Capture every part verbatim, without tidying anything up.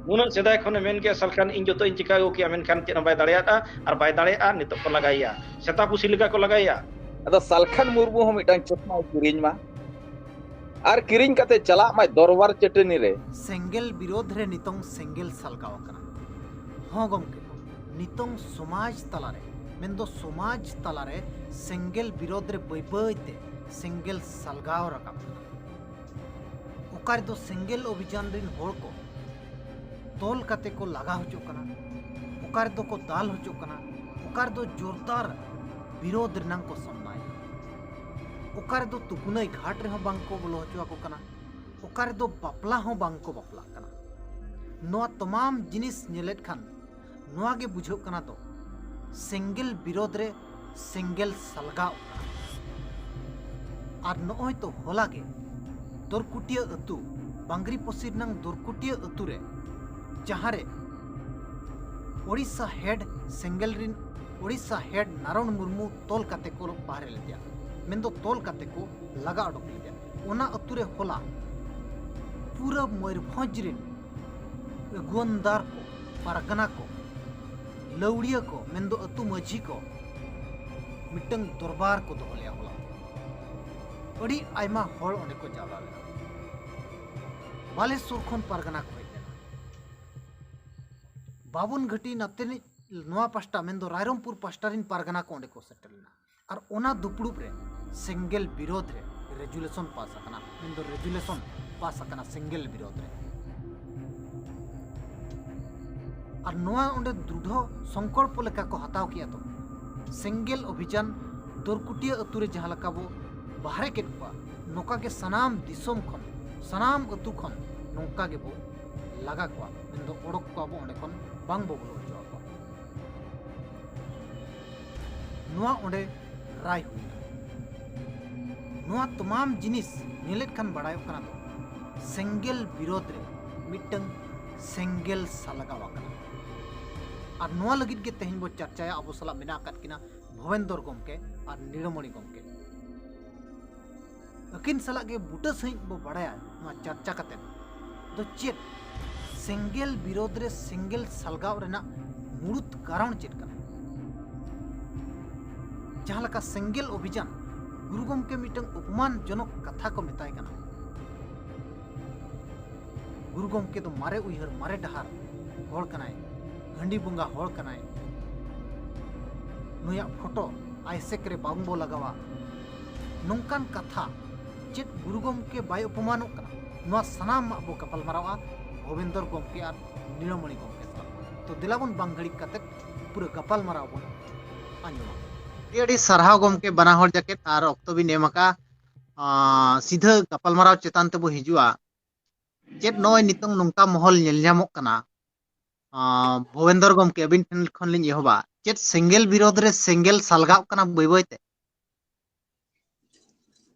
ᱩᱱᱟᱹᱜ ᱥᱮᱫᱟᱭ ᱠᱷᱚᱱᱮ ᱢᱮᱱ ᱠᱮᱜᱼᱟ, ᱥᱟᱞᱠᱷᱟᱱ ᱤᱧ ᱡᱚᱛᱚ ᱤᱧ ᱪᱤᱠᱟ ᱟᱹᱜᱩ ᱠᱮᱜᱼᱟ, ᱢᱮᱱᱠᱷᱟᱱ ᱪᱮᱫ ᱦᱚᱸ ᱵᱟᱭ ᱫᱟᱲᱮᱭᱟᱫᱼᱟ ᱟᱨ ᱵᱟᱭ ᱫᱟᱲᱮᱭᱟᱜᱼᱟ᱾ ᱱᱤᱛᱚᱜ ᱠᱚ ᱞᱟᱜᱟᱭᱮᱭᱟ, ᱥᱮᱛᱟ ᱯᱩᱥᱤ ᱞᱮᱠᱟ ᱠᱚ ᱞᱟᱜᱟᱭᱮᱭᱟ᱾ ᱟᱫᱚ ᱥᱟᱞᱠᱷᱟᱱ ᱢᱩᱨᱢᱩ ᱦᱚᱸ ᱢᱤᱫᱴᱟᱝ ᱪᱚᱥᱢᱟᱭ ᱠᱤᱨᱤᱧ ᱢᱟ᱾ ᱟᱨ ᱠᱤᱨᱤᱧ ᱠᱟᱛᱮ ᱪᱟᱞᱟᱜ ᱢᱟᱭ ᱫᱚᱨᱵᱟᱨ ᱪᱟᱹᱴᱟᱹᱱᱤ ᱨᱮ᱾ ᱥᱮᱸᱜᱮᱞ ᱵᱤᱨᱳᱫᱷ ᱨᱮ ᱱᱤᱛᱚᱝ ᱥᱮᱸᱜᱮᱞ ᱥᱟᱞᱜᱟᱣ ᱟᱠᱟᱱᱟ᱾ ᱦᱚᱸ ᱜᱚᱢᱠᱮ, ᱱᱤᱛᱚᱝ ᱥᱚᱢᱟᱡᱽ ᱛᱟᱞᱟᱨᱮ, ᱢᱮᱱᱫᱚ ᱥᱚᱢᱟᱡᱽ ᱛᱟᱞᱟᱨᱮ ᱥᱮᱸᱜᱮᱞ ᱵᱤᱨᱳᱫᱷ ᱨᱮ ᱵᱟᱹᱭ ᱵᱟᱹᱭ ᱛᱮ ᱥᱮᱸᱜᱮᱞ ᱥᱟᱞᱜᱟᱣ ᱨᱟᱠᱟᱵ ᱠᱟᱱᱟ᱾ ᱚᱠᱟ ᱨᱮᱫᱚ ᱥᱮᱸᱜᱮᱞ ᱚᱵᱷᱤᱡᱟᱱ ᱨᱤᱱ ᱦᱚᱲ ᱠᱚ ᱛᱚᱞ ᱠᱟᱛᱮ ᱠᱚ ᱞᱟᱜᱟ ᱦᱚᱪᱚᱜ ᱠᱟᱱᱟ, ᱚᱠᱟ ᱨᱮᱫᱚ ᱠᱚ ᱫᱟᱞ ᱦᱚᱪᱚᱜ ᱠᱟᱱᱟ, ᱚᱠᱟ ᱨᱮᱫᱚ ᱡᱳᱨᱫᱟᱨ ᱵᱤᱨᱳᱫᱷ ᱨᱮᱱᱟᱝ ᱠᱚ ᱥᱟᱢᱱᱟᱭᱮᱫᱟ, ᱚᱠᱟ ᱨᱮᱫᱚ ᱛᱩᱠᱩᱱᱟᱹᱭ ᱜᱷᱟᱴ ᱨᱮᱦᱚᱸ ᱵᱟᱝ ᱠᱚ ᱵᱚᱞᱚ ᱦᱚᱪᱚ ᱟᱠᱚ ᱠᱟᱱᱟ, ᱚᱠᱟ ᱨᱮᱫᱚ ᱵᱟᱯᱞᱟ ᱦᱚᱸ ᱵᱟᱝ ᱠᱚ ᱵᱟᱯᱞᱟᱜ ᱠᱟᱱᱟ᱾ ᱱᱚᱣᱟ ᱛᱚᱢᱟᱢ ᱡᱤᱱᱤᱥ ᱧᱮᱞᱮᱫ ᱠᱷᱟᱱ ᱱᱚᱣᱟ ᱜᱮ ᱵᱩᱡᱷᱟᱹᱜ ᱠᱟᱱᱟ ᱫᱚ ᱥᱮᱸᱜᱮᱞ ᱵᱤᱨᱳᱫᱷ ᱨᱮ ᱥᱮᱸᱜᱮᱞ ᱥᱟᱞᱜᱟᱣ ᱠᱟᱱᱟ᱾ ᱟᱨ ᱱᱚᱜᱼᱚᱭ ᱛᱚ ᱦᱚᱞᱟ ᱜᱮ ᱫᱚᱨᱠᱩᱴᱤᱭᱟᱹ ᱟᱹᱛᱩ, ᱵᱟᱝᱜᱽᱨᱤ ᱯᱚᱥᱤ ᱨᱮᱱᱟᱝ ᱫᱚᱨᱠᱩᱴᱤᱭᱟᱹ ᱟᱹᱛᱩ ᱨᱮ, ᱡᱟᱦᱟᱸ ᱨᱮ ᱳᱰᱤᱥᱟ ᱦᱮᱰ ᱥᱮᱸᱜᱮᱞ ᱨᱤᱱ, ᱳᱰᱤᱥᱟ ᱦᱮᱰ ᱱᱟᱨᱚᱱ ᱢᱩᱨᱢᱩ ᱛᱚᱞ ᱠᱟᱛᱮ ᱠᱚ ᱵᱟᱦᱨᱮ ᱞᱮᱫᱮᱭᱟ, ᱢᱮᱱᱫᱚ ᱛᱚᱞ ᱠᱟᱛᱮ ᱠᱚ ᱞᱟᱜᱟ ᱚᱰᱚᱠ ᱞᱮᱫᱮᱭᱟ᱾ ᱚᱱᱟ ᱟᱹᱛᱩ ᱨᱮ ᱦᱚᱞᱟ ᱯᱩᱨᱟᱹ ᱢᱚᱭᱩᱨᱵᱷᱚᱸᱡᱽ ᱨᱤᱱ ᱟᱹᱜᱩᱣᱟᱹᱱᱫᱟᱨ ᱠᱚ, ᱯᱟᱨᱜᱟᱱᱟ ᱠᱚ, ᱞᱟᱹᱣᱲᱤᱭᱟᱹ ᱠᱚ, ᱢᱮᱱᱫᱚ ᱟᱹᱛᱩ ᱢᱟᱹᱡᱷᱤ ᱠᱚ ᱢᱤᱫᱴᱟᱝ ᱫᱚᱨᱵᱟᱨ ᱠᱚ ᱫᱚᱦᱚ ᱞᱮᱫᱼᱟ ᱦᱚᱞᱟ᱾ ᱟᱹᱰᱤ ᱟᱭᱢᱟ ᱦᱚᱲ ᱚᱸᱰᱮ ᱠᱚ ᱡᱟᱣᱨᱟ ᱞᱮᱱᱟ᱾ ᱵᱟᱞᱮᱥᱚᱨ ᱠᱷᱚᱱ ᱯᱟᱨᱜᱟᱱᱟ ᱠᱚ ᱦᱮᱡ ᱞᱮᱱᱟ᱾ ᱵᱟᱵᱚᱱ ᱜᱷᱟᱹᱴᱤ ᱱᱟᱛᱮᱱᱤᱡ ᱱᱚᱣᱟ ᱯᱟᱥᱴᱟ, ᱢᱮᱱᱫᱚ ᱨᱟᱭᱨᱚᱝᱯᱩᱨ ᱯᱟᱥᱴᱟ ᱨᱤᱱ ᱯᱟᱨᱜᱟᱱᱟ ᱠᱚ ᱚᱸᱰᱮ ᱠᱚ ᱥᱮᱴᱮᱨ ᱞᱮᱱᱟ᱾ ᱟᱨ ᱚᱱᱟ ᱫᱩᱯᱲᱩᱵ ᱨᱮ ᱥᱮᱸᱜᱮᱞ ᱵᱤᱨᱳᱫᱷ ᱨᱮ ᱨᱮᱡᱩᱞᱮᱥᱚᱱ ᱯᱟᱥ ᱟᱠᱟᱱᱟ, ᱢᱮᱱᱫᱚ ᱨᱮᱡᱩᱞᱮᱥᱚᱱ ᱯᱟᱥ ᱟᱠᱟᱱᱟ ᱥᱮᱸᱜᱮᱞ ᱵᱤᱨᱳᱫᱷ ᱨᱮ᱾ ᱟᱨ ᱱᱚᱣᱟ ᱚᱸᱰᱮ ᱫᱨᱩᱰᱷᱚ ᱥᱚᱝᱠᱚᱞᱯᱚ ᱞᱮᱠᱟ ᱠᱚ ᱦᱟᱛᱟᱣ ᱠᱮᱜᱼᱟ ᱛᱚ, ᱥᱮᱸᱜᱮᱞ ᱚᱵᱷᱤᱡᱟᱱ ᱫᱚᱨᱠᱩᱴᱤᱭᱟᱹ ᱟᱹᱛᱩ ᱨᱮ ᱡᱟᱦᱟᱸ ᱞᱮᱠᱟ ᱵᱚ ᱵᱟᱦᱨᱮ ᱠᱮᱫ ᱠᱚᱣᱟ, ᱱᱚᱝᱠᱟ ᱜᱮ ᱥᱟᱱᱟᱢ ᱫᱤᱥᱚᱢ ᱠᱷᱚᱱ, ᱥᱟᱱᱟᱢ ᱟᱹᱛᱩ ᱠᱷᱚᱱ ᱱᱚᱝᱠᱟ ᱜᱮᱵᱚ ᱞᱟᱜᱟ ᱠᱚᱣᱟ, ᱢᱮᱱᱫᱚ ᱚᱰᱚᱠ ᱠᱚᱣᱟ ᱵᱚ ᱚᱸᱰᱮ ᱠᱷᱚᱱ, ᱵᱟᱝ ᱵᱚ ᱵᱚᱞᱚ ᱦᱚᱪᱚ ᱟᱠᱚᱣᱟ᱾ ᱱᱚᱣᱟ ᱚᱸᱰᱮ ᱨᱟᱭ ᱦᱩᱭᱱᱟ᱾ ᱱᱚᱣᱟ ᱛᱚᱢᱟᱢ ᱡᱤᱱᱤᱥ ᱧᱮᱞᱮᱫ ᱠᱷᱟᱱ ᱵᱟᱲᱟᱭᱚᱜ ᱠᱟᱱᱟ ᱫᱚ ᱥᱮᱸᱜᱮᱞ ᱵᱤᱨᱳᱫᱷ ᱨᱮ ᱢᱤᱫᱴᱟᱝ ᱥᱮᱸᱜᱮᱞ ᱥᱟᱞᱜᱟᱣ ᱟᱠᱟᱱᱟ᱾ ᱟᱨ ᱱᱚᱣᱟ ᱞᱟᱹᱜᱤᱫ ᱜᱮ ᱛᱮᱦᱮᱧ ᱵᱚ ᱪᱟᱨᱪᱟᱭᱟ, ᱟᱵᱚ ᱥᱟᱞᱟᱜ ᱢᱮᱱᱟᱜ ᱟᱠᱟᱫ ᱠᱤᱱᱟ ᱵᱷᱚᱵᱮᱱᱫᱚᱨ ᱜᱚᱢᱠᱮ ᱟᱨ ᱱᱤᱲᱟᱹᱢᱚᱬᱤ ᱜᱚᱢᱠᱮ᱾ ᱟᱹᱠᱤᱱ ᱥᱟᱞᱟᱜ ᱜᱮ ᱵᱩᱴᱟᱹ ᱥᱟᱺᱦᱤᱡ ᱵᱚ ᱵᱟᱲᱟᱭᱟ ᱱᱚᱣᱟ ᱪᱟᱨᱪᱟ ᱠᱟᱛᱮᱫ ᱫᱚ ᱪᱮᱫ ᱥᱮᱸᱜᱮᱞ ᱵᱤᱨᱳᱫᱷ ᱨᱮ ᱥᱮᱸᱜᱮᱞ ᱥᱟᱞᱜᱟᱣ ᱨᱮᱱᱟᱜ ᱢᱩᱲᱩᱫ ᱠᱟᱨᱚᱱ ᱪᱮᱫ ᱠᱟᱱᱟ? ᱡᱟᱦᱟᱸ ᱞᱮᱠᱟ ᱥᱮᱸᱜᱮᱞ ᱚᱵᱷᱤᱡᱟᱱ ᱜᱩᱨᱩ ᱜᱚᱢᱠᱮ ᱢᱤᱫᱴᱟᱝ ᱚᱯᱚᱢᱟᱱ ᱡᱚᱱᱚᱠ ᱠᱟᱛᱷᱟ ᱠᱚ ᱢᱮᱛᱟᱭ ᱠᱟᱱᱟ᱾ ᱜᱩᱨᱩ ᱜᱚᱢᱠᱮ ᱫᱚ ᱢᱟᱨᱮ ᱩᱭᱦᱟᱹᱨ, ᱢᱟᱨᱮ ᱰᱟᱦᱟᱨ ᱦᱚᱲ ᱠᱟᱱᱟᱭ, ᱦᱟᱺᱰᱤ ᱵᱚᱸᱜᱟ ᱦᱚᱲ ᱠᱟᱱᱟᱭ᱾ ᱱᱩᱭᱟᱜ ᱯᱷᱳᱴᱳ ᱟᱭᱥᱮᱠ ᱨᱮ ᱵᱟᱝᱵᱚ ᱞᱟᱜᱟᱣᱟ᱾ ᱱᱚᱝᱠᱟᱱ ᱠᱟᱛᱷᱟ ᱪᱮᱫ ᱜᱩᱨᱩ ᱜᱚᱢᱠᱮ ᱵᱟᱭ ᱚᱯᱚᱢᱟᱱᱚᱜ ᱠᱟᱱᱟ? ᱱᱚᱣᱟ ᱥᱟᱱᱟᱢᱟᱜ ᱵᱚ ᱜᱟᱯᱟᱞᱢᱟᱨᱟᱣᱟ ᱵᱷᱚᱵᱮᱱᱫᱚᱨ ᱜᱚᱢᱠᱮ ᱟᱨ ᱱᱤᱲᱟᱢᱚᱬᱤ ᱜᱚᱢᱠᱮ ᱥᱟᱞᱟᱜ᱾ ᱛᱚ ᱫᱮᱞᱟ ᱵᱚᱱ ᱵᱟᱝ ᱜᱷᱟᱹᱲᱤᱡ ᱠᱟᱛᱮ ᱯᱩᱨᱟᱹ ᱜᱟᱯᱟᱞᱢᱟᱨᱟᱣ ᱵᱚᱱ ᱟᱸᱡᱚᱢᱟ᱾ ᱟᱹᱰᱤ ᱟᱹᱰᱤ ᱥᱟᱨᱦᱟᱣ ᱜᱚᱢᱠᱮ, ᱵᱟᱱᱟ ᱦᱚᱲ ᱡᱟᱠᱮᱛ ᱟᱨ ᱚᱠᱛᱚ ᱵᱤᱱ ᱮᱢ ᱟᱠᱟᱫᱼᱟ᱾ ᱟᱸ, ᱥᱤᱫᱷᱟᱹ ᱜᱟᱯᱟᱞᱢᱟᱨᱟᱣ ᱪᱮᱛᱟᱱ ᱛᱮᱵᱚ ᱦᱤᱡᱩᱜᱼᱟ᱾ ᱪᱮᱫ ᱱᱚᱜᱼᱚᱭ ᱱᱤᱛᱚᱝ ᱱᱚᱝᱠᱟ ᱢᱚᱦᱚᱞ ᱧᱮᱞ ᱧᱟᱢᱚᱜ ᱠᱟᱱᱟ? ᱟᱸ, ᱵᱷᱚᱵᱮᱱᱫᱚᱨ ᱜᱚᱢᱠᱮ, ᱟᱹᱵᱤᱱ ᱴᱷᱮᱱ ᱠᱷᱚᱱ ᱞᱤᱧ ᱮᱦᱚᱵᱟ᱾ ᱪᱮᱫ ᱥᱮᱸᱜᱮᱞ ᱵᱤᱨᱳᱫᱷ ᱨᱮ ᱥᱮᱸᱜᱮᱞ ᱥᱟᱞᱜᱟᱣ ᱠᱟᱱᱟ ᱵᱟᱹᱭ ᱵᱟᱹᱭ ᱛᱮ?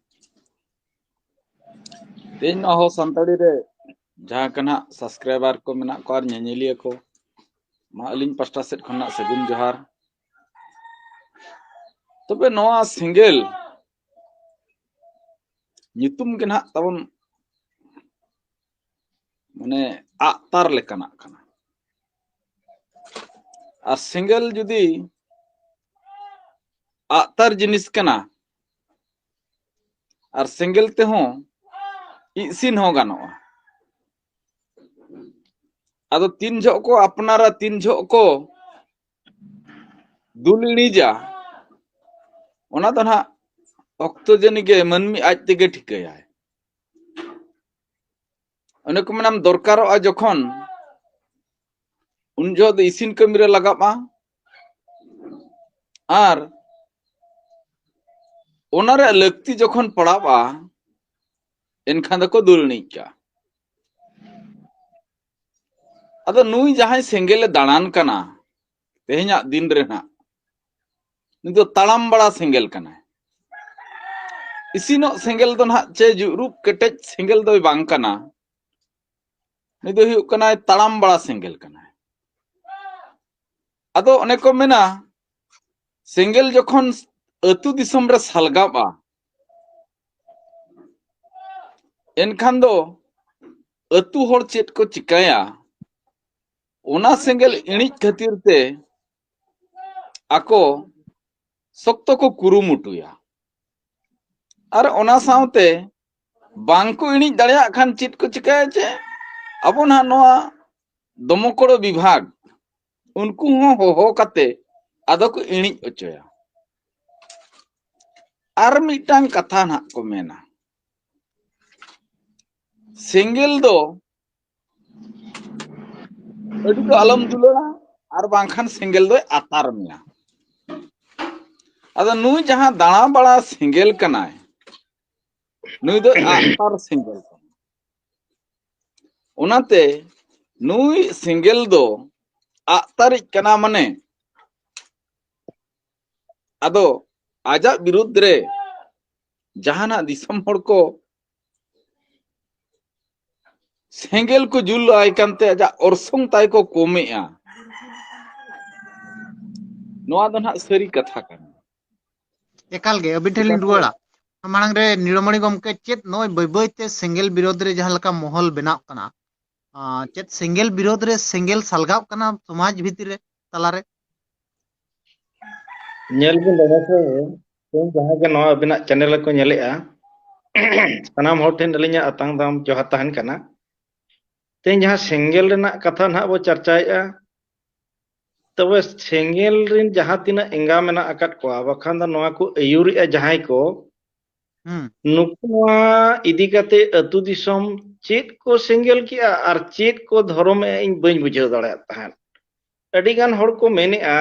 ᱛᱮᱦᱮᱧ ᱱᱚᱣᱟ ᱦᱚᱸ ᱥᱟᱱᱛᱟᱲᱤ ᱨᱮ ᱡᱟᱦᱟᱸ ᱠᱟᱱᱟ ᱥᱟᱵᱥᱠᱨᱟᱭᱵᱟᱨ ᱠᱚ ᱢᱮᱱᱟᱜ ᱠᱚᱣᱟ ᱟᱨ ᱧᱮᱧᱮᱞᱤᱭᱟᱹ ᱠᱚ, ᱢᱟ ᱟᱹᱞᱤᱧ ᱯᱟᱥᱴᱟ ᱥᱮᱫ ᱠᱷᱚᱱᱟᱜ ᱥᱟᱹᱜᱩᱱ ᱡᱚᱦᱟᱨ᱾ ᱛᱚᱵᱮ ᱱᱚᱣᱟ ᱥᱮᱸᱜᱮᱞ ᱧᱩᱛᱩᱢ ᱜᱮ ᱱᱟᱦᱟᱜ ᱛᱟᱵᱚᱱ ᱢᱟᱱᱮ ᱟᱜᱛᱟᱨ ᱞᱮᱠᱟᱱᱟᱜ ᱠᱟᱱᱟ᱾ ᱟᱨ ᱥᱮᱸᱜᱮᱞ ᱡᱩᱫᱤ ᱟᱜᱛᱟᱨ ᱡᱤᱱᱤᱥ ᱠᱟᱱᱟ, ᱟᱨ ᱥᱮᱸᱜᱮᱞ ᱛᱮᱦᱚᱸ ᱤᱥᱤᱱ ᱦᱚᱸ ᱜᱟᱱᱚᱜᱼᱟ᱾ ᱟᱫᱚ ᱛᱤᱱ ᱡᱚᱦᱚᱜ ᱠᱚ ᱟᱯᱱᱟᱨᱟ, ᱛᱤᱱ ᱡᱚᱦᱚᱜ ᱠᱚ ᱫᱩᱞ ᱤᱬᱤᱡᱟ, ᱚᱱᱟ ᱫᱚ ᱱᱟᱦᱟᱜ ᱚᱠᱛᱚ ᱡᱟᱹᱱᱤ ᱜᱮ ᱢᱟᱹᱱᱢᱤ ᱟᱡ ᱛᱮᱜᱮ ᱴᱷᱤᱠᱟᱹᱭᱟᱭ᱾ ᱚᱱᱮ ᱠᱚ ᱢᱮᱱᱟᱢ ᱫᱚᱨᱠᱟᱨᱚᱜᱼᱟ ᱡᱚᱠᱷᱚᱱ, ᱩᱱ ᱡᱚᱦᱚᱜ ᱫᱚ ᱤᱥᱤᱱ ᱠᱟᱹᱢᱤ ᱨᱮ ᱞᱟᱜᱟᱜᱼᱟ᱾ ᱟᱨ ᱚᱱᱟ ᱨᱮᱭᱟᱜ ᱞᱟᱹᱠᱛᱤ ᱡᱚᱠᱷᱚᱱ ᱯᱟᱲᱟᱜᱼᱟ, ᱮᱱᱠᱷᱟᱱ ᱫᱚᱠᱚ ᱫᱩᱞ ᱤᱬᱤᱡ ᱠᱟᱜᱼᱟ᱾ ᱟᱫᱚ ᱱᱩᱭ ᱡᱟᱦᱟᱸᱭ ᱥᱮᱸᱜᱮᱞᱮ ᱫᱟᱬᱟᱱ ᱠᱟᱱᱟ ᱛᱮᱦᱮᱧᱟᱜ ᱫᱤᱱ ᱨᱮ ᱱᱟᱜ, ᱱᱩᱭ ᱫᱚ ᱛᱟᱲᱟᱢ ᱵᱟᱲᱟ ᱥᱮᱸᱜᱮᱞ ᱠᱟᱱᱟᱭ᱾ ᱤᱥᱤᱱᱚᱜ ᱥᱮᱸᱜᱮᱞ ᱫᱚ ᱱᱟᱦᱟᱜ ᱪᱮ ᱡᱩᱜᱽᱨᱩᱯ ᱠᱮᱴᱮᱡ ᱥᱮᱸᱜᱮᱞ ᱫᱚᱭ ᱵᱟᱝ ᱠᱟᱱᱟ᱾ ᱱᱩᱭ ᱫᱚ ᱦᱩᱭᱩᱜ ᱠᱟᱱᱟᱭ ᱛᱟᱲᱟᱢ ᱵᱟᱲᱟ ᱥᱮᱸᱜᱮᱞ ᱠᱟᱱᱟᱭ᱾ ᱟᱫᱚ ᱚᱱᱮ ᱠᱚ ᱢᱮᱱᱟ, ᱥᱮᱸᱜᱮᱞ ᱡᱚᱠᱷᱚᱱ ᱟᱹᱛᱩ ᱫᱤᱥᱚᱢ ᱨᱮ ᱥᱟᱞᱜᱟᱵᱼᱟ, ᱮᱱᱠᱷᱟᱱ ᱫᱚ ᱟᱹᱛᱩ ᱦᱚᱲ ᱪᱮᱫ ᱠᱚ ᱪᱤᱠᱟᱹᱭᱟ, ᱚᱱᱟ ᱥᱮᱸᱜᱮᱞ ᱤᱬᱤᱡ ᱠᱷᱟᱹᱛᱤᱨ ᱛᱮ ᱟᱠᱚ ᱥᱚᱠᱛᱚ ᱠᱚ ᱠᱩᱨᱩᱢᱩᱴᱩᱭᱟ᱾ ᱟᱨ ᱚᱱᱟ ᱥᱟᱶᱛᱮ ᱵᱟᱝ ᱠᱚ ᱤᱬᱤᱡ ᱫᱟᱲᱮᱭᱟᱜ ᱠᱷᱟᱱ ᱪᱮᱫ ᱠᱚ ᱪᱤᱠᱟᱹᱭᱟ? ᱪᱮ ᱟᱵᱚ ᱱᱟᱦᱟᱜ ᱱᱚᱣᱟ ᱫᱚᱢᱚᱠᱚᱲ ᱵᱤᱵᱷᱟᱜᱽ ᱩᱱᱠᱩ ᱦᱚᱸ ᱦᱚᱦᱚ ᱠᱟᱛᱮ ᱟᱫᱚ ᱠᱚ ᱤᱬᱤᱡ ᱚᱪᱚᱭᱟ᱾ ᱟᱨ ᱢᱤᱫᱴᱟᱝ ᱠᱟᱛᱷᱟ ᱱᱟᱦᱟᱜ ᱠᱚ ᱢᱮᱱᱟ, ᱥᱮᱸᱜᱮᱞ ᱫᱚ ᱟᱹᱰᱤ ᱫᱚ ᱟᱞᱚᱢ ᱫᱩᱞᱟᱹᱲᱟ, ᱟᱨ ᱵᱟᱝᱠᱷᱟᱱ ᱥᱮᱸᱜᱮᱞ ᱫᱚᱭ ᱟᱛᱟᱨ ᱢᱮᱭᱟ᱾ ᱟᱫᱚ ᱱᱩᱭ ᱡᱟᱦᱟᱸ ᱫᱟᱬᱟ ᱵᱟᱲᱟ ᱥᱮᱸᱜᱮᱞ ᱠᱟᱱᱟᱭ, ᱱᱩᱭ ᱫᱚ ᱟᱜᱼᱛᱟᱨ ᱥᱮᱸᱜᱮᱞ ᱠᱟᱱᱟᱭ᱾ ᱚᱱᱟᱛᱮ ᱱᱩᱭ ᱥᱮᱸᱜᱮᱞ ᱫᱚ ᱟᱜᱼᱛᱟᱨᱤᱡ ᱠᱟᱱᱟ, ᱢᱟᱱᱮ ᱟᱫᱚ ᱟᱡᱟᱜ ᱵᱤᱨᱩᱫᱽ ᱨᱮ ᱡᱟᱦᱟᱱᱟᱜ ᱫᱤᱥᱚᱢ ᱦᱚᱲ ᱠᱚ ᱥᱮᱸᱜᱮᱞ ᱠᱚ ᱡᱩᱞ ᱟᱭ ᱠᱟᱱᱛᱮ ᱟᱡᱟᱜ ᱚᱨᱥᱚᱝ ᱛᱟᱭ ᱠᱚ ᱠᱚᱢᱮᱜᱼᱟ᱾ ᱱᱚᱣᱟ ᱫᱚ ᱱᱟᱦᱟᱜ ᱥᱟᱹᱨᱤ ᱠᱟᱛᱷᱟ ᱠᱟᱱᱟ᱾ ᱮᱠᱟᱞ ᱜᱮ ᱟᱹᱵᱤᱱ ᱴᱷᱮᱱ ᱞᱤᱧ ᱨᱩᱣᱟᱹᱲᱟ᱾ ᱢᱟᱲᱟᱝ ᱨᱮ ᱱᱤᱲᱚᱢᱚᱬᱤ ᱜᱚᱢᱠᱮ, ᱪᱮᱫ ᱱᱚᱜᱼᱚᱭ ᱵᱟᱹᱭ ᱵᱟᱹᱭ ᱛᱮ ᱥᱮᱸᱜᱮᱞ ᱵᱤᱨᱳᱫᱷ ᱨᱮ ᱡᱟᱦᱟᱸ ᱞᱮᱠᱟ ᱢᱚᱦᱚᱞ ᱵᱮᱱᱟᱜ ᱠᱟᱱᱟ, ᱟᱸ, ᱪᱮᱫ ᱥᱮᱸᱜᱮᱞ ᱵᱤᱨᱳᱫᱷ ᱨᱮ ᱥᱮᱸᱜᱮᱞ ᱥᱟᱞᱜᱟᱣ ᱠᱟᱱᱟ ᱥᱚᱢᱟᱡᱽ ᱵᱷᱤᱛᱤᱨ ᱨᱮ, ᱛᱟᱞᱟᱨᱮ? ᱧᱮᱞ ᱵᱤᱱ ᱫᱟᱫᱟ ᱥᱮ, ᱛᱮᱦᱮᱧ ᱡᱟᱦᱟᱸ ᱜᱮ ᱱᱚᱣᱟ ᱟᱹᱵᱤᱱᱟᱜ ᱪᱮᱱᱮᱞ ᱨᱮᱠᱚ ᱧᱮᱞᱮᱜᱼᱟ, ᱥᱟᱱᱟᱢ ᱦᱚᱲ ᱴᱷᱮᱱ ᱟᱹᱞᱤᱧᱟᱜ ᱟᱛᱟᱝ ᱫᱟᱢ ᱡᱚᱦᱟᱨ ᱛᱟᱦᱮᱱ ᱠᱟᱱᱟ᱾ ᱛᱮᱦᱮᱧ ᱡᱟᱦᱟᱸ ᱥᱮᱸᱜᱮᱞ ᱨᱮᱱᱟᱜ ᱠᱟᱛᱷᱟ ᱱᱟᱦᱟᱜ ᱵᱚ ᱪᱟᱨᱪᱟᱭᱮᱜᱼᱟ, ᱛᱚᱵᱮ ᱥᱮᱸᱜᱮᱞ ᱨᱮᱱ ᱡᱟᱦᱟᱸ ᱛᱤᱱᱟᱹᱜ ᱮᱸᱜᱟ ᱢᱮᱱᱟᱜ ᱟᱠᱟᱫ ᱠᱚᱣᱟ, ᱵᱟᱠᱷᱟᱱ ᱫᱚ ᱱᱚᱣᱟ ᱠᱚ ᱟᱹᱭᱩᱨᱮᱜᱼᱟ ᱡᱟᱦᱟᱸᱭ ᱠᱚ, ᱦᱩᱸ᱾ ᱱᱩᱠᱩ ᱱᱚᱣᱟ ᱤᱫᱤ ᱠᱟᱛᱮ ᱟᱹᱛᱩ ᱫᱤᱥᱚᱢ ᱪᱮᱫ ᱠᱚ ᱥᱮᱸᱜᱮᱞ ᱠᱮᱜᱼᱟ ᱟᱨ ᱪᱮᱫ ᱠᱚ ᱫᱷᱚᱨᱚᱢᱮᱜᱼᱟ, ᱤᱧ ᱵᱟᱹᱧ ᱵᱩᱡᱷᱟᱹᱣ ᱫᱟᱲᱮᱭᱟᱜ ᱛᱟᱦᱮᱸᱫ᱾ ᱟᱹᱰᱤ ᱜᱟᱱ ᱦᱚᱲ ᱠᱚ ᱢᱮᱱᱮᱜᱼᱟ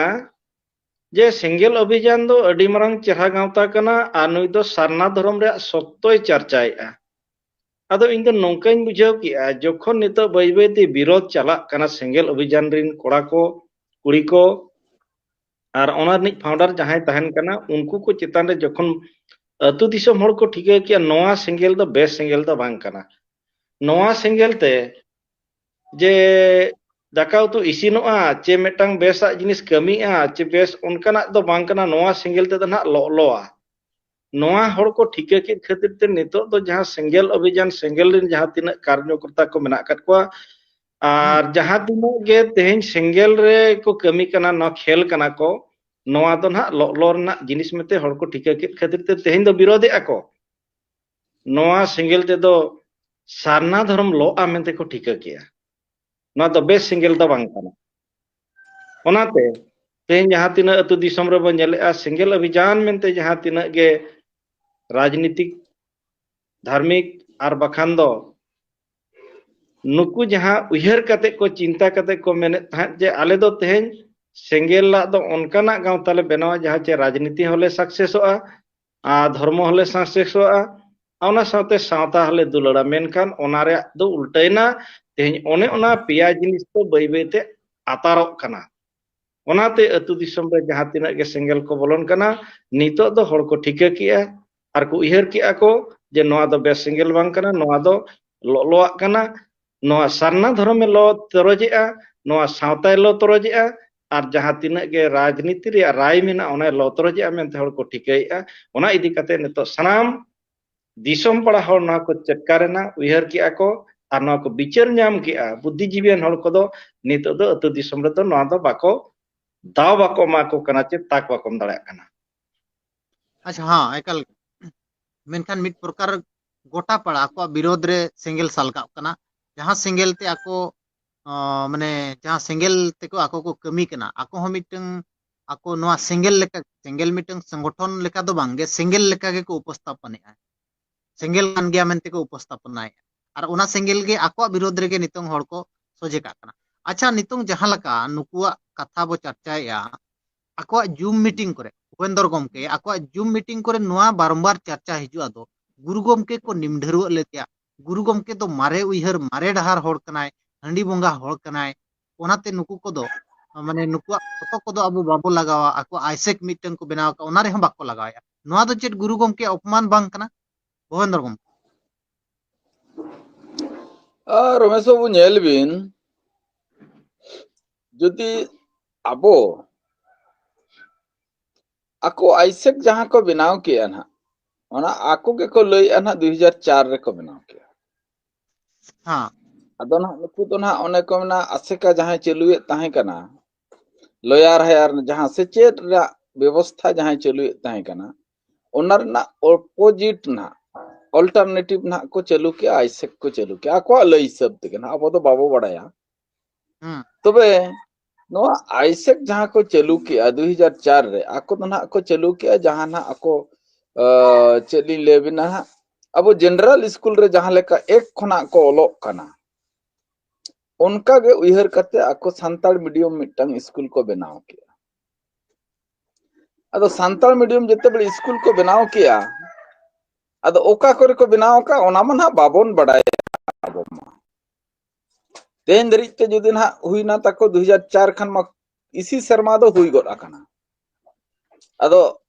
ᱡᱮ ᱥᱮᱸᱜᱮᱞ ᱚᱵᱷᱤᱡᱟᱱ ᱫᱚ ᱟᱹᱰᱤ ᱢᱟᱨᱟᱝ ᱪᱮᱦᱨᱟ ᱜᱟᱶᱛᱟ ᱠᱟᱱᱟ ᱟᱨ ᱱᱩᱭ ᱫᱚ ᱥᱟᱨᱱᱟ ᱫᱷᱚᱨᱚᱢ ᱨᱮᱭᱟᱜ ᱥᱚᱛᱛᱚᱭ ᱪᱟᱨᱪᱟᱭᱮᱜᱼᱟ᱾ ᱟᱫᱚ ᱤᱧ ᱫᱚ ᱱᱚᱝᱠᱟᱧ ᱵᱩᱡᱷᱟᱹᱣ ᱠᱮᱜᱼᱟ, ᱡᱚᱠᱷᱚᱱ ᱱᱤᱛᱚᱜ ᱵᱟᱹᱭ ᱵᱟᱹᱭ ᱛᱮ ᱵᱤᱨᱳᱫᱷ ᱪᱟᱞᱟᱜ ᱠᱟᱱᱟ ᱥᱮᱸᱜᱮᱞ ᱚᱵᱷᱤᱡᱟᱱ ᱨᱤᱱ ᱠᱚᱲᱟ ᱠᱚ, ᱠᱩᱲᱤ ᱠᱚ, ᱟᱨ ᱚᱱᱟ ᱨᱤᱱᱤᱡ founder ᱡᱟᱦᱟᱸᱭ ᱛᱟᱦᱮᱱ ᱠᱟᱱᱟ, ᱩᱱᱠᱩ ᱠᱚ ᱪᱮᱛᱟᱱ ᱨᱮ ᱡᱚᱠᱷᱚᱱ ᱟᱹᱛᱩ ᱫᱤᱥᱚᱢ ᱦᱚᱲ ᱠᱚ ᱴᱷᱤᱠᱟᱹ ᱠᱮᱜᱼᱟ ᱱᱚᱣᱟ ᱥᱮᱸᱜᱮᱞ ᱫᱚ ᱵᱮᱥ ᱥᱮᱸᱜᱮᱞ ᱫᱚ ᱵᱟᱝ ᱠᱟᱱᱟ, ᱱᱚᱣᱟ ᱥᱮᱸᱜᱮᱞ ᱛᱮ ᱡᱮ ᱫᱟᱠᱟ ᱩᱛᱩ ᱤᱥᱤᱱᱚᱜᱼᱟ, ᱪᱮ ᱢᱤᱫᱴᱟᱝ ᱵᱮᱥᱟᱜ ᱡᱤᱱᱤᱥ ᱠᱟᱹᱢᱤᱜᱼᱟ, ᱪᱮ ᱵᱮᱥ ᱚᱱᱠᱟᱱᱟᱜ ᱫᱚ ᱵᱟᱝ ᱠᱟᱱᱟ, ᱱᱚᱣᱟ ᱥᱮᱸᱜᱮᱞ ᱛᱮᱫᱚ ᱱᱟᱦᱟᱜ ᱞᱚᱜᱼᱞᱚᱜᱼᱟ᱾ ᱱᱚᱣᱟ ᱦᱚᱲ ᱠᱚ ᱴᱷᱤᱠᱟᱹ ᱠᱮᱫ ᱠᱷᱟᱹᱛᱤᱨ ᱛᱮ ᱱᱤᱛᱚᱜ ᱫᱚ ᱡᱟᱦᱟᱸ ᱥᱮᱸᱜᱮᱞ ᱚᱵᱷᱤᱡᱟᱱ, ᱥᱮᱸᱜᱮᱞ ᱨᱮᱱ ᱡᱟᱦᱟᱸ ᱛᱤᱱᱟᱹᱜ ᱠᱟᱨᱡᱚᱠᱚᱨᱛᱟ ᱠᱚ ᱢᱮᱱᱟᱜ ᱟᱠᱟᱫ ᱠᱚᱣᱟ, ᱟᱨ ᱡᱟᱦᱟᱸ ᱛᱤᱱᱟᱹᱜ ᱜᱮ ᱛᱮᱦᱮᱧ ᱥᱮᱸᱜᱮᱞ ᱨᱮ ᱠᱚ ᱠᱟᱹᱢᱤ ᱠᱟᱱᱟ, ᱱᱚᱣᱟ ᱠᱷᱮᱞ ᱠᱟᱱᱟ ᱠᱚ, ᱱᱚᱣᱟ ᱫᱚ ᱱᱟᱦᱟᱜ ᱞᱚᱜ ᱞᱚ ᱨᱮᱱᱟᱜ ᱡᱤᱱᱤᱥ ᱢᱮᱱᱛᱮ ᱦᱚᱲ ᱠᱚ ᱴᱷᱤᱠᱟᱹ ᱠᱮᱫ ᱠᱷᱟᱹᱛᱤᱨ ᱛᱮ ᱛᱮᱦᱮᱧ ᱫᱚ ᱵᱤᱨᱳᱫᱷᱮᱜᱼᱟ ᱠᱚ᱾ ᱱᱚᱣᱟ ᱥᱮᱸᱜᱮᱞ ᱛᱮᱫᱚ ᱥᱟᱨᱱᱟ ᱫᱷᱚᱨᱚᱢ ᱞᱚᱜᱼᱟ ᱢᱮᱱᱛᱮ ᱠᱚ ᱴᱷᱤᱠᱟᱹ ᱠᱮᱜᱼᱟ᱾ ᱱᱚᱣᱟ ᱫᱚ ᱵᱮᱥ ᱥᱮᱸᱜᱮᱞ ᱫᱚ ᱵᱟᱝ ᱠᱟᱱᱟ᱾ ᱚᱱᱟᱛᱮ ᱛᱮᱦᱮᱧ ᱡᱟᱦᱟᱸ ᱛᱤᱱᱟᱹᱜ ᱟᱹᱛᱩ ᱫᱤᱥᱚᱢ ᱨᱮᱵᱚᱱ ᱧᱮᱞᱮᱜᱼᱟ, ᱥᱮᱸᱜᱮᱞ ᱚᱵᱷᱤᱡᱟᱱ ᱢᱮᱱᱛᱮ ᱡᱟᱦᱟᱸ ᱛᱤᱱᱟᱹᱜ ᱜᱮ ᱨᱟᱡᱽᱱᱤᱛᱤᱠ, ᱫᱷᱟᱨᱢᱤᱠ ᱟᱨ ᱵᱟᱠᱷᱟᱱ ᱫᱚ ᱱᱩᱠᱩ ᱡᱟᱦᱟᱸ ᱩᱭᱦᱟᱹᱨ ᱠᱟᱛᱮ ᱠᱚ, ᱪᱤᱱᱛᱟ ᱠᱟᱛᱮ ᱠᱚ ᱢᱮᱱᱮᱫ ᱛᱟᱦᱮᱸᱫ ᱡᱮ ᱟᱞᱮ ᱫᱚ ᱛᱮᱦᱮᱧ ᱥᱮᱸᱜᱮᱞᱟᱜ ᱫᱚ ᱚᱱᱠᱟᱱᱟᱜ ᱜᱟᱶᱛᱟ ᱞᱮ ᱵᱮᱱᱟᱣᱟ ᱡᱟᱦᱟᱸ ᱪᱮ ᱨᱟᱡᱽᱱᱤᱛᱤ ᱦᱚᱸᱞᱮ ᱥᱟᱠᱥᱮᱥᱚᱜᱼᱟ, ᱟᱨ ᱫᱷᱚᱨᱢᱚ ᱦᱚᱸᱞᱮ ᱥᱟᱠᱥᱮᱥᱚᱜᱼᱟ, ᱟᱨ ᱚᱱᱟ ᱥᱟᱶᱛᱮ ᱥᱟᱶᱛᱟ ᱦᱚᱸᱞᱮ ᱫᱩᱞᱟᱹᱲᱟ᱾ ᱢᱮᱱᱠᱷᱟᱱ ᱚᱱᱟ ᱨᱮᱭᱟᱜ ᱫᱚ ᱩᱞᱴᱟᱹᱭᱮᱱᱟ᱾ ᱛᱮᱦᱮᱧ ᱚᱱᱮ ᱚᱱᱟ ᱯᱮᱭᱟ ᱡᱤᱱᱤᱥ ᱫᱚ ᱵᱟᱹᱭ ᱵᱟᱹᱭᱛᱮ ᱟᱛᱟᱨᱚᱜ ᱠᱟᱱᱟ᱾ ᱚᱱᱟᱛᱮ ᱟᱹᱛᱩ ᱫᱤᱥᱚᱢ ᱨᱮ ᱡᱟᱦᱟᱸ ᱛᱤᱱᱟᱹᱜ ᱜᱮ ᱥᱮᱸᱜᱮᱞ ᱠᱚ ᱵᱚᱞᱚᱱ ᱠᱟᱱᱟ, ᱱᱤᱛᱚᱜ ᱫᱚ ᱦᱚᱲ ᱠᱚ ᱴᱷᱤᱠᱟᱹ ᱠᱮᱜᱼᱟ ᱟᱨ ᱠᱚ ᱩᱭᱦᱟᱹᱨ ᱠᱮᱜᱼᱟ ᱠᱚ ᱡᱮ ᱱᱚᱣᱟ ᱫᱚ ᱵᱮᱥ ᱥᱮᱸᱜᱮᱞ ᱵᱟᱝ ᱠᱟᱱᱟ, ᱱᱚᱣᱟ ᱫᱚ ᱞᱚᱞᱚᱣᱟᱜ ᱠᱟᱱᱟ᱾ ᱱᱚᱣᱟ ᱥᱟᱨᱱᱟ ᱫᱷᱚᱨᱚᱢᱮ ᱞᱚ ᱛᱚᱨᱚᱡᱮᱜᱼᱟ, ᱱᱚᱣᱟ ᱥᱟᱶᱛᱟᱭ ᱞᱚ ᱛᱚᱨᱚᱡᱮᱜᱼᱟ, ᱟᱨ ᱡᱟᱦᱟᱸ ᱛᱤᱱᱟᱹᱜ ᱜᱮ ᱨᱟᱡᱽᱱᱤᱛᱤ ᱨᱮᱭᱟᱜ ᱨᱟᱭ ᱢᱮᱱᱟᱜᱼᱟ, ᱚᱱᱟᱭ ᱞᱚ ᱛᱚᱨᱚᱡᱮᱜᱼᱟ ᱢᱮᱱᱛᱮ ᱦᱚᱲ ᱠᱚ ᱴᱷᱤᱠᱟᱹᱭᱮᱜᱼᱟ᱾ ᱚᱱᱟ ᱤᱫᱤ ᱠᱟᱛᱮ ᱱᱤᱛᱚᱜ ᱥᱟᱱᱟᱢ ᱫᱤᱥᱚᱢ ᱯᱟᱲᱟ ᱦᱚᱲ ᱱᱚᱣᱟ ᱠᱚ ᱪᱮᱫᱠᱟ ᱨᱮᱱᱟᱜ ᱩᱭᱦᱟᱹᱨ ᱠᱮᱜᱼᱟ ᱠᱚ ᱟᱨ ᱱᱚᱣᱟ ᱠᱚ ᱵᱤᱪᱟᱹᱨ ᱧᱟᱢ ᱠᱮᱜᱼᱟ᱾ ᱵᱩᱫᱽᱫᱷᱤᱡᱤᱵᱤᱭᱟᱱ ᱦᱚᱲ ᱠᱚᱫᱚ ᱱᱤᱛᱚᱜ ᱫᱚ ᱟᱹᱛᱩ ᱫᱤᱥᱚᱢ ᱨᱮᱫᱚ ᱱᱚᱣᱟ ᱫᱚ ᱵᱟᱠᱚ, ᱫᱟᱣ ᱵᱟᱠᱚ ᱮᱢᱟ ᱠᱚ ᱠᱟᱱᱟ, ᱪᱮᱫ ᱛᱟᱠ ᱵᱟᱠᱚ ᱮᱢ ᱫᱟᱲᱮᱭᱟᱜ ᱠᱟᱱᱟ᱾ ᱟᱪᱪᱷᱟ, ᱦᱮᱸ, ᱮᱠᱟᱞ ᱜᱮ᱾ ᱢᱮᱱᱠᱷᱟᱱ ᱢᱤᱫ ᱯᱨᱚᱠᱟᱨ ᱜᱚᱴᱟ ᱯᱟᱲᱟ ᱟᱠᱚᱣᱟᱜ ᱵᱤᱨᱳᱫᱷ ᱨᱮ ᱥᱮᱸᱜᱮᱞ ᱥᱟᱞᱜᱟᱣ ᱠᱟᱱᱟ, ᱡᱟᱦᱟᱸ ᱥᱮᱸᱜᱮᱞ ᱛᱮ ᱟᱠᱚ, ᱚ, ᱢᱟᱱᱮ ᱡᱟᱦᱟᱸ ᱥᱮᱸᱜᱮᱞ ᱛᱮᱠᱚ ᱟᱠᱚ ᱠᱚ ᱠᱟᱹᱢᱤ ᱠᱟᱱᱟ, ᱟᱠᱚ ᱦᱚᱸ ᱢᱤᱫᱴᱟᱝ, ᱟᱠᱚ ᱱᱚᱣᱟ ᱥᱮᱸᱜᱮᱞ ᱞᱮᱠᱟ, ᱥᱮᱸᱜᱮᱞ ᱢᱤᱫᱴᱟᱝ ᱥᱚᱝᱜᱚᱴᱷᱚᱱ ᱞᱮᱠᱟ ᱫᱚ ᱵᱟᱝ ᱜᱮ, ᱥᱮᱸᱜᱮᱞ ᱞᱮᱠᱟ ᱜᱮᱠᱚ ᱩᱯᱚᱥᱛᱷᱟᱯᱚᱱᱮᱜᱼᱟ᱾ ᱥᱮᱸᱜᱮᱞ ᱠᱟᱱ ᱜᱮᱭᱟ ᱢᱮᱱᱛᱮ ᱠᱚ ᱩᱯᱚᱥᱛᱷᱟᱯᱚᱱᱟᱭᱮᱫᱼᱟ᱾ ᱟᱨ ᱚᱱᱟ ᱥᱮᱸᱜᱮᱞ ᱜᱮ ᱟᱠᱚᱣᱟᱜ ᱵᱤᱨᱳᱫᱷ ᱨᱮᱜᱮ ᱱᱤᱛᱚᱝ ᱦᱚᱲ ᱠᱚ ᱥᱚᱡᱷᱮ ᱠᱟᱜ ᱠᱟᱱᱟ᱾ ᱟᱪᱪᱷᱟ, ᱱᱤᱛᱚᱝ ᱡᱟᱦᱟᱸ ᱞᱮᱠᱟ ᱱᱩᱠᱩᱣᱟᱜ ᱠᱟᱛᱷᱟ ᱵᱚ ᱪᱟᱨᱪᱟᱭᱮᱫᱼᱟ, ᱟᱠᱚᱣᱟᱜ ᱡᱩᱢ ᱢᱤᱴᱤᱝ ᱠᱚᱨᱮ, ᱩᱯᱮᱱᱫᱚᱨ ᱜᱚᱢᱠᱮ, ᱟᱠᱚᱣᱟᱜ ᱡᱩᱢ ᱢᱤᱴᱤᱝ ᱠᱚᱨᱮ ᱱᱚᱣᱟ ᱵᱟᱨᱚᱢᱵᱟᱨ ᱪᱟᱨᱪᱟ ᱦᱤᱡᱩᱜᱼᱟ ᱫᱚ, ᱜᱩᱨᱩ ᱜᱚᱢᱠᱮ ᱠᱚ ᱱᱤᱢ ᱰᱷᱟᱹᱨᱣᱟᱹᱜ ᱞᱮᱫᱮᱭᱟ, ᱜᱩᱨᱩ ᱜᱚᱢᱠᱮ ᱫᱚ ᱢᱟᱨᱮ ᱩᱭᱦᱟᱹᱨ, ᱢᱟᱨᱮ ᱰᱟᱦᱟᱨ ᱦᱚᱲ ᱠᱟᱱᱟᱭ, ᱦᱟᱺᱰᱤ ᱵᱚᱸᱜᱟ ᱦᱚᱲ ᱠᱟᱱᱟᱭ, ᱚᱱᱟᱛᱮ ᱱᱩᱠᱩ ᱠᱚᱫᱚ, ᱢᱟᱱᱮ ᱱᱩᱠᱩᱣᱟᱜ ᱯᱷᱚᱴᱚ ᱠᱚᱫᱚ ᱟᱵᱚ ᱵᱟᱵᱚ ᱞᱟᱜᱟᱣᱟ, ᱟᱠᱚᱣᱟᱜ ᱟᱭᱥᱮᱠ ᱢᱤᱫᱴᱟᱝ ᱠᱚ ᱵᱮᱱᱟᱣ ᱟᱠᱟᱫ, ᱚᱱᱟ ᱨᱮᱦᱚᱸ ᱵᱟᱠᱚ ᱞᱟᱜᱟᱣᱮᱫᱼᱟ᱾ ᱱᱚᱣᱟ ᱫᱚ ᱪᱮᱫ ᱜᱩᱨᱩ ᱜᱚᱢᱠᱮ ᱚᱯᱚᱢᱟᱱ ᱵᱟᱝ ᱠᱟᱱᱟ, ᱵᱷᱩᱵᱮᱱᱫᱨᱚ ᱜᱚᱢᱠᱮ? ᱟᱨ ᱨᱚᱢᱮᱥ ᱵᱟᱹᱵᱩ, ᱧᱮᱞ ᱵᱤᱱ, ᱡᱩᱫᱤ ᱟᱵᱚ ᱟᱠᱚ ᱟᱭᱥᱮᱠ ᱡᱟᱦᱟᱸ ᱠᱚ ᱵᱮᱱᱟᱣ ᱠᱮᱜᱼᱟ ᱱᱟᱦᱟᱜ, ᱚᱱᱟ ᱟᱠᱚ ᱜᱮᱠᱚ ᱞᱟᱹᱭᱮᱜᱼᱟ ᱱᱟᱦᱟᱜ ᱫᱩᱭ ᱦᱟᱡᱟᱨ ᱪᱟᱨ ᱨᱮᱠᱚ ᱵᱮᱱᱟᱣ ᱠᱮᱜᱼᱟ᱾ ᱦᱮᱸ᱾ ᱟᱫᱚ ᱱᱟᱦᱟᱜ ᱱᱩᱠᱩ ᱫᱚ ᱱᱟᱦᱟᱜ ᱚᱱᱮ ᱠᱚ ᱢᱮᱱᱟ ᱟᱥᱮᱠᱟ ᱡᱟᱦᱟᱸᱭ ᱪᱟᱹᱞᱩᱭᱮᱫ ᱛᱟᱦᱮᱸ ᱠᱟᱱᱟ, ᱞᱚᱭᱟᱨ ᱦᱟᱭᱟᱨ ᱡᱟᱦᱟᱸ ᱥᱮᱪᱮᱫ ᱨᱮᱭᱟᱜ ᱵᱮᱵᱚᱥᱛᱷᱟ ᱡᱟᱦᱟᱸᱭ ᱪᱟᱹᱞᱩᱭᱮᱫ ᱛᱟᱦᱮᱸ ᱠᱟᱱᱟ, ᱚᱱᱟ ᱨᱮᱱᱟᱜ ᱚᱯᱳᱡᱤᱴ ᱱᱟᱦᱟᱜ, ᱚᱞᱴᱟᱨᱱᱮᱴᱤᱵᱷ ᱱᱟᱦᱟᱜ ᱠᱚ ᱪᱟᱹᱞᱩ ᱠᱮᱜᱼᱟ, ᱟᱭᱥᱮᱠ ᱠᱚ ᱪᱟᱹᱞᱩ ᱠᱮᱜᱼᱟ ᱟᱠᱚᱣᱟᱜ ᱞᱟᱹᱭ ᱦᱤᱥᱟᱹᱵ ᱛᱮᱜᱮ ᱱᱟᱦᱟᱜ, ᱟᱵᱚ ᱫᱚ ᱵᱟᱵᱚ ᱵᱟᱲᱟᱭᱟ᱾ ᱦᱩᱸ᱾ ᱛᱚᱵᱮ ᱱᱚᱣᱟ ᱟᱭᱥᱮᱠ ᱡᱟᱦᱟᱸ ᱠᱚ ᱪᱟᱹᱞᱩ ᱠᱮᱜᱼᱟ ᱫᱩ ᱦᱟᱡᱟᱨ ᱪᱟᱨ ᱨᱮ, ᱟᱠᱚ ᱫᱚ ᱱᱟᱦᱟᱜ ᱠᱚ ᱪᱟᱹᱞᱩ ᱠᱮᱜᱼᱟ ᱡᱟᱦᱟᱸ ᱱᱟᱦᱟᱜ ᱟᱠᱚ, ᱟᱸ, ᱪᱮᱫ ᱞᱤᱧ ᱞᱟᱹᱭ ᱟᱵᱤᱱᱟ ᱦᱟᱸᱜ, ᱟᱵᱚ ᱡᱮᱱᱟᱨᱮᱞ ᱥᱠᱩᱞ ᱨᱮ ᱡᱟᱦᱟᱸ ᱞᱮᱠᱟ ᱮᱠ ᱠᱷᱚᱱᱟᱜ ᱠᱚ ᱚᱞᱚᱜ ᱠᱟᱱᱟ, ᱚᱱᱠᱟ ᱜᱮ ᱩᱭᱦᱟᱹᱨ ᱠᱟᱛᱮ ᱟᱠᱚ ᱥᱟᱱᱛᱟᱲ ᱢᱤᱰᱤᱭᱟᱢ ᱢᱤᱫᱴᱟᱝ ᱥᱠᱩᱞ ᱠᱚ ᱵᱮᱱᱟᱣ ᱠᱮᱜᱼᱟ᱾ ᱟᱫᱚ ᱥᱟᱱᱛᱟᱲ ᱢᱤᱰᱤᱭᱟᱢ ᱡᱮᱛᱮ ᱵᱮᱲᱮ ᱥᱠᱩᱞ ᱠᱚ ᱵᱮᱱᱟᱣ ᱠᱮᱜᱼᱟ, ᱟᱫᱚ ᱚᱠᱟ ᱠᱚᱨᱮ ᱠᱚ ᱵᱮᱱᱟᱣ ᱟᱠᱟᱫ ᱚᱱᱟ ᱢᱟ ᱱᱟᱦᱟᱜ ᱵᱟᱵᱚᱱ ᱵᱟᱰᱟᱭᱟ ᱟᱵᱚ ᱢᱟ᱾ ᱛᱮᱦᱮᱧ ᱫᱷᱟᱹᱨᱤᱡ ᱛᱮ ᱡᱩᱫᱤ ᱱᱟᱦᱟᱜ ᱦᱩᱭᱱᱟ ᱛᱟᱠᱚ ᱫᱩ ᱦᱟᱡᱟᱨ ᱪᱟᱨ ᱠᱷᱟᱱ ᱢᱟ ᱤᱥᱤ ᱥᱮᱨᱢᱟ ᱫᱚ ᱦᱩᱭ ᱜᱚᱫ ᱟᱠᱟᱱᱟ᱾ ᱟᱫᱚ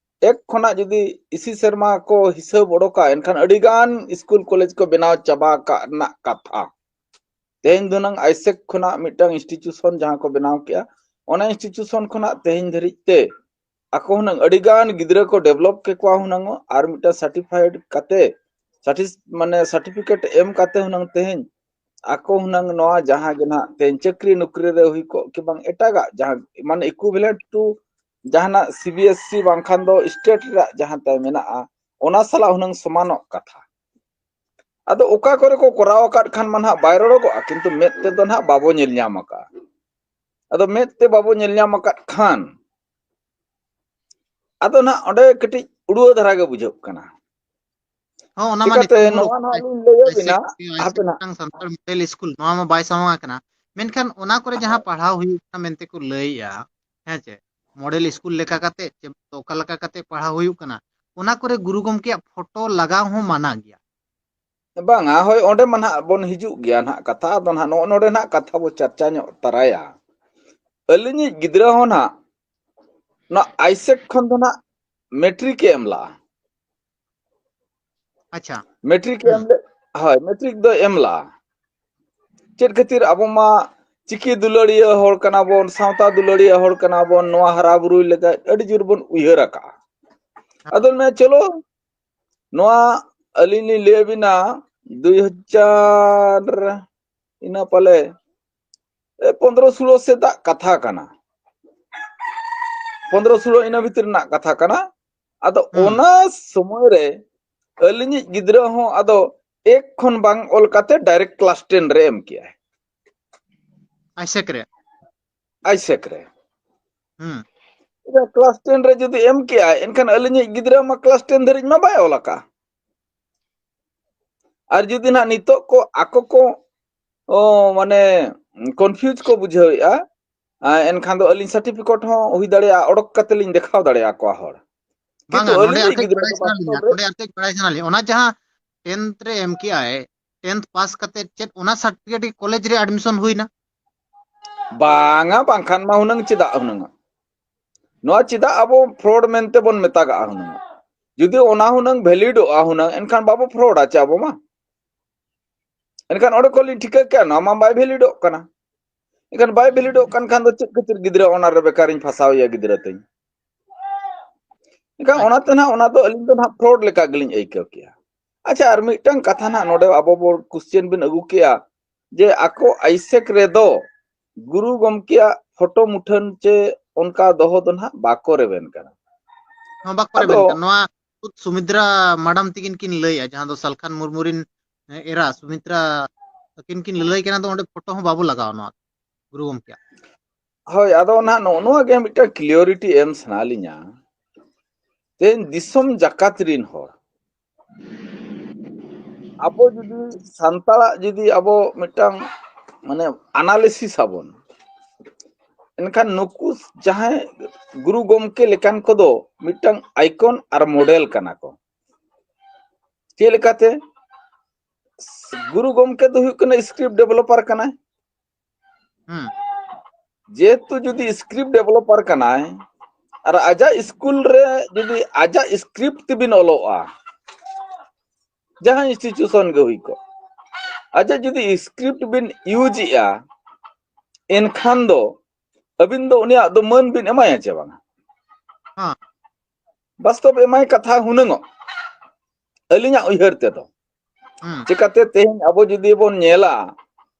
ᱮᱠ ᱠᱷᱚᱱᱟᱜ ᱡᱩᱫᱤ ᱤᱥᱤ ᱥᱮᱨᱢᱟ ᱠᱚ ᱦᱤᱥᱟᱹᱵ ᱚᱰᱚᱠᱟ, ᱮᱱᱠᱷᱟᱱ ᱟᱹᱰᱤ ᱜᱟᱱ ᱥᱠᱩᱞ ᱠᱚᱞᱮᱡᱽ ᱠᱚ ᱵᱮᱱᱟᱣ ᱪᱟᱵᱟ ᱟᱠᱟᱫ ᱨᱮᱱᱟᱜ ᱠᱟᱛᱷᱟ᱾ ᱛᱮᱦᱮᱧ ᱫᱚ ᱱᱟᱝ ᱟᱭᱥᱮᱠ ᱠᱷᱚᱱᱟᱜ ᱢᱤᱫᱴᱟᱝ ᱤᱱᱥᱴᱤᱴᱤᱭᱩᱥᱚᱱ ᱡᱟᱦᱟᱸ ᱠᱚ ᱵᱮᱱᱟᱣ ᱠᱮᱜᱼᱟ, ᱚᱱᱟ ᱤᱱᱥᱴᱤᱴᱤᱭᱩᱥᱚᱱ ᱠᱷᱚᱱᱟᱜ ᱛᱮᱦᱮᱧ ᱫᱷᱟᱹᱨᱤᱡ ᱛᱮ ᱟᱠᱚ ᱦᱩᱱᱟᱹᱝ ᱟᱹᱰᱤ ᱜᱟᱱ ᱜᱤᱫᱽᱨᱟᱹ ᱠᱚ ᱰᱮᱵᱷᱞᱚᱯ ᱠᱮᱠᱚᱣᱟ ᱦᱩᱱᱟᱹᱝ, ᱟᱨ ᱢᱤᱫᱴᱟᱝ ᱥᱟᱨᱴᱤᱯᱷᱟᱭᱤᱰ ᱠᱟᱛᱮ, ᱥᱟᱨᱴᱤᱥ-, ᱢᱟᱱᱮ ᱥᱟᱨᱴᱤᱯᱷᱤᱠᱮᱴ ᱮᱢ ᱠᱟᱛᱮ ᱦᱩᱱᱟᱹᱝ ᱛᱮᱦᱮᱧ ᱟᱠᱚ ᱦᱩᱱᱟᱹᱝ ᱱᱚᱣᱟ ᱡᱟᱦᱟᱸ ᱜᱮ ᱱᱟᱦᱟᱜ ᱛᱮᱦᱮᱧ ᱪᱟᱹᱠᱨᱤ ᱱᱚᱠᱨᱤ ᱨᱮ ᱦᱩᱭ ᱠᱚᱜ ᱠᱤ ᱵᱟᱝ ᱮᱴᱟᱜᱟᱜ ᱡᱟᱦᱟᱸ ᱢᱟᱱᱮ equivalent to ᱡᱟᱦᱟᱱᱟᱜ ᱥᱤ ᱵᱤ ᱮᱥ ᱥᱤ ᱵᱟᱝᱠᱷᱟᱱ ᱫᱚ ᱥᱴᱮᱴ ᱨᱮᱭᱟᱜ ᱡᱟᱦᱟᱸ ᱛᱟᱭ ᱢᱮᱱᱟᱜᱼᱟ, ᱚᱱᱟ ᱥᱟᱞᱟᱜ ᱦᱩᱱᱟᱹᱝ ᱥᱚᱢᱟᱱᱚᱜ ᱠᱟᱛᱷᱟ᱾ ᱟᱫᱚ ᱚᱠᱟ ᱠᱚᱨᱮ ᱠᱚ ᱠᱚᱨᱟᱣ ᱟᱠᱟᱫ ᱠᱷᱟᱱ ᱢᱟ ᱱᱟᱦᱟᱜ ᱵᱟᱭ ᱨᱚᱲᱚᱜᱚᱜᱼᱟ, ᱠᱤᱱᱛᱩ ᱢᱮᱫ ᱛᱮᱫᱚ ᱱᱟᱦᱟᱜ ᱵᱟᱵᱚ ᱧᱮᱞ ᱧᱟᱢ ᱟᱠᱟᱫᱼᱟ᱾ ᱟᱫᱚ ᱢᱮᱫ ᱛᱮ ᱵᱟᱵᱚ ᱧᱮᱞ ᱧᱟᱢ ᱟᱠᱟᱫ ᱠᱷᱟᱱ ᱟᱫᱚ ᱱᱟᱦᱟᱜ ᱚᱸᱰᱮ ᱠᱟᱹᱴᱤᱡ ᱩᱲᱣᱟᱹ ᱫᱷᱟᱨᱟ ᱜᱮ ᱵᱩᱡᱷᱟᱹᱜ ᱠᱟᱱᱟ᱾ ᱦᱚᱸ, ᱚᱱᱟ ᱢᱟ ᱪᱤᱠᱟᱹᱛᱮ ᱱᱤᱛᱚᱝ ᱱᱚᱣᱟ ᱦᱩᱭᱩᱜ ᱱᱟᱦᱟᱜ ᱠᱟᱱᱟ᱾ ᱞᱤᱧ ᱞᱟᱹᱭ ᱟᱭᱥᱮᱠ, ᱟᱹᱵᱤᱱᱟ, ᱟᱭᱥᱮᱠ ᱦᱟᱯᱮ ᱱᱟᱦᱟᱜ᱾ ᱢᱤᱫᱴᱟᱝ ᱥᱟᱱᱛᱟᱲ ᱢᱚᱰᱮᱞ ᱥᱠᱩᱞ, ᱱᱚᱣᱟ ᱢᱟ ᱵᱟᱭ ᱥᱟᱢᱟᱝ ᱟᱠᱟᱱᱟ, ᱢᱮᱱᱠᱷᱟᱱ ᱚᱱᱟ ᱠᱚᱨᱮ ᱡᱟᱦᱟᱸ ᱯᱟᱲᱦᱟᱣ ᱦᱩᱭᱩᱜ ᱠᱟᱱᱟ ᱢᱮᱱᱛᱮ ᱠᱚ ᱞᱟᱹᱭᱮᱜᱼᱟ, ᱦᱮᱸ ᱪᱮ, ᱢᱚᱰᱮᱞ ᱥᱠᱩᱞ ᱞᱮᱠᱟ ᱠᱟᱛᱮ ᱪᱮ ᱚᱠᱟ ᱞᱮᱠᱟ ᱠᱟᱛᱮ ᱯᱟᱲᱦᱟᱣ ᱦᱩᱭᱩᱜ ᱠᱟᱱᱟ, ᱚᱱᱟ ᱠᱚᱨᱮ ᱜᱩᱨᱩ ᱜᱚᱢᱠᱮᱭᱟᱜ ᱯᱷᱳᱴᱳ ᱞᱟᱜᱟᱣ ᱦᱚᱸ ᱢᱟᱱᱟ ᱜᱮᱭᱟ᱾ ᱵᱟᱝᱟ, ᱦᱳᱭ, ᱚᱸᱰᱮ ᱢᱟ ᱱᱟᱦᱟᱜ ᱵᱚᱱ ᱦᱤᱡᱩᱜ ᱜᱮᱭᱟ ᱱᱟᱦᱟᱜ ᱠᱟᱛᱷᱟ, ᱟᱫᱚ ᱱᱟᱦᱟᱜ ᱱᱚᱜᱼᱚ ᱱᱚᱰᱮ ᱱᱟᱦᱟᱜ ᱠᱟᱛᱷᱟ ᱵᱚ ᱪᱟᱨᱪᱟ ᱧᱚᱜ ᱛᱟᱨᱟᱭᱟ᱾ ᱟᱹᱞᱤᱧᱤᱡ ᱜᱤᱫᱽᱨᱟᱹ ᱦᱚᱸ ᱱᱟᱦᱟᱜ ᱱᱚᱣᱟ ᱟᱭᱥᱮᱠ ᱠᱷᱚᱱ ᱫᱚ ᱱᱟᱦᱟᱜ ᱢᱮᱴᱨᱤᱠ ᱮ ᱮᱢ ᱞᱟᱜᱼᱟ᱾ ᱟᱪᱪᱷᱟ᱾ ᱢᱮᱴᱨᱤᱠ ᱮ ᱦᱩᱸ᱾ ᱮᱢ ᱞᱮᱫ, ᱦᱳᱭ, ᱢᱮᱴᱨᱤᱠ ᱫᱚᱭ ᱮᱢ ᱞᱟᱜᱼᱟ᱾ ᱪᱮᱫ ᱠᱷᱟᱹᱛᱤᱨ? ᱟᱵᱚ ᱢᱟ ᱪᱤᱠᱤ ᱫᱩᱞᱟᱹᱲᱤᱭᱟᱹ ᱦᱚᱲ ᱠᱟᱱᱟ ᱵᱚᱱ, ᱥᱟᱶᱛᱟ ᱫᱩᱞᱟᱹᱲᱤᱭᱟᱹ ᱦᱚᱲ ᱠᱟᱱᱟ ᱵᱚᱱ, ᱱᱚᱣᱟ ᱦᱟᱨᱟ ᱵᱩᱨᱩᱭ ᱞᱟᱹᱜᱤᱫ ᱟᱹᱰᱤ ᱡᱳᱨ ᱵᱚᱱ ᱩᱭᱦᱟᱹᱨ ᱟᱠᱟᱜᱼᱟ᱾ ᱟᱫᱚ ᱢᱮ ᱪᱚᱞᱚ, ᱱᱚᱣᱟ ᱟᱹᱞᱤᱧ ᱞᱤᱧ ᱞᱟᱹᱭ ᱟᱹᱵᱤᱱᱟ, ᱫᱩᱭ ᱦᱟᱡᱟᱨ ᱤᱱᱟᱹ ᱯᱟᱞᱮ ᱮ, ᱯᱚᱱᱫᱽᱨᱚ ᱥᱳᱞᱳ ᱥᱮᱫᱟᱜ ᱠᱟᱛᱷᱟ ᱠᱟᱱᱟ᱾ ᱯᱚᱱᱫᱽᱨᱚ ᱥᱳᱞᱳ ᱤᱱᱟᱹ ᱵᱷᱤᱛᱤᱨ ᱨᱮᱱᱟᱜ ᱠᱟᱛᱷᱟ ᱠᱟᱱᱟ᱾ ᱟᱫᱚ ᱦᱩᱸ᱾ ᱚᱱᱟ ᱥᱚᱢᱚᱭ ᱨᱮ ᱟᱹᱞᱤᱧᱤᱡ ᱜᱤᱫᱽᱨᱟᱹ ᱦᱚᱸ ᱟᱫᱚ ᱮᱠ ᱠᱷᱚᱱ ᱵᱟᱝ ᱚᱞ ᱠᱟᱛᱮ direct class ten ᱨᱮ ᱮᱢ ᱠᱮᱜᱼᱟᱭ᱾ ᱟᱭᱥᱮᱠ ᱨᱮ᱾ ᱟᱭᱥᱮᱠ ᱨᱮ᱾ ᱦᱩᱸ᱾ ᱮᱵᱟᱨ class ten ᱨᱮ ᱡᱩᱫᱤ ᱮᱢ ᱠᱮᱜᱼᱟᱭ, ᱮᱱᱠᱷᱟᱱ ᱟᱹᱞᱤᱧᱤᱡ ᱜᱤᱫᱽᱨᱟᱹ ᱢᱟ class ten ᱫᱷᱟᱹᱨᱤᱡ ᱢᱟ ᱵᱟᱭ ᱚᱞ ᱟᱠᱟᱫ᱾ ᱟᱨ ᱡᱩᱫᱤ ᱱᱟᱦᱟᱜ ᱱᱤᱛᱚᱜ ᱠᱚ ᱟᱠᱚ ᱠᱚ, ᱚ, ᱢᱟᱱᱮ confuse ᱠᱚ ᱵᱩᱡᱷᱟᱹᱣᱮᱫᱼᱟ, ᱟ, ᱮᱱᱠᱷᱟᱱ ᱫᱚ ᱟᱹᱞᱤᱧ certificate ᱦᱚᱸ ᱦᱩᱭ ᱫᱟᱲᱮᱭᱟᱜᱼᱟ, ᱚᱰᱚᱠ ᱠᱟᱛᱮ ᱞᱤᱧ ᱫᱮᱠᱷᱟᱣ ᱫᱟᱲᱮᱭᱟᱠᱚᱣᱟ ᱦᱚᱲ᱾ ᱠᱤᱱᱛᱩ ᱵᱟᱝᱟ, ᱱᱚᱰᱮ ᱟᱹᱞᱤᱧᱤᱡ ᱟᱨ ᱠᱟᱹᱡ ᱜᱤᱫᱽᱨᱟᱹ ᱵᱟᱲᱟᱭ ᱫᱚ ᱥᱟᱱᱟ ᱞᱤᱧᱟ, ᱵᱟᱥᱛᱚᱵ ᱨᱮ ᱱᱚᱰᱮ ᱟᱨ ᱠᱟᱹᱡ ᱵᱟᱲᱟᱭ ᱥᱟᱱᱟ ᱞᱤᱧᱟ, ᱚᱱᱟ ᱡᱟᱦᱟᱸ tenth ᱨᱮ ᱮᱢ ᱠᱮᱜᱼᱟᱭ, tenth pass ᱠᱟᱛᱮ ᱪᱮᱫ ᱚᱱᱟ certificate ᱜᱮ college ᱨᱮ admission ᱦᱩᱭᱱᱟ? ᱵᱟᱝᱟ, ᱵᱟᱝᱠᱷᱟᱱ ᱢᱟ ᱦᱩᱱᱟᱹᱝ ᱪᱮᱫᱟᱜ ᱦᱩᱱᱟᱹᱝ᱾ ᱱᱚᱣᱟ ᱪᱮᱫᱟᱜ ᱟᱵᱚ fraud ᱢᱮᱱᱛᱮ ᱵᱚᱱ ᱢᱮᱛᱟᱜᱟᱜᱼᱟ ᱦᱩᱱᱟᱹᱝ? ᱡᱩᱫᱤ ᱚᱱᱟ ᱦᱩᱱᱟᱹᱝ validᱚᱜᱼᱟ ᱦᱩᱱᱟᱹᱝ, ᱮᱱᱠᱷᱟᱱ ᱵᱟᱵᱚ fraudᱟ ᱪᱮ ᱟᱵᱚ ᱢᱟ? ᱮᱱᱠᱷᱟᱱ ᱚᱸᱰᱮ ᱠᱷᱚᱱ ᱞᱤᱧ ᱴᱷᱤᱠᱟᱹ ᱠᱮᱜᱼᱟ, ᱱᱚᱣᱟ ᱢᱟ ᱵᱟᱭ validᱚᱜ ᱠᱟᱱᱟ᱾ ᱮᱱᱠᱷᱟᱱ ᱵᱟᱭ validᱚᱜ ᱠᱟᱱ ᱠᱷᱟᱱ ᱫᱚ ᱪᱮᱫ ᱠᱷᱟᱹᱛᱤᱨ ᱜᱤᱫᱽᱨᱟᱹ ᱚᱱᱟ ᱨᱮ ᱵᱮᱠᱟᱨᱤᱧ ᱯᱷᱟᱸᱥᱟᱣᱮᱭᱟ ᱜᱤᱫᱽᱨᱟᱹ ᱛᱤᱧ? ᱮᱱᱠᱷᱟᱱ ᱚᱱᱟᱛᱮ ᱱᱟᱦᱟᱜ ᱚᱱᱟ ᱫᱚ ᱟᱹᱞᱤᱧ ᱫᱚ ᱱᱟᱦᱟᱜ fraud ᱞᱮᱠᱟ ᱜᱮᱞᱤᱧ ᱟᱹᱭᱠᱟᱹᱣ ᱠᱮᱜᱼᱟ᱾ ᱟᱪᱪᱷᱟ, ᱟᱨ ᱢᱤᱫᱴᱟᱝ ᱠᱟᱛᱷᱟ ᱱᱟᱦᱟᱜ ᱱᱚᱰᱮ ᱟᱵᱚ ᱵᱚ question ᱵᱤᱱ ᱟᱹᱜᱩ ᱠᱮᱜᱼᱟ ᱡᱮ ᱟᱠᱚ ᱟᱭᱥᱮᱠ ᱨᱮᱫᱚ ᱜᱩᱨᱩ ᱜᱚᱢᱠᱮᱭᱟᱜ ᱯᱷᱳᱴᱳ ᱢᱩᱴᱷᱟᱹᱱ ᱪᱮ ᱚᱱᱠᱟ ᱫᱚᱦᱚ ᱫᱚ ᱱᱟᱦᱟᱜ ᱵᱟᱠᱚ ᱨᱮᱵᱮᱱ ᱠᱟᱱᱟ᱾ ᱦᱚᱸ, ᱵᱟᱠᱚ ᱟᱫᱚ ᱨᱮᱵᱮᱱ ᱠᱟᱱᱟ᱾ ᱱᱚᱣᱟ ᱥᱩᱢᱤᱛᱨᱟ ᱢᱟᱰᱟᱢ ᱛᱤᱠᱤᱱ ᱠᱤᱱ ᱞᱟᱹᱭᱟ, ᱡᱟᱦᱟᱸ ᱫᱚ ᱥᱟᱞᱠᱷᱟᱱ ᱢᱩᱨᱢᱩ ᱨᱤᱱ ᱮᱨᱟ ᱥᱩᱢᱤᱛᱨᱟ ᱛᱟᱹᱠᱤᱱ ᱠᱤᱱ ᱞᱟᱹᱞᱟᱹᱭ ᱠᱟᱱᱟ, ᱫᱚ ᱚᱸᱰᱮ ᱯᱷᱳᱴᱳ ᱦᱚᱸ ᱵᱟᱵᱚ ᱞᱟᱜᱟᱣᱟ ᱱᱚᱣᱟ ᱜᱩᱨᱩ ᱜᱚᱢᱠᱮᱭᱟᱜ᱾ ᱦᱳᱭ, ᱟᱫᱚ ᱱᱟᱦᱟᱜ ᱱᱚᱜᱼᱚ ᱱᱚᱣᱟ ᱜᱮ ᱢᱤᱫᱴᱟᱝ clarity ᱮᱢ ᱥᱟᱱᱟ ᱞᱤᱧᱟ᱾ ᱛᱮᱦᱮᱧ ᱫᱤᱥᱚᱢ ᱡᱟᱠᱟᱛ ᱨᱤᱱ ᱦᱚᱲ, ᱟᱵᱚ ᱡᱩᱫᱤ ᱥᱟᱱᱛᱟᱲᱟᱜ ᱡᱩᱫᱤ ᱟᱵᱚ ᱢᱤᱫᱴᱟᱝ ᱢᱟᱱᱮ analysis ᱟᱵᱚᱱ, ᱮᱱᱠᱷᱟᱱ ᱱᱩᱠᱩ ᱡᱟᱦᱟᱸᱭ ᱜᱩᱨᱩ ᱜᱚᱢᱠᱮ ᱞᱮᱠᱟᱱ ᱠᱚᱫᱚ ᱢᱤᱫᱴᱟᱝ icon ᱟᱨ model ᱠᱟᱱᱟ ᱠᱚ᱾ ᱪᱮᱫ ᱞᱮᱠᱟᱛᱮ? ᱜᱩᱨᱩ ᱜᱚᱢᱠᱮ ᱫᱚ ᱦᱩᱭᱩᱜ ᱠᱟᱱᱟ script developer ᱠᱟᱱᱟᱭ᱾ ᱦᱩᱸ᱾ ᱡᱮᱦᱮᱛᱩ ᱡᱩᱫᱤ script developer ᱠᱟᱱᱟᱭ ᱟᱨ ᱟᱡᱟᱜ ᱥᱠᱩᱞ ᱨᱮ ᱡᱩᱫᱤ ᱟᱡᱟᱜ script ᱛᱮᱵᱤᱱ ᱚᱞᱚᱜᱼᱟ, ᱡᱟᱦᱟᱸ institution ᱜᱮ ᱦᱩᱭ ᱠᱚᱜ, ᱟᱡᱟᱜ ᱡᱩᱫᱤ script ᱵᱤᱱ use ᱮᱜᱼᱟ, ᱮᱱᱠᱷᱟᱱ ᱫᱚ ᱟᱹᱵᱤᱱ ᱫᱚ ᱩᱱᱤᱭᱟᱜ ᱫᱚ ᱢᱟᱹᱱ ᱵᱤᱱ ᱮᱢᱟᱭᱟ ᱪᱮ ᱵᱟᱝᱟ? ᱦᱮᱸ᱾ ᱵᱟᱥᱛᱚᱵ ᱮᱢᱟᱭ ᱠᱟᱛᱷᱟ ᱦᱩᱱᱟᱹᱝᱚᱜ, ᱟᱹᱞᱤᱧᱟᱜ ᱩᱭᱦᱟᱹᱨ ᱛᱮᱫᱚ᱾ ᱦᱩᱸ᱾ ᱪᱤᱠᱟᱛᱮ ᱛᱮᱦᱮᱧ ᱟᱵᱚ ᱡᱩᱫᱤ ᱵᱚᱱ ᱧᱮᱞᱟ,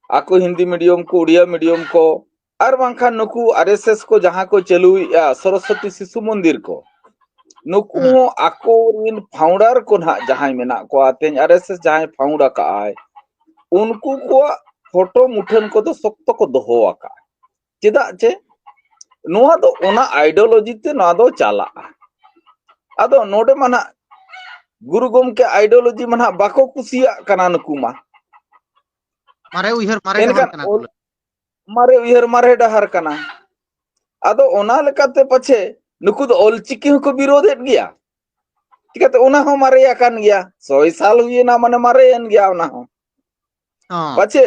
ᱟᱠᱚ ᱦᱤᱱᱫᱤ ᱢᱤᱰᱤᱭᱟᱢ ᱠᱚ, ᱩᱲᱤᱭᱟ ᱢᱤᱰᱤᱭᱟᱢ ᱠᱚ, ᱟᱨ ᱵᱟᱝᱠᱷᱟᱱ ᱱᱩᱠᱩ ᱟᱨ ᱮᱥ ᱮᱥ ᱠᱚ ᱡᱟᱦᱟᱸ ᱠᱚ ᱪᱟᱹᱞᱩᱭᱮᱫᱼᱟ ᱥᱚᱨᱚᱥᱚᱛᱤ ᱥᱤᱥᱩ ᱢᱚᱱᱫᱤᱨ ᱠᱚ, ᱱᱩᱠᱩ ᱦᱩᱸ᱾ ᱦᱚᱸ ᱟᱠᱚ ᱨᱤᱱ ᱯᱷᱟᱣᱩᱱᱰᱟᱨ ᱠᱚ ᱱᱟᱦᱟᱜ ᱡᱟᱦᱟᱸᱭ ᱢᱮᱱᱟᱜ ᱠᱚᱣᱟ, ᱛᱮᱦᱮᱧ ᱟᱨ ᱮᱥ ᱮᱥ ᱡᱟᱦᱟᱸᱭ ᱯᱷᱟᱣᱩᱱᱰ ᱟᱠᱟᱫ ᱟᱭ, ᱩᱱᱠᱩ ᱠᱚᱣᱟᱜ ᱯᱷᱳᱴᱳ ᱢᱩᱴᱷᱟᱹᱱ ᱠᱚᱫᱚ ᱥᱚᱠᱛᱚ ᱠᱚ ᱫᱚᱦᱚ ᱟᱠᱟᱫᱼᱟ᱾ ᱪᱮᱫᱟᱜ ᱪᱮ ᱱᱚᱣᱟ ᱫᱚ ᱚᱱᱟ ᱟᱭᱰᱤᱭᱳᱞᱚᱡᱤ ᱛᱮ ᱱᱚᱣᱟ ᱫᱚ ᱪᱟᱞᱟᱜᱼᱟ᱾ ᱟᱫᱚ ᱱᱚᱰᱮ ᱢᱟ ᱱᱟᱦᱟᱜ ᱜᱩᱨᱩ ᱜᱚᱢᱠᱮ ᱟᱭᱰᱤᱭᱳᱞᱚᱡᱤ ᱢᱟ ᱱᱟᱦᱟᱜ ᱵᱟᱠᱚ ᱠᱩᱥᱤᱭᱟᱜ ᱠᱟᱱᱟ ᱱᱩᱠᱩ ᱢᱟ᱾ ᱢᱟᱨᱮ ᱩᱭᱦᱟᱹᱨ ᱢᱟᱨᱮ ᱰᱟᱦᱟᱨ ᱮᱱᱠᱷᱟᱱ ᱠᱟᱱᱟ ᱚᱞ-, ᱛᱟᱵᱚᱱᱟ᱾ ᱢᱟᱨᱮ ᱩᱭᱦᱟᱹᱨ ᱢᱟᱨᱮ ᱰᱟᱦᱟᱨ ᱠᱟᱱᱟ᱾ ᱟᱫᱚ ᱚᱱᱟ ᱞᱮᱠᱟᱛᱮ ᱯᱟᱪᱷᱮ ᱱᱩᱠᱩ ᱫᱚ ᱚᱞᱪᱤᱠᱤ ᱦᱚᱸᱠᱚ ᱵᱤᱨᱳᱫᱮᱫ ᱜᱮᱭᱟ᱾ ᱪᱤᱠᱟᱹᱛᱮ ᱚᱱᱟ ᱦᱚᱸ ᱢᱟᱨᱮ ᱟᱠᱟᱱ ᱜᱮᱭᱟ, ᱥᱚᱭ ᱥᱟᱞ ᱦᱩᱭᱮᱱᱟ, ᱢᱟᱱᱮ ᱢᱟᱨᱮᱭᱮᱱ ᱜᱮᱭᱟ ᱚᱱᱟ ᱦᱚᱸ᱾ ᱦᱚᱸ᱾ ᱯᱟᱪᱷᱮ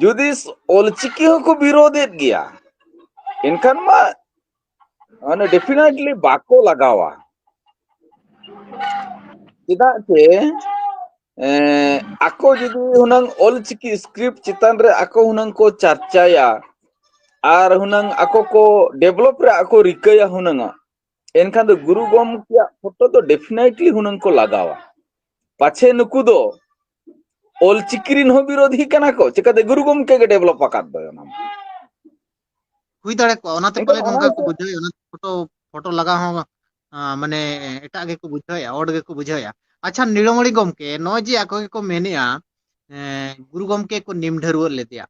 ᱡᱩᱫᱤ ᱚᱞᱪᱤᱠᱤ ᱦᱚᱸᱠᱚ ᱵᱤᱨᱳᱫᱮᱫ ᱜᱮᱭᱟ, ᱮᱱᱠᱷᱟᱱ ᱢᱟ ᱢᱟᱱᱮ definitely ᱵᱟᱠᱚ ᱞᱟᱜᱟᱣᱟ᱾ ᱪᱮᱫᱟᱜ ᱥᱮ, ᱮᱸ, ᱟᱠᱚ ᱡᱩᱫᱤ ᱦᱩᱱᱟᱹᱝ ᱚᱞᱪᱤᱠᱤ script ᱪᱮᱛᱟᱱ ᱨᱮ ᱟᱠᱚ ᱦᱩᱱᱟᱹᱝ ᱠᱚ ᱪᱟᱨᱪᱟᱭᱟ ᱟᱨ ᱦᱩᱱᱟᱹᱝ ᱟᱠᱚ ᱠᱚ develop ᱨᱮᱭᱟᱜ ᱠᱚ ᱨᱤᱠᱟᱹᱭᱟ ᱦᱩᱱᱟᱹᱝᱟ, ᱮᱱᱠᱷᱟᱱ ᱫᱚ ᱜᱩᱨᱩ ᱜᱚᱢᱠᱮᱭᱟᱜ ᱯᱷᱳᱴᱳ ᱫᱚ definitely ᱦᱩᱱᱟᱹᱝ ᱠᱚ ᱞᱟᱜᱟᱣᱟ᱾ ᱯᱟᱪᱷᱮ ᱱᱩᱠᱩ ᱫᱚ ᱚᱞᱪᱤᱠᱤ ᱨᱤᱱ ᱦᱚᱸ ᱵᱤᱨᱳᱫᱷᱤ ᱠᱟᱱᱟ ᱠᱚ, ᱪᱤᱠᱟᱹᱛᱮ ᱜᱩᱨᱩ ᱜᱚᱢᱠᱮ ᱜᱮ develop ᱟᱠᱟᱫ ᱫᱚᱭ ᱚᱱᱟ ᱢᱟ᱾ ᱦᱩᱭ ᱫᱟᱲᱮ ᱠᱚᱜᱼᱟ, ᱚᱱᱟᱛᱮ ᱮᱱᱠᱷᱟᱱ ᱯᱟᱞᱮ ᱚᱱᱟ ᱱᱚᱝᱠᱟ ᱠᱚ ᱫᱚ ᱵᱩᱡᱷᱟᱹᱣᱮᱫᱼᱟ, ᱚᱱᱟ ᱯᱷᱳᱴᱳ, ᱯᱷᱳᱴᱳ ᱞᱟᱜᱟᱣ ᱦᱚᱸ, ᱟ, ᱢᱟᱱᱮ ᱮᱴᱟᱜ ᱜᱮᱠᱚ ᱵᱩᱡᱷᱟᱹᱣᱮᱫᱼᱟ, odd ᱜᱮᱠᱚ ᱵᱩᱡᱷᱟᱹᱣᱮᱫᱼᱟ᱾ ᱟᱪᱪᱷᱟ, ᱱᱤᱲᱚᱢᱚᱬᱤ ᱜᱚᱢᱠᱮ, ᱱᱚᱜᱼᱚᱭ ᱡᱮ ᱟᱠᱚ ᱜᱮᱠᱚ ᱢᱮᱱᱮᱫᱼᱟ, ᱮ, ᱜᱩᱨᱩ ᱜᱚᱢᱠᱮ ᱠᱚ ᱱᱤᱢ ᱰᱷᱟᱹᱨᱣᱟᱹᱜ ᱞᱮᱫᱮᱭᱟ᱾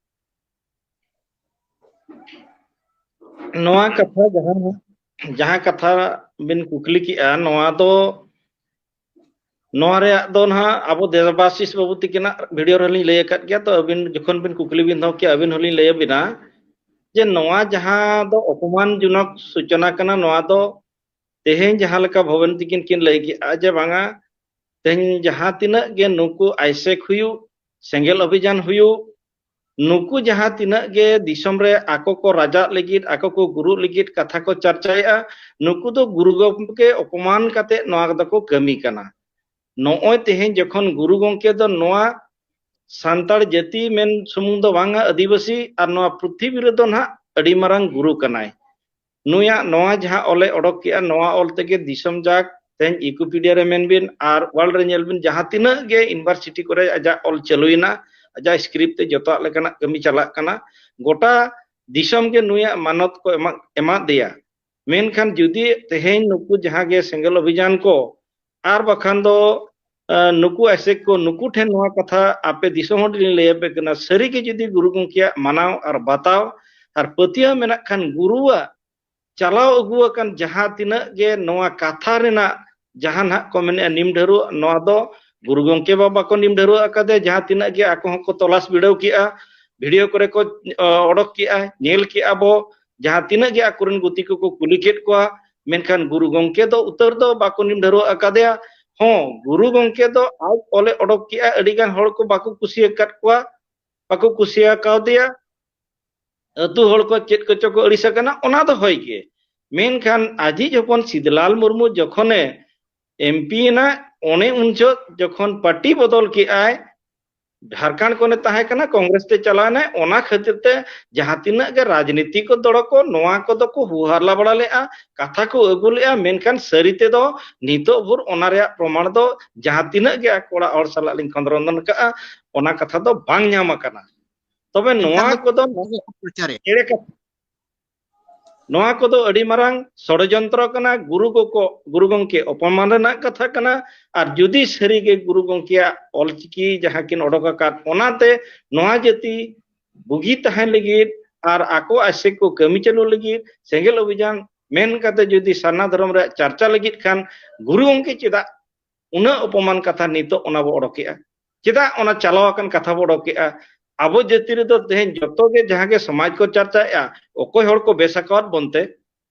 ᱱᱚᱣᱟ ᱠᱟᱛᱷᱟ ᱡᱟᱦᱟᱸ, ᱡᱟᱦᱟᱸ ᱠᱟᱛᱷᱟ ᱵᱤᱱ ᱠᱩᱠᱞᱤ ᱠᱮᱜᱼᱟ, ᱱᱚᱣᱟ ᱫᱚ, ᱱᱚᱣᱟ ᱨᱮᱭᱟᱜ ᱫᱚ ᱱᱟᱦᱟᱜ ᱟᱵᱚ ᱫᱮᱵᱟᱥᱤᱥ ᱵᱟᱹᱵᱩ ᱛᱤᱠᱤᱱᱟᱜ video ᱨᱮᱞᱤᱧ ᱞᱟᱹᱭ ᱟᱠᱟᱫ ᱜᱮᱭᱟ᱾ ᱛᱚ ᱟᱹᱵᱤᱱ ᱡᱚᱠᱷᱚᱱ ᱵᱤᱱ ᱠᱩᱠᱞᱤ ᱵᱤᱱ ᱫᱚᱦᱚ ᱠᱮᱜᱼᱟ, ᱟᱹᱵᱤᱱ ᱦᱚᱸᱞᱤᱧ ᱞᱟᱹᱭ ᱟᱹᱵᱤᱱᱟ ᱡᱮ ᱱᱚᱣᱟ ᱡᱟᱦᱟᱸ ᱫᱚ ᱚᱯᱚᱢᱟᱱ ᱡᱚᱱᱚᱠ ᱥᱩᱪᱚᱱᱟ ᱠᱟᱱᱟ, ᱱᱚᱣᱟ ᱫᱚ ᱛᱮᱦᱮᱧ ᱡᱟᱦᱟᱸ ᱞᱮᱠᱟ ᱵᱷᱚᱵᱮᱱ ᱛᱤᱠᱤᱱ ᱠᱤᱱ ᱞᱟᱹᱭ ᱠᱮᱜᱼᱟ ᱡᱮ ᱵᱟᱝᱟ, ᱛᱮᱦᱮᱧ ᱡᱟᱦᱟᱸ ᱛᱤᱱᱟᱹᱜ ᱜᱮ ᱱᱩᱠᱩ ᱟᱭᱥᱮᱠ ᱦᱩᱭᱩᱜ, ᱥᱮᱸᱜᱮᱞ ᱚᱵᱷᱤᱡᱟᱱ ᱦᱩᱭᱩᱜ, ᱱᱩᱠᱩ ᱡᱟᱦᱟᱸ ᱛᱤᱱᱟᱹᱜ ᱜᱮ ᱫᱤᱥᱚᱢ ᱨᱮ ᱟᱠᱚ ᱠᱚ ᱨᱟᱡᱟᱜ ᱞᱟᱹᱜᱤᱫ, ᱟᱠᱚ ᱠᱚ ᱜᱩᱨᱩᱜ ᱞᱟᱹᱜᱤᱫ ᱠᱟᱛᱷᱟ ᱠᱚ ᱪᱟᱨᱪᱟᱭᱮᱫᱼᱟ, ᱱᱩᱠᱩ ᱫᱚ ᱜᱩᱨᱩ ᱜᱚᱢᱠᱮ ᱚᱯᱚᱢᱟᱱ ᱠᱟᱛᱮ ᱱᱚᱣᱟ ᱫᱚᱠᱚ ᱠᱟᱹᱢᱤ ᱠᱟᱱᱟ᱾ ᱱᱚᱜᱼᱚᱭ ᱛᱮᱦᱮᱧ ᱡᱚᱠᱷᱚᱱ ᱜᱩᱨᱩ ᱜᱚᱢᱠᱮ ᱫᱚ ᱱᱚᱣᱟ ᱥᱟᱱᱛᱟᱲ ᱡᱟᱹᱛᱤ ᱢᱮᱱ ᱥᱩᱢᱩᱝ ᱫᱚ ᱵᱟᱝᱟ, ᱟᱹᱫᱤᱵᱟᱹᱥᱤ ᱟᱨ ᱱᱚᱣᱟ ᱯᱨᱤᱛᱷᱤᱵᱤ ᱨᱮᱫᱚ ᱱᱟᱦᱟᱜ ᱟᱹᱰᱤ ᱢᱟᱨᱟᱝ ᱜᱩᱨᱩ ᱠᱟᱱᱟᱭ᱾ ᱱᱩᱭᱟᱜ ᱱᱚᱣᱟ ᱡᱟᱦᱟᱸ ᱚᱞᱮ ᱚᱰᱚᱠ ᱠᱮᱜᱼᱟ, ᱱᱚᱣᱟ ᱚᱞ ᱛᱮᱜᱮ ᱫᱤᱥᱚᱢ ᱡᱟᱠ, ᱛᱮᱦᱮᱧ ᱣᱤᱠᱤᱯᱤᱰᱤᱭᱟ ᱨᱮ ᱢᱮᱱ ᱵᱤᱱ ᱟᱨ world ᱨᱮ ᱧᱮᱞ ᱵᱤᱱ, ᱡᱟᱦᱟᱸ ᱛᱤᱱᱟᱹᱜ ᱜᱮ university ᱠᱚᱨᱮ ᱟᱡᱟᱜ ᱚᱞ ᱪᱟᱹᱞᱩᱭᱮᱱᱟ, ᱡᱟ ᱥᱠᱨᱤᱯᱴ ᱛᱮ ᱡᱚᱛᱚᱣᱟᱜ ᱞᱮᱠᱟᱱᱟᱜ ᱠᱟᱹᱢᱤ ᱪᱟᱞᱟᱜ ᱠᱟᱱᱟ᱾ ᱜᱚᱴᱟ ᱫᱤᱥᱚᱢ ᱜᱮ ᱱᱩᱭᱟᱜ ᱢᱟᱱᱚᱛ ᱠᱚ ᱮᱢᱟ-, ᱮᱢᱟᱫᱮᱭᱟ᱾ ᱢᱮᱱᱠᱷᱟᱱ ᱡᱩᱫᱤ ᱛᱮᱦᱮᱧ ᱱᱩᱠᱩ ᱡᱟᱦᱟᱸ ᱜᱮ ᱥᱮᱸᱜᱮᱞ ᱚᱵᱷᱤᱡᱟᱱ ᱠᱚ ᱟᱨ ᱵᱟᱠᱷᱟᱱ ᱫᱚ, ᱟ, ᱱᱩᱠᱩ ᱟᱥᱮᱠ ᱠᱚ, ᱱᱩᱠᱩ ᱴᱷᱮᱱ ᱱᱚᱣᱟ ᱠᱟᱛᱷᱟ ᱟᱯᱮ ᱫᱤᱥᱚᱢ ᱦᱚᱲ ᱞᱤᱧ ᱞᱟᱹᱭ ᱟᱯᱮ ᱠᱟᱱᱟ, ᱥᱟᱹᱨᱤ ᱜᱮ ᱡᱩᱫᱤ ᱜᱩᱨᱩ ᱜᱚᱢᱠᱮᱭᱟᱜ ᱢᱟᱱᱟᱣ ᱟᱨ ᱵᱟᱛᱟᱣ ᱟᱨ ᱯᱟᱹᱛᱭᱟᱹᱣ ᱢᱮᱱᱟᱜ ᱠᱷᱟᱱ, ᱜᱩᱨᱩᱣᱟᱜ ᱪᱟᱞᱟᱣ ᱟᱹᱜᱩ ᱟᱠᱟᱱ ᱡᱟᱦᱟᱸ ᱛᱤᱱᱟᱹᱜ ᱜᱮ ᱱᱚᱣᱟ ᱠᱟᱛᱷᱟ ᱨᱮᱱᱟᱜ ᱡᱟᱦᱟᱸ ᱱᱟᱦᱟᱜ ᱠᱚ ᱢᱮᱱᱮᱫᱼᱟ ᱱᱤᱢ ᱰᱷᱟᱹᱨᱣᱟᱹᱜ, ᱱᱚᱣᱟ ᱫᱚ ᱜᱩᱨᱩ ᱜᱚᱢᱠᱮ ᱵᱟᱵᱟ ᱠᱚ ᱱᱤᱢ ᱰᱷᱟᱹᱨᱣᱟᱹᱜ ᱟᱠᱟᱫᱮ, ᱡᱟᱦᱟᱸ ᱛᱤᱱᱟᱹᱜ ᱜᱮ ᱟᱠᱚ ᱦᱚᱸᱠᱚ ᱛᱚᱞᱟᱥ ᱵᱤᱰᱟᱹᱣ ᱠᱮᱜᱼᱟ, ᱵᱷᱤᱰᱤᱭᱳ ᱠᱚᱨᱮ ᱠᱚ, ᱚ, ᱚᱰᱚᱠ ᱠᱮᱜᱼᱟ, ᱧᱮᱞ ᱠᱮᱜᱼᱟ ᱵᱚ, ᱡᱟᱦᱟᱸ ᱛᱤᱱᱟᱹᱜ ᱜᱮ ᱟᱠᱚᱨᱮᱱ ᱜᱩᱛᱤ ᱠᱚᱠᱚ ᱠᱩᱞᱤ ᱠᱮᱫ ᱠᱚᱣᱟ, ᱢᱮᱱᱠᱷᱟᱱ ᱜᱩᱨᱩ ᱜᱚᱢᱠᱮ ᱫᱚ ᱩᱛᱟᱹᱨ ᱫᱚ ᱵᱟᱠᱚ ᱱᱤᱢ ᱰᱷᱟᱹᱨᱣᱟᱹᱜ ᱟᱠᱟᱫᱮᱭᱟ᱾ ᱦᱚᱸ, ᱜᱩᱨᱩ ᱜᱚᱢᱠᱮ ᱫᱚ ᱟᱡ ᱚᱞᱮ ᱚᱰᱚᱠ ᱠᱮᱜᱼᱟ, ᱟᱹᱰᱤ ᱜᱟᱱ ᱦᱚᱲ ᱠᱚ ᱵᱟᱠᱚ ᱠᱩᱥᱤ ᱟᱠᱟᱫ ᱠᱚᱣᱟ, ᱵᱟᱠᱚ ᱠᱩᱥᱤ ᱟᱠᱟᱣᱫᱮᱭᱟ᱾ ᱟᱹᱛᱩ ᱦᱚᱲ ᱠᱚ ᱪᱮᱫ ᱠᱚᱪᱚ ᱠᱚ ᱟᱹᱲᱤᱥ ᱟᱠᱟᱱᱟ, ᱚᱱᱟ ᱫᱚ ᱦᱳᱭ ᱜᱮ᱾ ᱢᱮᱱᱠᱷᱟᱱ ᱟᱡᱤᱡ ᱦᱚᱯᱚᱱ ᱥᱤᱫᱽᱞᱟᱞ ᱢᱩᱨᱢᱩ ᱡᱚᱠᱷᱚᱱᱮ ᱮᱢᱯᱤ ᱮᱱᱟ, ᱚᱱᱮ ᱩᱱ ᱡᱚᱦᱚᱜ ᱡᱚᱠᱷᱚᱱ ᱯᱟᱨᱴᱤ ᱵᱚᱫᱚᱞ ᱠᱮᱜᱼᱟᱭ, ᱡᱷᱟᱲᱠᱷᱚᱸᱰ ᱠᱷᱚᱱᱮ ᱛᱟᱦᱮᱸ ᱠᱟᱱᱟ, ᱠᱚᱝᱜᱨᱮᱥ ᱛᱮ ᱪᱟᱞᱟᱣ ᱮᱱᱟᱭ, ᱚᱱᱟ ᱠᱷᱟᱹᱛᱤᱨ ᱛᱮ ᱡᱟᱦᱟᱸ ᱛᱤᱱᱟᱹᱜ ᱜᱮ ᱨᱟᱡᱽᱱᱤᱛᱤ ᱠᱚ ᱫᱚᱲ ᱠᱚ, ᱱᱚᱣᱟ ᱠᱚᱫᱚ ᱠᱚ ᱦᱩᱦᱟᱨᱞᱟ ᱵᱟᱲᱟ ᱞᱮᱜᱼᱟ, ᱠᱟᱛᱷᱟ ᱠᱚ ᱟᱹᱜᱩ ᱞᱮᱜᱼᱟ, ᱢᱮᱱᱠᱷᱟᱱ ᱥᱟᱹᱨᱤ ᱛᱮᱫᱚ ᱱᱤᱛᱚᱜ ᱵᱷᱳᱨ ᱚᱱᱟ ᱨᱮᱭᱟᱜ ᱯᱨᱚᱢᱟᱬ ᱫᱚ ᱡᱟᱦᱟᱸ ᱛᱤᱱᱟᱹᱜ ᱜᱮ ᱟᱠᱚ ᱚᱲᱟᱜ ᱦᱚᱲ ᱥᱟᱞᱟᱜ ᱞᱤᱧ ᱠᱷᱚᱸᱫᱽᱨᱚᱸᱫᱚᱱ ᱠᱟᱜᱼᱟ, ᱚᱱᱟ ᱠᱟᱛᱷᱟ ᱫᱚ ᱵᱟᱝ ᱧᱟᱢ ᱟᱠᱟᱱᱟ᱾ ᱛᱚᱵᱮ ᱱᱚᱣᱟ ᱠᱚᱫᱚ ᱮᱲᱮ ᱠᱟᱛᱷᱟ᱾ ᱱᱚᱣᱟ ᱠᱚᱫᱚ ᱟᱹᱰᱤ ᱢᱟᱨᱟᱝ ᱥᱚᱲᱚᱡᱚᱱᱛᱨᱚ ᱠᱟᱱᱟ, ᱜᱩᱨᱩ ᱜᱚᱠᱚ-, ᱜᱩᱨᱩ ᱜᱚᱢᱠᱮ ᱚᱯᱚᱢᱟᱱ ᱨᱮᱱᱟᱜ ᱠᱟᱛᱷᱟ ᱠᱟᱱᱟ᱾ ᱟᱨ ᱡᱩᱫᱤ ᱥᱟᱹᱨᱤᱜᱮ ᱜᱩᱨᱩ ᱜᱚᱢᱠᱮᱭᱟᱜ ᱚᱞᱪᱤᱠᱤ ᱡᱟᱦᱟᱸ ᱠᱤᱱ ᱚᱰᱚᱠ ᱟᱠᱟᱫ, ᱚᱱᱟᱛᱮ ᱱᱚᱣᱟ ᱡᱟᱹᱛᱤ ᱵᱩᱜᱤ ᱛᱟᱦᱮᱸ ᱞᱟᱹᱜᱤᱫ ᱟᱨ ᱟᱠᱚ ᱟᱥᱮᱠ ᱠᱚ ᱠᱟᱹᱢᱤ ᱪᱟᱹᱞᱩ ᱞᱟᱹᱜᱤᱫ ᱥᱮᱸᱜᱮᱞ ᱚᱵᱷᱤᱡᱟᱱ ᱢᱮᱱ ᱠᱟᱛᱮ ᱡᱩᱫᱤ ᱥᱟᱨᱱᱟ ᱫᱷᱚᱨᱚᱢ ᱨᱮᱭᱟᱜ ᱪᱟᱨᱪᱟ ᱞᱟᱹᱜᱤᱫ ᱠᱷᱟᱱ, ᱜᱩᱨᱩ ᱜᱚᱢᱠᱮ ᱪᱮᱫᱟᱜ ᱩᱱᱟᱹᱜ ᱚᱯᱚᱢᱟᱱ ᱠᱟᱛᱷᱟ ᱱᱤᱛᱚᱜ ᱚᱱᱟ ᱵᱚ ᱚᱰᱚᱠᱮᱜᱼᱟ? ᱪᱮᱫᱟᱜ ᱚᱱᱟ ᱪᱟᱞᱟᱣ ᱟᱠᱟᱱ ᱠᱟᱛᱷᱟ ᱵᱚ ᱚᱰᱚᱠᱮᱜᱼᱟ? ᱟᱵᱚ ᱡᱟᱹᱛᱤ ᱨᱮᱫᱚ ᱛᱮᱦᱮᱧ ᱡᱚᱛᱚ ᱜᱮ ᱡᱟᱦᱟᱸ ᱜᱮ ᱥᱚᱢᱟᱡᱽ ᱠᱚ ᱪᱟᱨᱪᱟᱭᱮᱜᱼᱟ, ᱚᱠᱚᱭ ᱦᱚᱲ ᱠᱚ ᱵᱮᱥ ᱟᱠᱟᱣᱟᱫ ᱵᱚᱱᱛᱮ?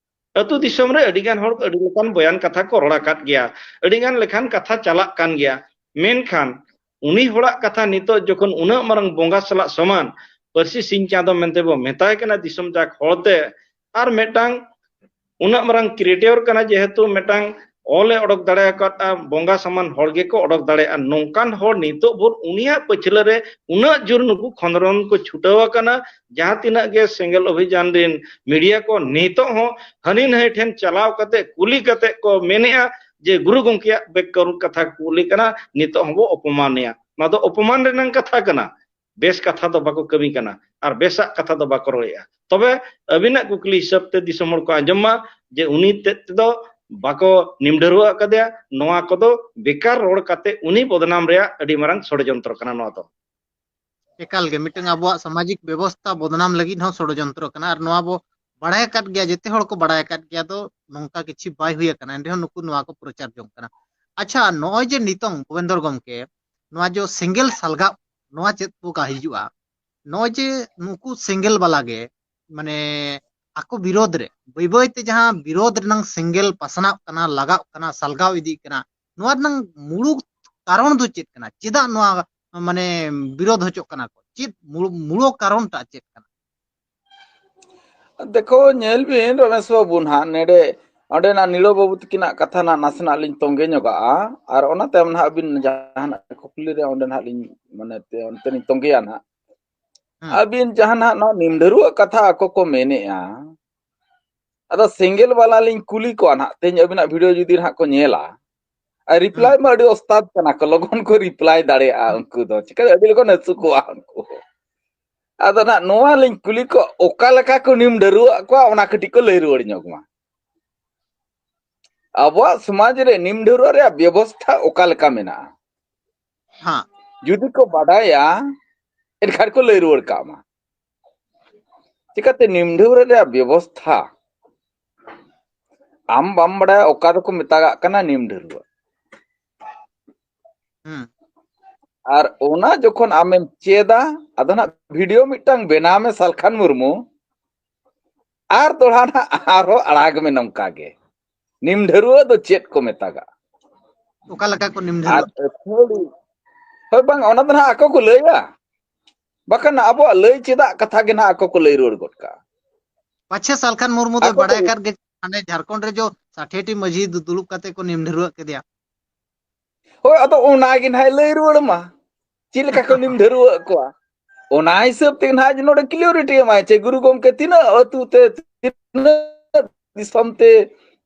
ᱟᱹᱛᱩ ᱫᱤᱥᱚᱢ ᱨᱮ ᱟᱹᱰᱤ ᱜᱟᱱ ᱦᱚᱲ ᱟᱹᱰᱤ ᱞᱮᱠᱟᱱ ᱵᱚᱭᱟᱱ ᱠᱟᱛᱷᱟ ᱠᱚ ᱨᱚᱲ ᱟᱠᱟᱫ ᱜᱮᱭᱟ, ᱟᱹᱰᱤ ᱜᱟᱱ ᱞᱮᱠᱟᱱ ᱠᱟᱛᱷᱟ ᱪᱟᱞᱟᱜ ᱠᱟᱱ ᱜᱮᱭᱟ᱾ ᱢᱮᱱᱠᱷᱟᱱ ᱩᱱᱤ ᱦᱚᱲᱟᱜ ᱠᱟᱛᱷᱟ ᱱᱤᱛᱚᱜ ᱡᱚᱠᱷᱚᱱ ᱩᱱᱟᱹᱜ ᱢᱟᱨᱟᱝ ᱵᱚᱸᱜᱟ ᱥᱟᱞᱟᱜ ᱥᱚᱢᱟᱱ ᱯᱟᱹᱨᱥᱤ ᱥᱤᱧ ᱪᱟᱸᱫᱚ ᱢᱮᱱᱛᱮ ᱵᱚ ᱢᱮᱛᱟᱭ ᱠᱟᱱᱟ ᱫᱤᱥᱚᱢ ᱡᱟᱠ ᱦᱚᱲᱛᱮ, ᱟᱨ ᱢᱤᱫᱴᱟᱝ ᱩᱱᱟᱹᱜ ᱢᱟᱨᱟᱝ ᱠᱨᱤᱭᱮᱴᱚᱨ ᱠᱟᱱᱟ, ᱡᱮᱦᱮᱛᱩ ᱢᱤᱫᱴᱟᱝ ᱚᱞᱮ ᱚᱰᱚᱠ ᱫᱟᱲᱮ ᱟᱠᱟᱫᱼᱟ, ᱵᱚᱸᱜᱟ ᱥᱚᱢᱟᱱ ᱦᱚᱲ ᱜᱮᱠᱚ ᱚᱰᱚᱠ ᱫᱟᱲᱮᱭᱟᱜᱼᱟ᱾ ᱱᱚᱝᱠᱟᱱ ᱦᱚᱲ ᱱᱤᱛᱚᱜ ᱵᱷᱳᱨ ᱩᱱᱤᱭᱟᱜ ᱯᱟᱹᱪᱷᱞᱟᱹ ᱨᱮ ᱩᱱᱟᱹᱜ ᱡᱳᱨ ᱱᱩᱠᱩ ᱠᱷᱚᱸᱫᱽᱨᱚᱱ ᱠᱚ ᱪᱷᱩᱴᱟᱹᱣ ᱟᱠᱟᱱᱟ, ᱡᱟᱦᱟᱸ ᱛᱤᱱᱟᱹᱜ ᱜᱮ ᱥᱮᱸᱜᱮᱞ ᱚᱵᱷᱤᱡᱟᱱ ᱨᱮᱱ ᱢᱤᱰᱤᱭᱟ ᱠᱚ ᱱᱤᱛᱚᱜ ᱦᱚᱸ ᱦᱟᱹᱱᱤ ᱱᱟᱹᱭ ᱴᱷᱮᱱ ᱪᱟᱞᱟᱣ ᱠᱟᱛᱮ ᱠᱩᱞᱤ ᱠᱟᱛᱮ ᱠᱚ ᱢᱮᱱᱮᱜᱼᱟ ᱡᱮ ᱜᱩᱨᱩ ᱜᱚᱢᱠᱮᱭᱟᱜ ᱵᱮᱠᱠᱚᱨ ᱠᱟᱛᱷᱟ ᱠᱩᱞᱤ ᱠᱟᱱᱟ, ᱱᱤᱛᱚᱜ ᱦᱚᱸᱵᱚ ᱚᱯᱚᱢᱟᱱᱮᱭᱟ᱾ ᱱᱚᱣᱟ ᱫᱚ ᱚᱯᱚᱢᱟᱱ ᱨᱮᱱᱟᱜ ᱠᱟᱛᱷᱟ ᱠᱟᱱᱟ᱾ ᱵᱮᱥ ᱠᱟᱛᱷᱟ ᱫᱚ ᱵᱟᱠᱚ ᱠᱟᱹᱢᱤ ᱠᱟᱱᱟ ᱟᱨ ᱵᱮᱥᱟᱜ ᱠᱟᱛᱷᱟ ᱫᱚ ᱵᱟᱠᱚ ᱨᱚᱲᱮᱫᱼᱟ᱾ ᱛᱚᱵᱮ ᱟᱹᱵᱤᱱᱟᱜ ᱠᱩᱠᱞᱤ ᱦᱤᱥᱟᱹᱵ ᱛᱮ ᱫᱤᱥᱚᱢ ᱦᱚᱲ ᱠᱚ ᱟᱸᱡᱚᱢ ᱢᱟ ᱡᱮ ᱩᱱᱤ ᱛᱮᱫ ᱛᱮᱫᱚ ᱵᱟᱠᱚ ᱱᱤᱢᱰᱷᱟᱹᱨᱩᱣᱟᱹᱜ ᱠᱟᱫᱮᱭᱟ, ᱱᱚᱣᱟ ᱠᱚᱫᱚ ᱵᱮᱠᱟᱨ ᱨᱚᱲ ᱠᱟᱛᱮ ᱩᱱᱤ ᱵᱚᱫᱱᱟᱢ ᱨᱮᱭᱟᱜ ᱟᱹᱰᱤ ᱢᱟᱨᱟᱝ ᱥᱚᱲᱡᱚᱱᱛᱨᱚ ᱠᱟᱱᱟ ᱱᱚᱣᱟ ᱫᱚ᱾ ᱮᱠᱟᱞ ᱜᱮ ᱢᱤᱫᱴᱟᱝ ᱟᱵᱚᱣᱟᱜ ᱥᱟᱢᱟᱡᱤᱠ ᱵᱮᱵᱚᱥᱛᱷᱟ ᱵᱚᱫᱱᱟᱢ ᱞᱟᱹᱜᱤᱫ ᱦᱚᱸ ᱥᱚᱲᱡᱚᱱᱛᱨᱚ ᱠᱟᱱᱟ᱾ ᱟᱨ ᱱᱚᱣᱟ ᱵᱚ ᱵᱟᱲᱟᱭ ᱟᱠᱟᱫ ᱜᱮᱭᱟ, ᱡᱮᱛᱮ ᱦᱚᱲ ᱠᱚ ᱵᱟᱲᱟᱭ ᱟᱠᱟᱫ ᱜᱮᱭᱟ, ᱫᱚ ᱱᱚᱝᱠᱟ ᱠᱤᱪᱷᱩ ᱵᱟᱭ ᱦᱩᱭ ᱟᱠᱟᱱᱟ, ᱮᱱᱨᱮᱦᱚᱸ ᱱᱩᱠᱩ ᱱᱚᱣᱟ ᱠᱚ ᱯᱨᱚᱪᱟᱨ ᱡᱚᱝ ᱠᱟᱱᱟ᱾ ᱟᱪᱪᱷᱟ, ᱱᱚᱜᱼᱚᱭ ᱡᱮ ᱱᱤᱛᱚᱝ ᱵᱷᱩᱵᱮᱱᱫᱚᱨ ᱜᱚᱢᱠᱮ ᱱᱚᱣᱟ ᱡᱮ ᱥᱮᱸᱜᱮᱞ ᱥᱟᱞᱜᱟᱣ, ᱱᱚᱣᱟ ᱪᱮᱫ ᱠᱚ ᱠᱟ ᱦᱤᱡᱩᱜᱼᱟ? ᱱᱚᱜᱼᱚᱭ ᱡᱮ ᱱᱩᱠᱩ ᱥᱮᱸᱜᱮᱞ ᱵᱟᱞᱟ ᱜᱮ ᱢᱟᱱᱮ ᱟᱠᱚ ᱵᱤᱨᱳᱫᱷ ᱨᱮ ᱵᱟᱹᱭ ᱵᱟᱹᱭ ᱛᱮ ᱡᱟᱦᱟᱸ ᱵᱤᱨᱳᱫᱷ ᱨᱮᱱᱟᱝ ᱥᱮᱸᱜᱮᱞ ᱯᱟᱥᱱᱟᱜ ᱠᱟᱱᱟ, ᱞᱟᱜᱟᱣ ᱠᱟᱱᱟ, ᱥᱟᱞᱜᱟᱣ ᱤᱫᱤᱜ ᱠᱟᱱᱟ, ᱱᱚᱣᱟ ᱨᱮᱱᱟᱝ ᱢᱩᱲᱩᱫ ᱠᱟᱨᱚᱱ ᱫᱚ ᱪᱮᱫ ᱠᱟᱱᱟ? ᱪᱮᱫᱟᱜ ᱱᱚᱣᱟ ᱢᱟᱱᱮ ᱵᱤᱨᱳᱫᱷ ᱦᱚᱪᱚᱜ ᱠᱟᱱᱟ ᱠᱚ? ᱪᱮᱫ ᱢᱩᱲ-, ᱢᱩᱲᱚ ᱠᱟᱨᱚᱱ ᱴᱟᱜ ᱪᱮᱫ ᱠᱟᱱᱟ? ᱫᱮᱠᱷᱚ, ᱧᱮᱞ ᱵᱤᱱ ᱨᱚᱢᱮᱥ ᱵᱟᱹᱵᱩ, ᱱᱟᱦᱟᱜ ᱱᱮᱰᱮ ᱚᱸᱰᱮᱱᱟᱜ ᱱᱤᱲᱚ ᱵᱟᱹᱵᱩ ᱛᱟᱹᱠᱤᱱᱟᱜ ᱠᱟᱛᱷᱟ ᱱᱟᱜ ᱱᱟᱥᱮᱱᱟᱜ ᱞᱤᱧ ᱛᱚᱸᱜᱮ ᱧᱚᱜᱟᱜᱼᱟ, ᱟᱨ ᱚᱱᱟ ᱛᱟᱭᱚᱢ ᱱᱟᱦᱟᱜ ᱟᱹᱵᱤᱱ ᱡᱟᱦᱟᱱᱟᱜ ᱠᱩᱠᱞᱤ ᱨᱮ ᱚᱸᱰᱮ ᱱᱟᱦᱟᱜ ᱞᱤᱧ ᱢᱟᱱᱮ ᱛᱮ ᱚᱱᱛᱮ ᱞᱤᱧ ᱛᱚᱸᱜᱮᱭᱟ ᱱᱟᱦᱟᱜ᱾ ᱦᱮᱸ᱾ ᱟᱹᱵᱤᱱ ᱡᱟᱦᱟᱱᱟᱜ ᱱᱚᱣᱟ ᱱᱤᱢᱰᱷᱟᱹᱨᱩᱣᱟᱜ ᱠᱟᱛᱷᱟ ᱟᱠᱚ ᱠᱚ ᱢᱮᱱᱮᱜᱼᱟ, ᱟᱫᱚ ᱥᱮᱸᱜᱮᱞ ᱵᱟᱞᱟ ᱞᱤᱧ ᱠᱩᱞᱤ ᱠᱚᱣᱟ ᱱᱟᱦᱟᱜ, ᱛᱮᱦᱮᱧ ᱟᱹᱵᱤᱱᱟᱜ ᱵᱷᱤᱰᱤᱭᱳ ᱡᱩᱫᱤ ᱱᱟᱦᱟᱜ ᱠᱚ ᱧᱮᱞᱟ, ᱟᱨ ᱨᱤᱯᱞᱟᱭ ᱢᱟ ᱟᱹᱰᱤ ᱚᱥᱛᱟᱫ ᱠᱟᱱᱟ ᱠᱚ, ᱞᱚᱜᱚᱱ ᱠᱚ ᱨᱤᱯᱞᱟᱭ ᱫᱟᱲᱮᱭᱟᱜᱼᱟ ᱩᱱᱠᱩ ᱫᱚ, ᱪᱤᱠᱟᱹ ᱟᱹᱰᱤ ᱞᱚᱜᱚᱱ ᱦᱟᱹᱥᱩ ᱠᱚᱣᱟ ᱩᱱᱠᱩ᱾ ᱟᱫᱚ ᱱᱟᱦᱟᱜ ᱱᱚᱣᱟ ᱞᱤᱧ ᱠᱩᱞᱤ ᱠᱚ, ᱚᱠᱟ ᱞᱮᱠᱟ ᱠᱚ ᱱᱤᱢᱰᱷᱟᱹᱨᱩᱣᱟᱜ ᱠᱚᱣᱟ, ᱚᱱᱟ ᱠᱟᱹᱴᱤᱡ ᱠᱚ ᱞᱟᱹᱭ ᱨᱩᱣᱟᱹᱲ ᱧᱚᱜ ᱢᱟ᱾ ᱟᱵᱚᱣᱟᱜ ᱥᱚᱢᱟᱡᱽ ᱨᱮ ᱱᱤᱢᱰᱷᱟᱹᱨᱩᱣᱟᱜ ᱨᱮᱭᱟᱜ ᱵᱮᱵᱚᱥᱛᱷᱟ ᱚᱠᱟ ᱞᱮᱠᱟ ᱢᱮᱱᱟᱜᱼᱟ? ᱦᱮᱸ᱾ ᱡᱩᱫᱤ ᱠᱚ ᱵᱟᱰᱟᱭᱟ, ᱮᱱᱠᱷᱟᱱ ᱠᱚ ᱞᱟᱹᱭ ᱨᱩᱣᱟᱹᱲ ᱠᱟᱜ ᱢᱟ᱾ ᱪᱤᱠᱟᱹᱛᱮ ᱱᱤᱢᱰᱷᱟᱹᱨᱩᱣᱟᱜ ᱨᱮᱭᱟᱜ ᱵᱮᱵᱚᱥᱛᱷᱟ ᱟᱢ ᱵᱟᱢ ᱵᱟᱰᱟᱭᱟ, ᱚᱠᱟ ᱫᱚᱠᱚ ᱢᱮᱛᱟᱜᱟᱜ ᱠᱟᱱᱟ ᱱᱤᱢᱰᱷᱟᱹᱨᱩᱣᱟᱜ᱾ ᱦᱩᱸ᱾ ᱟᱨ ᱚᱱᱟ ᱡᱚᱠᱷᱚᱱ ᱟᱢᱮᱢ ᱪᱮᱫᱟ, ᱟᱫᱚ ᱱᱟᱜ ᱵᱷᱤᱰᱤᱭᱳ ᱢᱤᱫᱴᱟᱝ ᱵᱮᱱᱟᱣ ᱢᱮ ᱥᱟᱞᱠᱷᱟᱱ ᱢᱩᱨᱢᱩ, ᱟᱨ ᱫᱚᱲᱦᱟ ᱱᱟᱜ ᱟᱨᱦᱚᱸ ᱟᱲᱟᱜᱽ ᱢᱮ ᱱᱚᱝᱠᱟ ᱜᱮ, ᱱᱤᱢᱰᱷᱟᱹᱨᱩᱣᱟᱜ ᱫᱚ ᱪᱮᱫ ᱠᱚ ᱢᱮᱛᱟᱜᱟᱜᱼᱟ? ᱚᱠᱟ ᱞᱮᱠᱟ ᱠᱚ ᱟᱨ ᱱᱤᱢᱰᱷᱟᱹᱨᱩᱣᱟᱜ? ᱟᱹᱛᱷᱟᱹᱲᱤ, ᱦᱳᱭ ᱵᱟᱝ, ᱚᱱᱟ ᱫᱚ ᱱᱟᱜ ᱟᱠᱚ ᱠᱚ ᱞᱟᱹᱭᱟ, ᱵᱟᱠᱷᱟᱱ ᱟᱵᱚᱣᱟᱜ ᱞᱟᱹᱭ ᱪᱮᱫᱟᱜ ᱠᱟᱛᱷᱟ ᱜᱮ ᱱᱟᱜ ᱟᱠᱚ ᱠᱚ ᱞᱟᱹᱭ ᱨᱩᱣᱟᱹᱲ ᱜᱚᱫ ᱠᱟᱜᱼᱟ᱾ ᱯᱟᱪᱷᱮ ᱥᱟᱞᱠᱷᱟᱱ ᱢᱩᱨᱢᱩ ᱫᱚᱭ ᱟᱠᱚ ᱠᱚ ᱵᱟᱰᱟᱭ ᱟᱠᱟᱫ ᱜᱮ, ᱦᱟᱸᱰᱮ ᱡᱷᱟᱲᱠᱷᱚᱸᱰ ᱨᱮ ᱡᱚ ᱥᱟᱴᱷᱮᱴᱤ ᱢᱟᱹᱡᱷᱤ ᱫᱩ-, ᱫᱩᱲᱩᱵ ᱠᱟᱛᱮ ᱠᱚ ᱱᱤᱢᱰᱷᱟᱹᱨᱩᱣᱟᱜ ᱠᱮᱫᱮᱭᱟ᱾ ᱦᱳᱭ, ᱟᱫᱚ ᱚᱱᱟ ᱜᱮ ᱱᱟᱦᱟᱜ ᱞᱟᱹᱭ ᱨᱩᱣᱟᱹᱲ ᱟᱢᱟ, ᱪᱮᱫ ᱞᱮᱠᱟ ᱠᱚ ᱱᱤᱢᱰᱷᱟᱹᱨᱩᱣᱟᱜ ᱠᱚᱣᱟ᱾ ᱚᱱᱟ ᱦᱤᱥᱟᱹᱵ ᱛᱮ ᱱᱟᱦᱟᱜ ᱱᱚᱰᱮ clarity ᱮᱢᱟᱭ ᱪᱮ, ᱜᱩᱨᱩ ᱜᱚᱢᱠᱮ ᱛᱤᱱᱟᱹᱜ ᱟᱹᱛᱩ ᱛᱮ, ᱛᱤᱱᱟᱹᱜ ᱫᱤᱥᱚᱢ ᱛᱮ,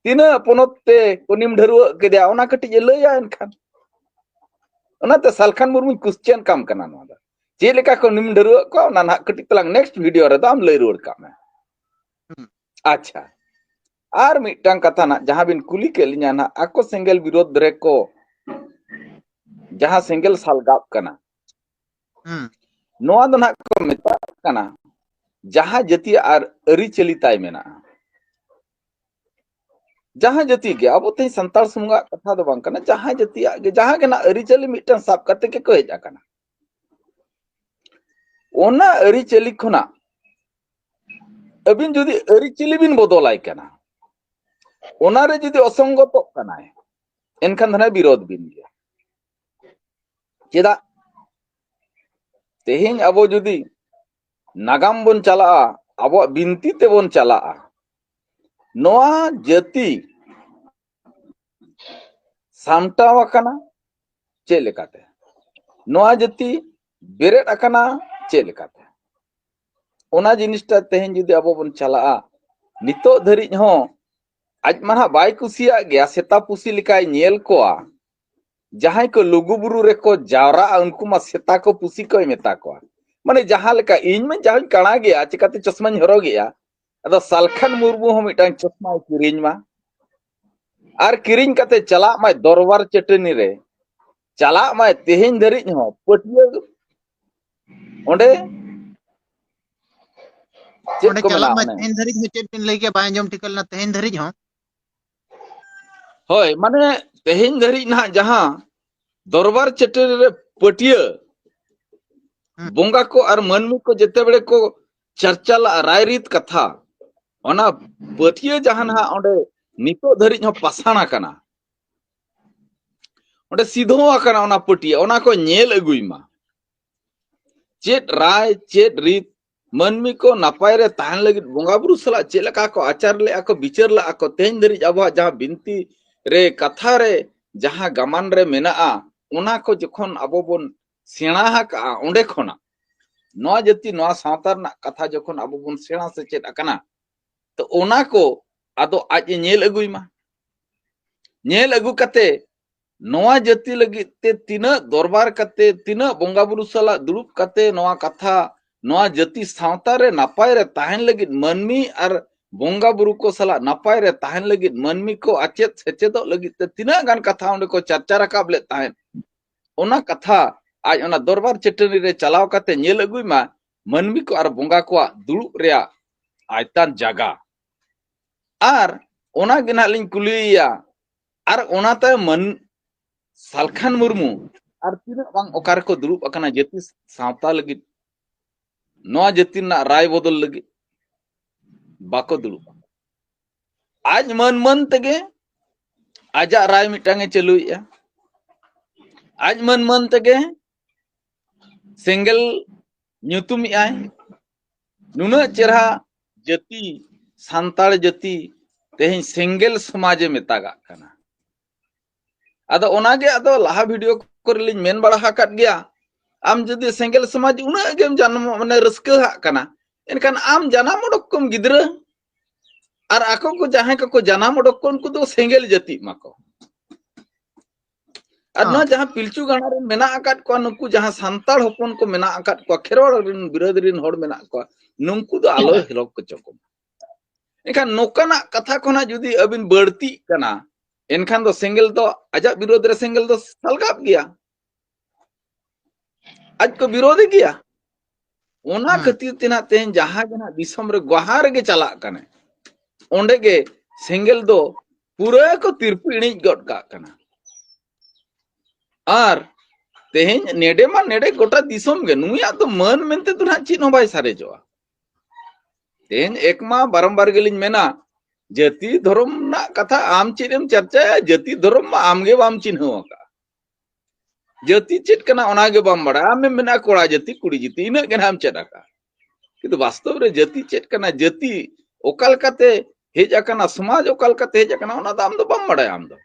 ᱛᱤᱱᱟᱹᱜ ᱯᱚᱱᱚᱛ ᱛᱮ ᱠᱚ ᱱᱤᱢᱰᱷᱟᱹᱨᱩᱣᱟᱜ ᱠᱮᱫᱮᱭᱟ, ᱚᱱᱟ ᱠᱟᱹᱴᱤᱡ ᱮ ᱞᱟᱹᱭᱟ ᱮᱱᱠᱷᱟᱱ᱾ ᱚᱱᱟᱛᱮ ᱥᱟᱞᱠᱷᱟᱱ ᱢᱩᱨᱢᱩᱧ question ᱠᱟᱢ ᱠᱟᱱᱟ ᱱᱚᱣᱟ ᱫᱚ᱾ ᱪᱮᱫ ᱞᱮᱠᱟ ᱠᱚ ᱱᱤᱢ ᱰᱷᱟᱹᱨᱣᱟᱹᱜ ᱠᱚᱣᱟ, ᱚᱱᱟ ᱱᱟᱦᱟᱜ ᱠᱟᱹᱴᱤᱡ ᱛᱟᱞᱟᱝ next video ᱨᱮᱫᱚ ᱟᱢ ᱞᱟᱹᱭ ᱨᱩᱣᱟᱹᱲ ᱠᱟᱜ ᱢᱮ᱾ ᱦᱩᱸ᱾ ᱟᱪᱪᱷᱟ, ᱟᱨ ᱢᱤᱫᱴᱟᱝ ᱠᱟᱛᱷᱟ ᱱᱟᱜ, ᱡᱟᱦᱟᱸ ᱵᱤᱱ ᱠᱩᱞᱤ ᱠᱮᱫ ᱞᱤᱧᱟ ᱱᱟᱜ, ᱟᱠᱚ ᱥᱮᱸᱜᱮᱞ ᱵᱤᱨᱳᱫᱷ ᱨᱮᱠᱚ ᱡᱟᱦᱟᱸ ᱥᱮᱸᱜᱮᱞ ᱥᱟᱞᱜᱟᱵ ᱠᱟᱱᱟ, ᱦᱩᱸ᱾ ᱱᱚᱣᱟ ᱫᱚ ᱱᱟᱜ ᱠᱚ ᱢᱮᱛᱟᱜ ᱠᱟᱱᱟ ᱡᱟᱦᱟᱸ ᱡᱟᱹᱛᱤᱭᱟᱜ ᱟᱨ ᱟᱹᱨᱤᱪᱟᱹᱞᱤ ᱛᱟᱭ ᱢᱮᱱᱟᱜᱼᱟ᱾ ᱡᱟᱦᱟᱸ ᱡᱟᱹᱛᱤ ᱜᱮ, ᱟᱵᱚ ᱛᱮᱦᱮᱧ ᱥᱟᱱᱛᱟᱲ ᱥᱩᱢᱩᱝᱟᱜ ᱠᱟᱛᱷᱟ ᱫᱚ ᱵᱟᱝ ᱠᱟᱱᱟ, ᱡᱟᱦᱟᱸ ᱡᱟᱹᱛᱤᱭᱟᱜ ᱜᱮ, ᱡᱟᱦᱟᱸ ᱜᱮ ᱱᱟᱜ ᱟᱹᱨᱤᱪᱟᱹᱞᱤ ᱢᱤᱫᱴᱟᱝ ᱥᱟᱵ ᱠᱟᱛᱮ ᱜᱮᱠᱚ ᱦᱮᱡ ᱟᱠᱟᱱᱟ᱾ ᱚᱱᱟ ᱟᱹᱨᱤᱪᱟᱹᱞᱤ ᱠᱷᱚᱱᱟᱜ ᱟᱹᱵᱤᱱ ᱡᱩᱫᱤ ᱟᱹᱨᱤᱪᱟᱹᱞᱤ ᱵᱤᱱ ᱵᱚᱫᱚᱞᱟᱭ ᱠᱟᱱᱟ, ᱚᱱᱟᱨᱮ ᱡᱩᱫᱤ ᱚᱥᱚᱝᱜᱚᱛᱚᱜ ᱠᱟᱱᱟᱭ, ᱮᱱᱠᱷᱟᱱ ᱫᱚ ᱱᱟᱜ ᱵᱤᱨᱳᱫᱷ ᱵᱤᱱ ᱜᱮᱭᱟ᱾ ᱪᱮᱫᱟᱜ? ᱛᱮᱦᱮᱧ ᱟᱵᱚ ᱡᱩᱫᱤ ᱱᱟᱜᱟᱢ ᱵᱚᱱ ᱪᱟᱞᱟᱜᱼᱟ, ᱟᱵᱚᱣᱟᱜ ᱵᱤᱱᱛᱤ ᱛᱮᱵᱚᱱ ᱪᱟᱞᱟᱜᱼᱟ, ᱱᱚᱣᱟ ᱡᱟᱹᱛᱤ ᱥᱟᱢᱴᱟᱣ ᱟᱠᱟᱱᱟ ᱪᱮᱫ ᱞᱮᱠᱟᱛᱮ? ᱱᱚᱣᱟ ᱡᱟᱹᱛᱤ ᱵᱮᱨᱮᱫ ᱟᱠᱟᱱᱟ ᱪᱮᱫ ᱞᱮᱠᱟᱛᱮ? ᱚᱱᱟ ᱡᱤᱱᱤᱥᱴᱟ ᱛᱮᱦᱮᱧ ᱡᱩᱫᱤ ᱟᱵᱚ ᱵᱚᱱ ᱪᱟᱞᱟᱜᱼᱟ, ᱱᱤᱛᱚᱜ ᱫᱷᱟᱹᱨᱤᱡ ᱦᱚᱸ ᱟᱡ ᱢᱟ ᱱᱟᱦᱟᱜ ᱵᱟᱭ ᱠᱩᱥᱤᱭᱟᱜ ᱜᱮᱭᱟ, ᱥᱮᱛᱟ ᱯᱩᱥᱤ ᱞᱮᱠᱟᱭ ᱧᱮᱞ ᱠᱚᱣᱟ᱾ ᱡᱟᱦᱟᱸᱭ ᱠᱚ ᱞᱩᱜᱩᱵᱩᱨᱩ ᱨᱮᱠᱚ ᱡᱟᱣᱨᱟᱜᱼᱟ, ᱩᱱᱠᱩ ᱢᱟ ᱥᱮᱛᱟ ᱠᱚ ᱯᱩᱥᱤ ᱠᱚᱭ ᱢᱮᱛᱟ ᱠᱚᱣᱟ᱾ ᱢᱟᱱᱮ ᱡᱟᱦᱟᱸ ᱞᱮᱠᱟ, ᱤᱧ ᱢᱟ ᱡᱟᱦᱟᱸᱧ ᱠᱟᱬᱟ ᱜᱮᱭᱟ, ᱪᱤᱠᱟᱹᱛᱮ ᱪᱚᱥᱢᱟᱧ ᱦᱚᱨᱚᱜᱮᱜᱼᱟ? ᱟᱫᱚ ᱥᱟᱞᱠᱷᱟᱱ ᱢᱩᱨᱢᱩ ᱦᱚᱸ ᱢᱤᱫᱴᱟᱝ ᱪᱚᱥᱢᱟᱭ ᱠᱤᱨᱤᱧ ᱢᱟ, ᱟᱨ ᱠᱤᱨᱤᱧ ᱠᱟᱛᱮ ᱪᱟᱞᱟᱜ ᱢᱟᱭ ᱫᱚᱨᱵᱟᱨ ᱪᱟᱹᱴᱟᱹᱱᱤ ᱨᱮ, ᱪᱟᱞᱟᱜ ᱢᱟᱭ ᱛᱮᱦᱮᱧ ᱫᱷᱟᱹᱨᱤᱡ ᱦᱚᱸ ᱯᱟᱹᱴᱭᱟᱹ ᱚᱸᱰᱮ ᱪᱮᱫ ᱚᱸᱰᱮ ᱠᱚ ᱪᱟᱞᱟᱜ ᱢᱮᱱᱟ ᱢᱟᱭ ᱚᱱᱮ? ᱛᱮᱦᱮᱧ ᱫᱷᱟᱹᱨᱤᱡ ᱦᱚᱸ ᱪᱮᱫ ᱵᱤᱱ ᱞᱟᱹᱭ ᱠᱮᱭᱟ? ᱵᱟᱭ ᱟᱸᱡᱚᱢ ᱴᱷᱤᱠᱟᱹ ᱞᱮᱱᱟ, ᱛᱮᱦᱮᱧ ᱫᱷᱟᱹᱨᱤᱡ ᱦᱚᱸ? ᱦᱳᱭ, ᱢᱟᱱᱮ ᱛᱮᱦᱮᱧ ᱫᱷᱟᱹᱨᱤᱡ ᱱᱟᱦᱟᱜ ᱡᱟᱦᱟᱸ ᱫᱚᱨᱵᱟᱨ ᱪᱟᱹᱴᱟᱹᱱᱤ ᱨᱮ ᱯᱟᱹᱴᱭᱟᱹ ᱦᱩᱸ᱾ ᱵᱚᱸᱜᱟ ᱠᱚ ᱟᱨ ᱢᱟᱹᱱᱢᱤ ᱠᱚ ᱡᱮᱛᱮ ᱵᱮᱲᱮ ᱠᱚ ᱪᱟᱨᱪᱟ ᱞᱟᱜᱼᱟ, ᱨᱟᱭᱨᱤᱛ ᱠᱟᱛᱷᱟ, ᱚᱱᱟ ᱯᱟᱹᱴᱭᱟᱹ ᱡᱟᱦᱟᱸ ᱱᱟᱦᱟᱜ ᱚᱸᱰᱮ ᱱᱤᱛᱚᱜ ᱫᱷᱟᱹᱨᱤᱡ ᱦᱚᱸ ᱯᱟᱥᱟᱱ ᱟᱠᱟᱱᱟ, ᱚᱸᱰᱮ ᱥᱤᱫᱷᱚ ᱟᱠᱟᱱᱟ ᱚᱱᱟ ᱯᱟᱹᱴᱭᱟᱹ, ᱚᱱᱟ ᱠᱚ ᱧᱮᱞ ᱟᱹᱜᱩᱭ ᱢᱟ᱾ ᱪᱮᱫ ᱨᱟᱭ, ᱪᱮᱫ ᱨᱤᱛ, ᱢᱟᱹᱱᱢᱤ ᱠᱚ ᱱᱟᱯᱟᱭ ᱨᱮ ᱛᱟᱦᱮᱱ ᱞᱟᱹᱜᱤᱫ ᱵᱚᱸᱜᱟ ᱵᱩᱨᱩ ᱥᱟᱞᱟᱜ ᱪᱮᱫ ᱞᱮᱠᱟ ᱠᱚ ᱟᱪᱟᱨ ᱞᱮᱜᱼᱟ ᱠᱚ, ᱵᱤᱪᱟᱹᱨ ᱞᱮᱜᱼᱟ ᱠᱚ, ᱛᱮᱦᱮᱧ ᱫᱷᱟᱹᱨᱤᱡ ᱟᱵᱚᱣᱟᱜ ᱡᱟᱦᱟᱸ ᱵᱤᱱᱛᱤ ᱨᱮ, ᱠᱟᱛᱷᱟ ᱨᱮ, ᱡᱟᱦᱟᱸ ᱜᱟᱢᱟᱱ ᱨᱮ ᱢᱮᱱᱟᱜᱼᱟ, ᱚᱱᱟ ᱠᱚ ᱡᱚᱠᱷᱚᱱ ᱟᱵᱚ ᱵᱚᱱ ᱥᱮᱬᱟ ᱟᱠᱟᱜᱼᱟ, ᱚᱸᱰᱮ ᱠᱷᱚᱱᱟᱜ ᱱᱚᱣᱟ ᱡᱟᱹᱛᱤ, ᱱᱚᱣᱟ ᱥᱟᱶᱛᱟ ᱨᱮᱱᱟᱜ ᱠᱟᱛᱷᱟ ᱡᱚᱠᱷᱚᱱ ᱟᱵᱚ ᱵᱚᱱ ᱥᱮᱬᱟ ᱥᱮᱪᱮᱫ ᱟᱠᱟᱱᱟ, ᱛᱚ ᱚᱱᱟ ᱠᱚ ᱟᱫᱚ ᱟᱡ ᱮ ᱧᱮᱞ ᱟᱹᱜᱩᱭ ᱢᱟ᱾ ᱧᱮᱞ ᱟᱹᱜᱩ ᱠᱟᱛᱮ ᱱᱚᱣᱟ ᱡᱟᱹᱛᱤ ᱞᱟᱹᱜᱤᱫ ᱛᱮ ᱛᱤᱱᱟᱹᱜ ᱫᱚᱨᱵᱟᱨ ᱠᱟᱛᱮ, ᱛᱤᱱᱟᱹᱜ ᱵᱚᱸᱜᱟ ᱵᱩᱨᱩ ᱥᱟᱞᱟᱜ ᱫᱩᱲᱩᱵ ᱠᱟᱛᱮ ᱱᱚᱣᱟ ᱠᱟᱛᱷᱟ, ᱱᱚᱣᱟ ᱡᱟᱹᱛᱤ ᱥᱟᱶᱛᱟ ᱨᱮ ᱱᱟᱯᱟᱭ ᱨᱮ ᱛᱟᱦᱮᱱ ᱞᱟᱹᱜᱤᱫ ᱢᱟᱹᱱᱢᱤ ᱟᱨ ᱵᱚᱸᱜᱟ ᱵᱩᱨᱩ ᱠᱚ ᱥᱟᱞᱟᱜ ᱱᱟᱯᱟᱭ ᱨᱮ ᱛᱟᱦᱮᱱ ᱞᱟᱹᱜᱤᱫ ᱢᱟᱹᱱᱢᱤ ᱠᱚ ᱟᱪᱮᱫ ᱥᱮᱪᱮᱫᱚᱜ ᱞᱟᱹᱜᱤᱫ ᱛᱮ ᱛᱤᱱᱟᱹᱜ ᱜᱟᱱ ᱠᱟᱛᱷᱟ ᱚᱸᱰᱮ ᱠᱚ ᱪᱟᱨᱪᱟ ᱨᱟᱠᱟᱵ ᱞᱮᱫ ᱛᱟᱦᱮᱸᱫ, ᱚᱱᱟ ᱠᱟᱛᱷᱟ ᱟᱡ ᱚᱱᱟ ᱫᱚᱨᱵᱟᱨ ᱪᱟᱹᱴᱟᱹᱱᱤ ᱨᱮ ᱪᱟᱞᱟᱣ ᱠᱟᱛᱮ ᱧᱮᱞ ᱟᱹᱜᱩᱭ ᱢᱟ, ᱢᱟᱹᱱᱢᱤ ᱠᱚ ᱟᱨ ᱵᱚᱸᱜᱟ ᱠᱚᱣᱟᱜ ᱫᱩᱲᱩᱵ ᱨᱮᱭᱟᱜ ᱟᱭᱛᱟᱱ ᱡᱟᱜᱟ᱾ ᱟᱨ ᱚᱱᱟ ᱜᱮ ᱱᱟᱦᱟᱜ ᱞᱤᱧ ᱠᱩᱞᱤᱭᱮᱭᱟ, ᱟᱨ ᱚᱱᱟ ᱛᱟᱭᱚᱢ ᱢᱟᱹᱱ ᱥᱟᱞᱠᱷᱟᱱ ᱢᱩᱨᱢᱩ ᱟᱨ ᱛᱤᱱᱟᱹᱜ ᱵᱟᱝ ᱚᱠᱟ ᱨᱮᱠᱚ ᱫᱩᱲᱩᱵ ᱟᱠᱟᱱᱟ ᱡᱟᱹᱛᱤ ᱥᱟᱶᱛᱟ ᱞᱟᱹᱜᱤᱫ, ᱱᱚᱣᱟ ᱡᱟᱹᱛᱤ ᱨᱮᱱᱟᱜ ᱨᱟᱭ ᱵᱚᱫᱚᱞ ᱞᱟᱹᱜᱤᱫ? ᱵᱟᱠᱚ ᱫᱩᱲᱩᱵ᱾ ᱟᱡ ᱢᱟᱹᱱ ᱢᱟᱹᱱ ᱛᱮᱜᱮ ᱟᱡᱟᱜ ᱨᱟᱭ ᱢᱤᱫᱴᱟᱝ ᱮ ᱪᱟᱹᱞᱩᱭᱮᱫᱼᱟ᱾ ᱟᱡ ᱢᱟᱹᱱ ᱢᱟᱹᱱ ᱛᱮᱜᱮ ᱥᱮᱸᱜᱮᱞ ᱧᱩᱛᱩᱢᱮᱜᱼᱟᱭ᱾ ᱱᱩᱱᱟᱹᱜ ᱪᱮᱨᱦᱟ ᱡᱟᱹᱛᱤ, ᱥᱟᱱᱛᱟᱲ ᱡᱟᱹᱛᱤ ᱛᱮᱦᱮᱧ ᱥᱮᱸᱜᱮᱞ ᱥᱚᱢᱟᱡᱽ ᱮ ᱢᱮᱛᱟᱜᱟᱜ ᱠᱟᱱᱟ᱾ ᱟᱫᱚ ᱚᱱᱟᱜᱮ ᱟᱫᱚ ᱞᱟᱦᱟ ᱵᱷᱤᱰᱤᱭᱳ ᱠᱚᱨᱮ ᱞᱤᱧ ᱢᱮᱱ ᱵᱟᱲᱟ ᱟᱠᱟᱫ ᱜᱮᱭᱟ, ᱟᱢ ᱡᱩᱫᱤ ᱥᱮᱸᱜᱮᱞ ᱥᱚᱢᱟᱡᱽ ᱩᱱᱟᱹᱜ ᱜᱮᱢ ᱡᱟᱱᱟᱢ, ᱢᱟᱱᱮ, ᱨᱟᱹᱥᱠᱟᱹ ᱦᱟᱜ ᱠᱟᱱᱟ, ᱮᱱᱠᱷᱟᱱ ᱟᱢ ᱡᱟᱱᱟᱢ ᱚᱰᱚᱠ ᱠᱚᱢ ᱜᱤᱫᱽᱨᱟᱹ, ᱟᱨ ᱟᱠᱚ ᱠᱚ ᱡᱟᱦᱟᱸᱭ ᱠᱚᱠᱚ ᱡᱟᱱᱟᱢ ᱚᱰᱚᱠ ᱠᱚ, ᱩᱱᱠᱩ ᱫᱚ ᱥᱮᱸᱜᱮᱞ ᱡᱟᱹᱛᱤᱜ ᱢᱟᱠᱚ᱾ ᱟᱨ ᱱᱚᱣᱟ ᱦᱮᱸ᱾ ᱡᱟᱦᱟᱸ ᱯᱤᱞᱪᱩ ᱜᱟᱲᱟ ᱨᱮᱱ ᱢᱮᱱᱟᱜ ᱟᱠᱟᱫ ᱠᱚᱣᱟ, ᱱᱩᱠᱩ ᱡᱟᱦᱟᱸ ᱥᱟᱱᱛᱟᱲ ᱦᱚᱯᱚᱱ ᱠᱚ ᱢᱮᱱᱟᱜ ᱟᱠᱟᱫ ᱠᱚᱣᱟ, ᱠᱷᱮᱨᱣᱟᱲ ᱨᱮᱱ ᱵᱤᱨᱟᱹᱫ ᱨᱮᱱ ᱦᱚᱲ ᱢᱮᱱᱟᱜ ᱠᱚᱣᱟ, ᱱᱩᱠᱩ ᱫᱚ ᱟᱞᱚ ᱦᱮᱸ᱾ ᱦᱮᱞᱚᱜ ᱦᱚᱪᱚ ᱠᱚᱢᱟ᱾ ᱮᱱᱠᱷᱟᱱ ᱱᱚᱝᱠᱟᱱᱟᱜ ᱠᱟᱛᱷᱟ ᱠᱷᱚᱱᱟᱜ ᱡᱩᱫᱤ ᱟᱹᱵᱤᱱ ᱵᱟᱹᱲᱛᱤᱜ ᱠᱟᱱᱟ, ᱮᱱᱠᱷᱟᱱ ᱫᱚ ᱥᱮᱸᱜᱮᱞ ᱫᱚ ᱟᱡᱟᱜ ᱵᱤᱨᱳᱫᱷ ᱨᱮ ᱥᱮᱸᱜᱮᱞ ᱫᱚ ᱥᱟᱞᱜᱟᱜ ᱜᱮᱭᱟ, ᱟᱡ ᱠᱚ ᱵᱤᱨᱳᱫᱷ ᱜᱮᱭᱟ᱾ ᱚᱱᱟ ᱦᱮᱸ᱾ ᱠᱷᱟᱹᱛᱤᱨ ᱛᱮ ᱱᱟᱜ ᱛᱮᱦᱮᱧ ᱡᱟᱦᱟᱸ ᱜᱮ ᱱᱟᱜ ᱫᱤᱥᱚᱢ ᱨᱮ ᱜᱚᱦᱟ ᱨᱮᱜᱮ ᱪᱟᱞᱟᱜ ᱠᱟᱱᱟ, ᱚᱸᱰᱮ ᱜᱮ ᱥᱮᱸᱜᱮᱞ ᱫᱚ ᱯᱩᱨᱟᱹ ᱠᱚ ᱛᱤᱨᱯᱤ ᱤᱬᱤᱡ ᱜᱚᱫ ᱠᱟᱜ ᱠᱟᱱᱟ᱾ ᱟᱨ ᱛᱮᱦᱮᱧ ᱱᱮᱰᱮ ᱢᱟ ᱱᱮᱰᱮ ᱜᱚᱴᱟ ᱫᱤᱥᱚᱢ ᱜᱮ ᱱᱩᱭᱟᱜ ᱫᱚ ᱢᱟᱹᱱ ᱢᱮᱱᱛᱮ ᱫᱚ ᱱᱟᱜ ᱪᱮᱫ ᱦᱚᱸ ᱵᱟᱭ ᱥᱟᱨᱮᱡᱚᱜᱼᱟ᱾ ᱛᱮᱦᱮᱧ ᱮᱠ ᱢᱟ ᱵᱟᱨᱚᱢᱵᱟᱨ ᱜᱮᱞᱤᱧ ᱢᱮᱱᱟ, ᱡᱟᱹᱛᱤ ᱫᱷᱚᱨᱚᱢ ᱨᱮᱱᱟᱜ ᱠᱟᱛᱷᱟ ᱟᱢ ᱪᱮᱫ ᱮᱢ ᱪᱟᱨᱪᱟᱭᱟ? ᱡᱟᱹᱛᱤ ᱫᱷᱚᱨᱚᱢ ᱢᱟ ᱟᱢ ᱜᱮ ᱵᱟᱢ ᱪᱤᱱᱦᱟᱹᱣ ᱟᱠᱟᱫᱼᱟ᱾ ᱡᱟᱹᱛᱤ ᱪᱮᱫ ᱠᱟᱱᱟ ᱚᱱᱟ ᱜᱮ ᱵᱟᱢ ᱵᱟᱲᱟᱭᱟ᱾ ᱟᱢᱮᱢ ᱢᱮᱱᱟ ᱠᱚᱲᱟ ᱡᱟᱹᱛᱤ, ᱠᱩᱲᱤ ᱡᱟᱹᱛᱤ, ᱤᱱᱟᱹᱜ ᱜᱮ ᱱᱟᱜ ᱮᱢ ᱪᱮᱫ ᱟᱠᱟᱫᱼᱟ᱾ ᱠᱤᱱᱛᱩ ᱵᱟᱥᱛᱚᱵ ᱨᱮ ᱡᱟᱹᱛᱤ ᱪᱮᱫ ᱠᱟᱱᱟ, ᱡᱟᱹᱛᱤ ᱚᱠᱟ ᱞᱮᱠᱟᱛᱮ ᱦᱮᱡ ᱟᱠᱟᱱᱟ, ᱥᱚᱢᱟᱡᱽ ᱚᱠᱟ ᱞᱮᱠᱟᱛᱮ ᱦᱮᱡ ᱟᱠᱟᱱᱟ, ᱚᱱᱟ ᱫᱚ ᱟᱢ ᱫᱚ ᱵᱟᱢ ᱵᱟᱲᱟᱭᱟ ᱟᱢ ᱫᱚ᱾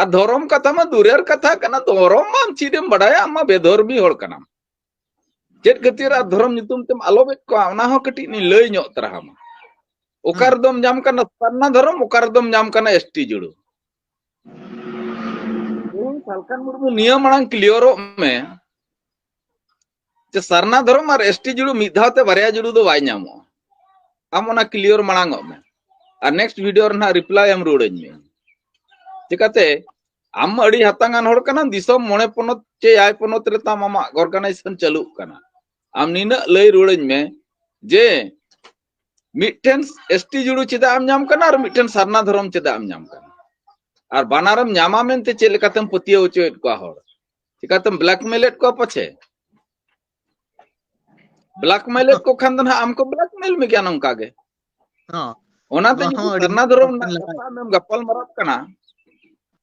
ᱟᱨ ᱫᱷᱚᱨᱚᱢ ᱠᱟᱛᱷᱟ ᱢᱟ ᱫᱩᱨᱮᱨ ᱠᱟᱛᱷᱟ ᱠᱟᱱᱟ, ᱫᱷᱚᱨᱚᱢ ᱢᱟ ᱟᱢ ᱪᱮᱫ ᱮᱢ ᱵᱟᱲᱟᱭᱟ, ᱟᱢ ᱢᱟ ᱵᱮᱫᱷᱚᱨᱢᱤ ᱦᱚᱲ ᱠᱟᱱᱟᱢ᱾ ᱪᱮᱫ ᱠᱷᱟᱹᱛᱤᱨ ᱟᱨ ᱫᱷᱚᱨᱚᱢ ᱧᱩᱛᱩᱢ ᱛᱮᱢ ᱟᱞᱚᱵᱮᱫ ᱠᱚᱣᱟ, ᱚᱱᱟ ᱦᱚᱸ ᱠᱟᱹᱴᱤᱡ ᱞᱤᱧ ᱞᱟᱹᱭ ᱧᱚᱜ ᱛᱟᱨᱟ ᱟᱢᱟ᱾ ᱚᱠᱟ ᱦᱩᱸ᱾ ᱨᱮᱫᱚᱢ ᱧᱟᱢ ᱠᱟᱱᱟ ᱥᱟᱨᱱᱟ ᱫᱷᱚᱨᱚᱢ, ᱚᱠᱟ ᱨᱮᱫᱚᱢ ᱧᱟᱢ ᱠᱟᱱᱟ ᱮᱥ ᱴᱤ ᱡᱩᱲᱩ᱾ ᱦᱩᱲᱩ ᱥᱟᱞᱠᱷᱟᱱ ᱢᱩᱨᱢᱩ, ᱱᱤᱭᱟᱹ ᱢᱟᱲᱟᱝ ᱠᱞᱤᱭᱟᱨᱚᱜ ᱢᱮ ᱡᱮ ᱥᱟᱨᱱᱟ ᱫᱷᱚᱨᱚᱢ ᱟᱨ ᱮᱥᱴᱤ ᱡᱩᱲᱩ ᱢᱤᱫ ᱫᱷᱟᱣ ᱛᱮ ᱵᱟᱨᱭᱟ ᱡᱩᱲᱩ ᱫᱚ ᱵᱟᱭ ᱧᱟᱢᱚᱜᱼᱟ᱾ ᱟᱢ ᱚᱱᱟ ᱠᱞᱤᱭᱟᱨ ᱢᱟᱲᱟᱝ ᱚᱜ ᱢᱮ, ᱟᱨ ᱱᱮᱠᱥᱴ ᱵᱷᱤᱰᱤᱭᱳ ᱨᱮ ᱱᱟᱦᱟᱜ ᱨᱤᱯᱞᱟᱭ ᱮᱢ ᱨᱩᱣᱟᱹᱲᱟᱹᱧ ᱢᱮ᱾ ᱪᱤᱠᱟᱛᱮ? ᱟᱢ ᱢᱟ ᱟᱹᱰᱤ ᱦᱟᱛᱟᱝᱟᱱ ᱦᱚᱲ ᱠᱟᱱᱟᱢ, ᱫᱤᱥᱚᱢ ᱢᱚᱬᱮ ᱯᱚᱱᱚᱛ ᱪᱮ ᱮᱭᱟᱭ ᱯᱚᱱᱚᱛ ᱨᱮ ᱛᱟᱢ ᱟᱢᱟᱜ ᱚᱨᱜᱟᱱᱟᱭᱡᱮᱥᱚᱱ ᱪᱟᱹᱞᱩᱜ ᱠᱟᱱᱟ᱾ ᱟᱢ ᱱᱤᱱᱟᱹᱜ ᱞᱟᱹᱭ ᱨᱩᱣᱟᱹᱲᱟᱹᱧ ᱢᱮ ᱡᱮ ᱢᱤᱫᱴᱮᱱ ᱮᱥᱴᱤ ᱡᱩᱲᱩ ᱪᱮᱫᱟᱜ ᱮᱢ ᱧᱟᱢ ᱠᱟᱱᱟ ᱟᱨ ᱢᱤᱫᱴᱮᱱ ᱥᱟᱨᱱᱟ ᱫᱷᱚᱨᱚᱢ ᱪᱮᱫᱟᱜ ᱮᱢ ᱧᱟᱢ ᱠᱟᱱᱟ? ᱟᱨ ᱵᱟᱱᱟᱨᱮᱢ ᱧᱟᱢᱟ ᱢᱮᱱᱛᱮ ᱪᱮᱫ ᱞᱮᱠᱟᱛᱮᱢ ᱯᱟᱹᱛᱭᱟᱹᱣ ᱦᱚᱪᱚᱭᱮᱫ ᱠᱚᱣᱟ ᱦᱚᱲ? ᱪᱤᱠᱟᱛᱮᱢ ᱵᱞᱮᱠᱢᱮᱞᱮᱫ ᱠᱚᱣᱟ ᱯᱟᱪᱷᱮ? ᱵᱞᱮᱠᱢᱮᱞᱮᱫ ᱠᱚ ᱠᱷᱟᱱ ᱫᱚ ᱱᱟᱦᱟᱜ ᱟᱢ ᱠᱚ ᱵᱞᱮᱠᱢᱮᱞ ᱢᱮ ᱜᱮᱭᱟ ᱱᱚᱝᱠᱟ ᱜᱮ᱾ ᱦᱚᱸ᱾ ᱚᱱᱟᱛᱮ ᱱᱚᱣᱟ ᱦᱚᱸ ᱡᱩᱫᱤ ᱟᱹᱰᱤ ᱥᱟᱨᱱᱟ ᱢᱚᱡᱽ ᱫᱷᱚᱨᱚᱢ ᱠᱟᱛᱷᱟ ᱨᱮᱱᱟᱜ ᱵᱮᱱ ᱞᱟᱹᱭ ᱠᱟᱛᱷᱟ ᱟᱢᱮᱢ ᱜᱟᱯᱟᱞ ᱢᱟᱨᱟᱜ ᱠᱟᱱᱟ,